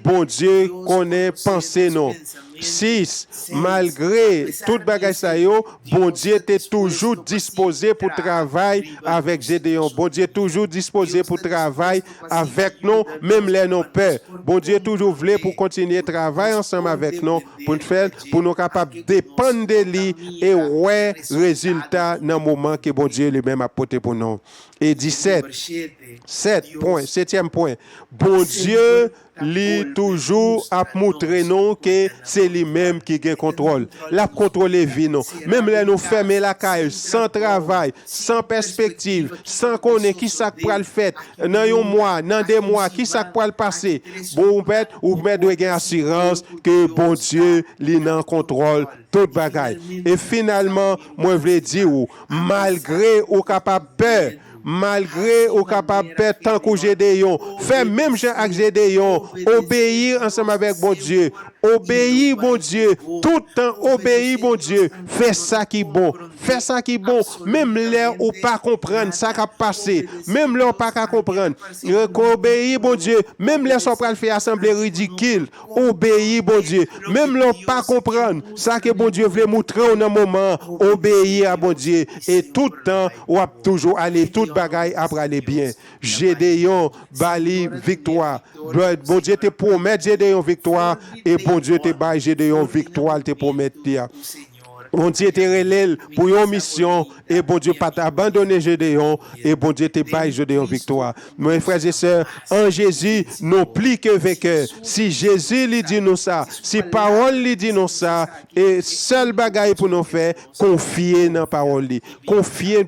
Bondye konnen panse nou. 6, Malgre tout bagay sa yo, Bondye te toujou dispoze pou travay avèk Jedeyon. Bondye toujou dispoze pou travay avèk nou, menm lè nou pè. Bondye toujou vle pou kontinye travay ansanm avèk nou. Pou n fè l, pou nou kapab depann de li e wè rezilta nan moman ke Bondye li menm ap pote pou nou. E 17, 7 pwen, setyèm pwen, Bondye li toujou ap moutre nou ke se li menm ki gen kontwòl. L ap kontwole vi nou. Menm lè nou fèmen lakay, san travay, san pèspektiv, 100 konnen ki sa k pral fèt nan yon mwa, nan de mwa, ki sa k pral pase. Bon ou mèt, ou mèt dwe gen asirans ke Bondye li nan kontwòl tout bagay. E finalman, mwen vle di ou, malgre ou kapab pè, malgre ou kapab pè tankou Jedeyon, fè menm jan ak Jedeyon, obeyi ansanm avèk Bondye, obeyi Bondye, tout tan obeyi Bondye, fè sa ki bon. Fè sa ki bon, menm lè ou pa konprann sa k ap pase, menm lè ou pa ka konprann. Obeyi Bondye, menm lè sa w pral fè a sanble ridikil. Obeyi Bondye, menm lè w pa konprann sa ke Bondye vle moutre w nan moman an. Obeyi a Bondye, e tout tan w ap toujou ale, tout bagay ap prale byen. Jedeyon ba li viktwa. Bondye te pwomèt Jedeyon viktwa, e Bondye te bay Jedeyon viktwa l te pwomèt li a. Bondye te rele l pou yon misyon e Bondye pa t abandone Jedeyon e Bondye te bay Jedeyon viktwa. Mwen frè e sè, an Jezi nou pli ke venkè. Si Jezi li di nou sa, si pawòl li di nou sa, e sèl bagay pou nou fè, konfye nan pawòl li. Konfye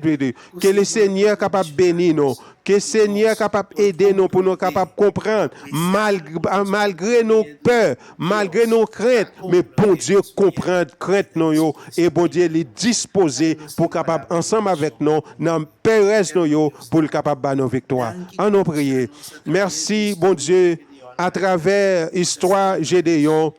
Ke le Senyè kapab beni nou. Ke Senyè kapab ede nou pou nou kapab konprann malgre nou pè, malgre nou krent, men Bondye konprann krent nou yo e Bondye li dispoze pou kapab ansanm avèk nou nan perèz nou yo pou l kapab ba nou viktwa. An nou priye. Mèsi Bondye atravè istwa Jedeyon.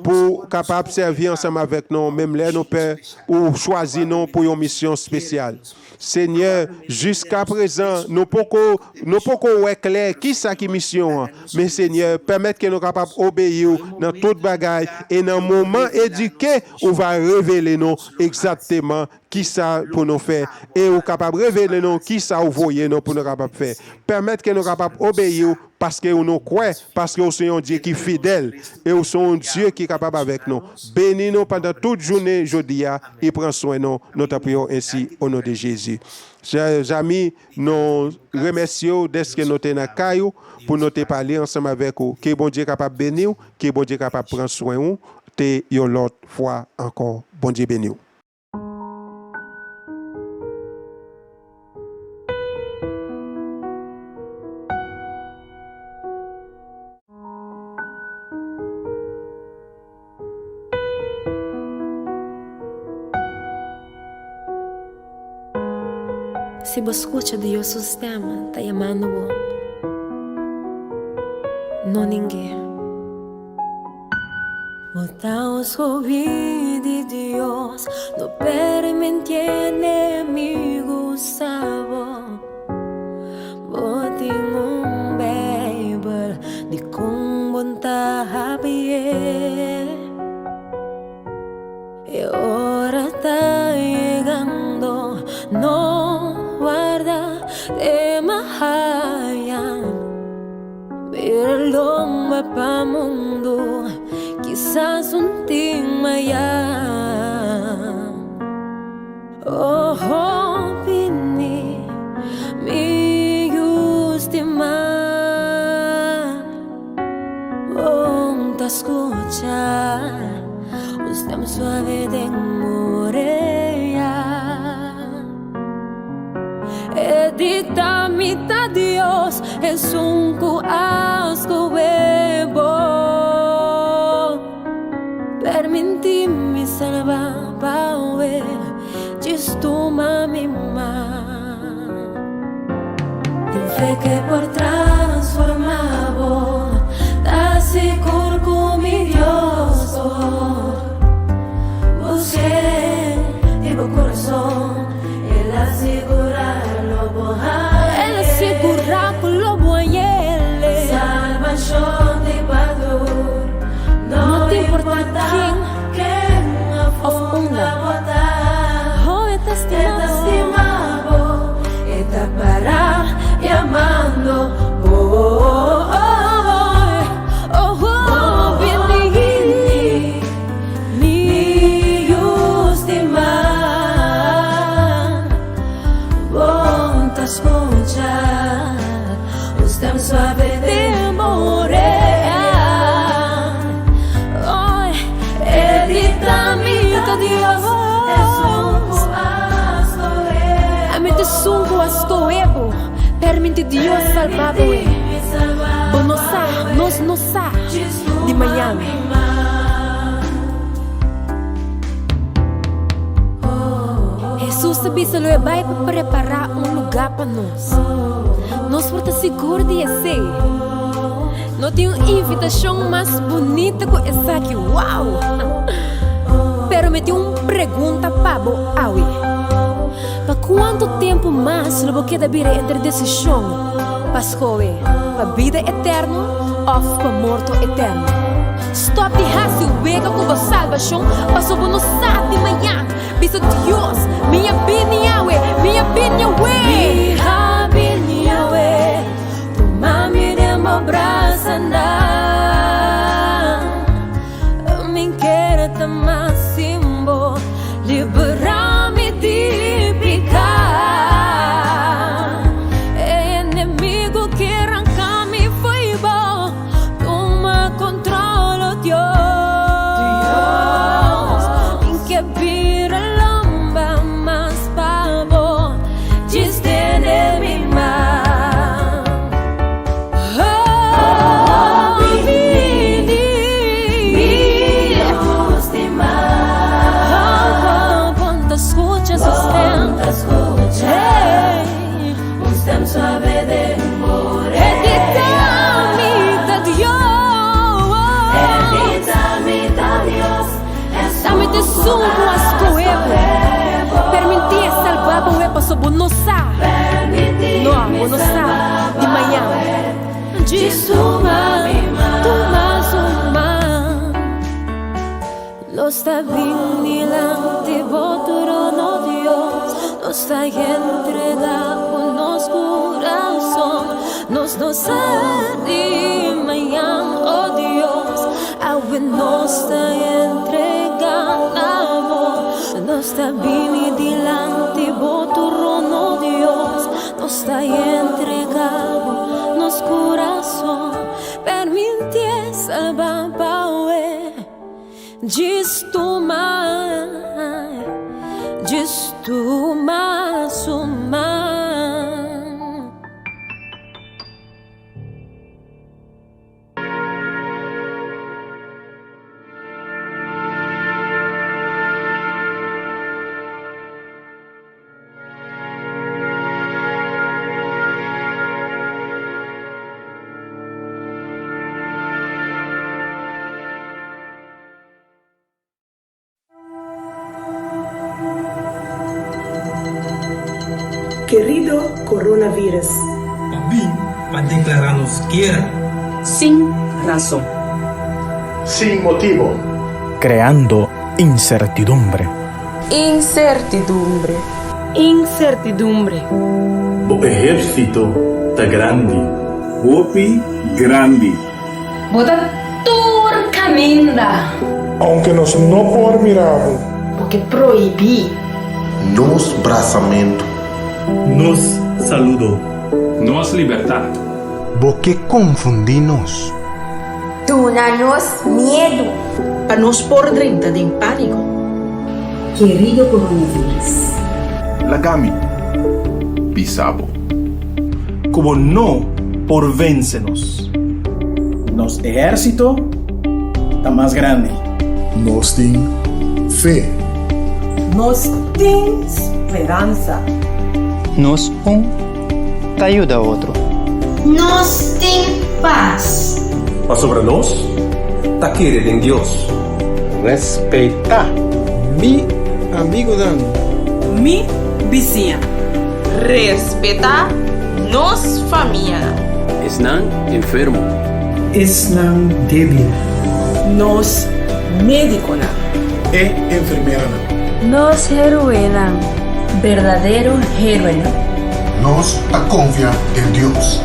Pou w kapab sèvi ansanm avèk nou menm lè nou pè, ou chwazi nou pou yon misyon spesyal. Senyè, jiska prezan nou poko nou poko wè klè kisa ki misyon an, men Senyè, pèmèt ke nou kapab obeyi w nan tout bagay e nan moman edike ou va revele nou egzakteman kisa pou nou fè e ou kapab revele nou kisa ou voye nou pou nou kapab fè. Pèmèt ke nou kapab obeyi ou paske ou nou kwè, paske ou se yon Dye ki fidèl e ou se yon Dye ki kapab avèk nou. Beni nou pandan tout jounen jodi a e pran swen nou, nou ta priye w ensi o non de Jezi. Chè zami, nou remèsye w dèske nou te nan kay ou pou nou te pale ansanm avèk ou. Ke Bondye kapab beni w, ke Bondye kapab pran swen ou te yon lòt fwa ankò. Bondye beni w. Si bo skucha Dios su stèm ta yamando bo, no ning'é. Bo ta un skohí di Dios, no permití enemigu usa bo. Bo tin. E ora ta yegando, no warda te mahaya. Bira lomba pa mundu, kisas un tin maya. Oh, bini, mi yu stimá. Bo ta skucha un stem suave den orea. E di ta mi ta Dios, esun ku a skohe bo. Permintí mi salba pawe, djis tuma mi man. Tin fe ke por transformá bo, ta sigur ku mi Dios por. Busk'é di bo kurason, El a sigurá lo bo hañ'é. El a sigurá ku lo bo hañ'é. Salbashon di pa tur. No ta importa ken of unda. Oh, e ta stima bo. E ta para yamando bo. Oh, oh, bini mi yu stima. Bo ta scucha un stem suave den bo orea. E di ta mi ta Dios. Ami ta esun ku a skohe bo. Permiti Dios salba bo e. Bo no sa, nos no sa di mañana. Hesus ta bisa lo e bai pa prepará un lugá pa nos. Nos por ta sigur di esei. No tin un invitashon mas bunita ku esaki, wow! Pero mi tin un pregunta pa bo awe. Pa kuantu tempu mas lo bo keda bira entre desishon pa skohe pa bida eterno òf pa morto eterno? Stòp di hasi wega ku bo salbashon pasobra bo no sa di mañan. Bisa Dios, Mi a bini awe, mi a bini awe! Mi a bini awe, tuma mi den bo brasanan. Mi kere ta mas sin bo, libera mi di piká. E enemigu ke ranka mi fo'i bo. Tuma control, oh Dios. Mi ke bira lomba mas pa bo, djis tene mi man. Oh, bini, Oh, bon ta scucha su stem. Hey. Un stem suave den orea. E di ta mi ta Dios. E di ta mi ta Dios. Ta mi ta esun ku a skohe bo. Permintí e salba bo e paso bo no sa. No, bo no sa di mañan. Djis tuma, tuma su man. Nos ta bin dilanti bo trono, Dios, nos ta entrega bo nos kurason. Nos no sa di mañan, oh Dios, awe nos ta entrega na bo. Nos ta bini dilanti bo trono, Dios, nos ta entrega bo nos kurason. Permitié salba pa awe. Djis tuma, djis tuma su man. Kerido Coronavirus. Pa bin pa deklará nos guera. Sin rason. Sin motibo. Creando. Insertidumbre. Insertidumbre. Insertidumbre. Bo ehérsito ta grandi. Hopi grandi. Bo ta tur kaminda. Ounke nos no por mira bo. Bo ke prohibí. Nos brasamentu. Nos saludo. Nos libertat. Bo ke konfundí nos. Duna nos miedu. Pa nos por drenta den pániko. Kerido coronavirus. Laga mi bisa bo. Ku bo no por vense nos. Nos ehérsito ta mas grandi. Nos tin fe. Nos tin speransa. Nos un ta yuda otro. Nos tin pas. Pasobra nos ta kere den Dios. Respetá. Mi amigunan. Mi bisiña. Respetá nos famianan. Esnan enfermo. Esnan débil. Nos médikonan. E enfermeranan. Nos héroenan. Berdadero héroenan. Nos ta konfia den Dios.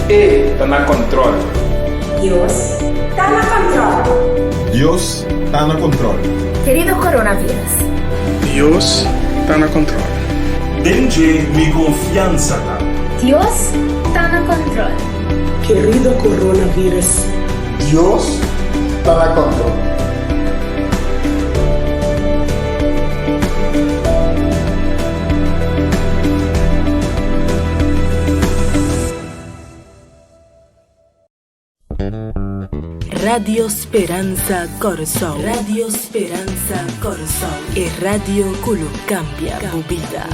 E ta na kòntròl. Dios ta na kòntròl. Dios ta na kòntròl. Kerido coronavirus. Dios ta na kòntròl. Den dje mi konfiansa ta. Dios ta na kòntròl. Kerido coronavirus. Dios ta na kòntròl. Radio Speransa Kòrsou. Radio Speransa Kòrsou. E radio ku lo kambia bo bida.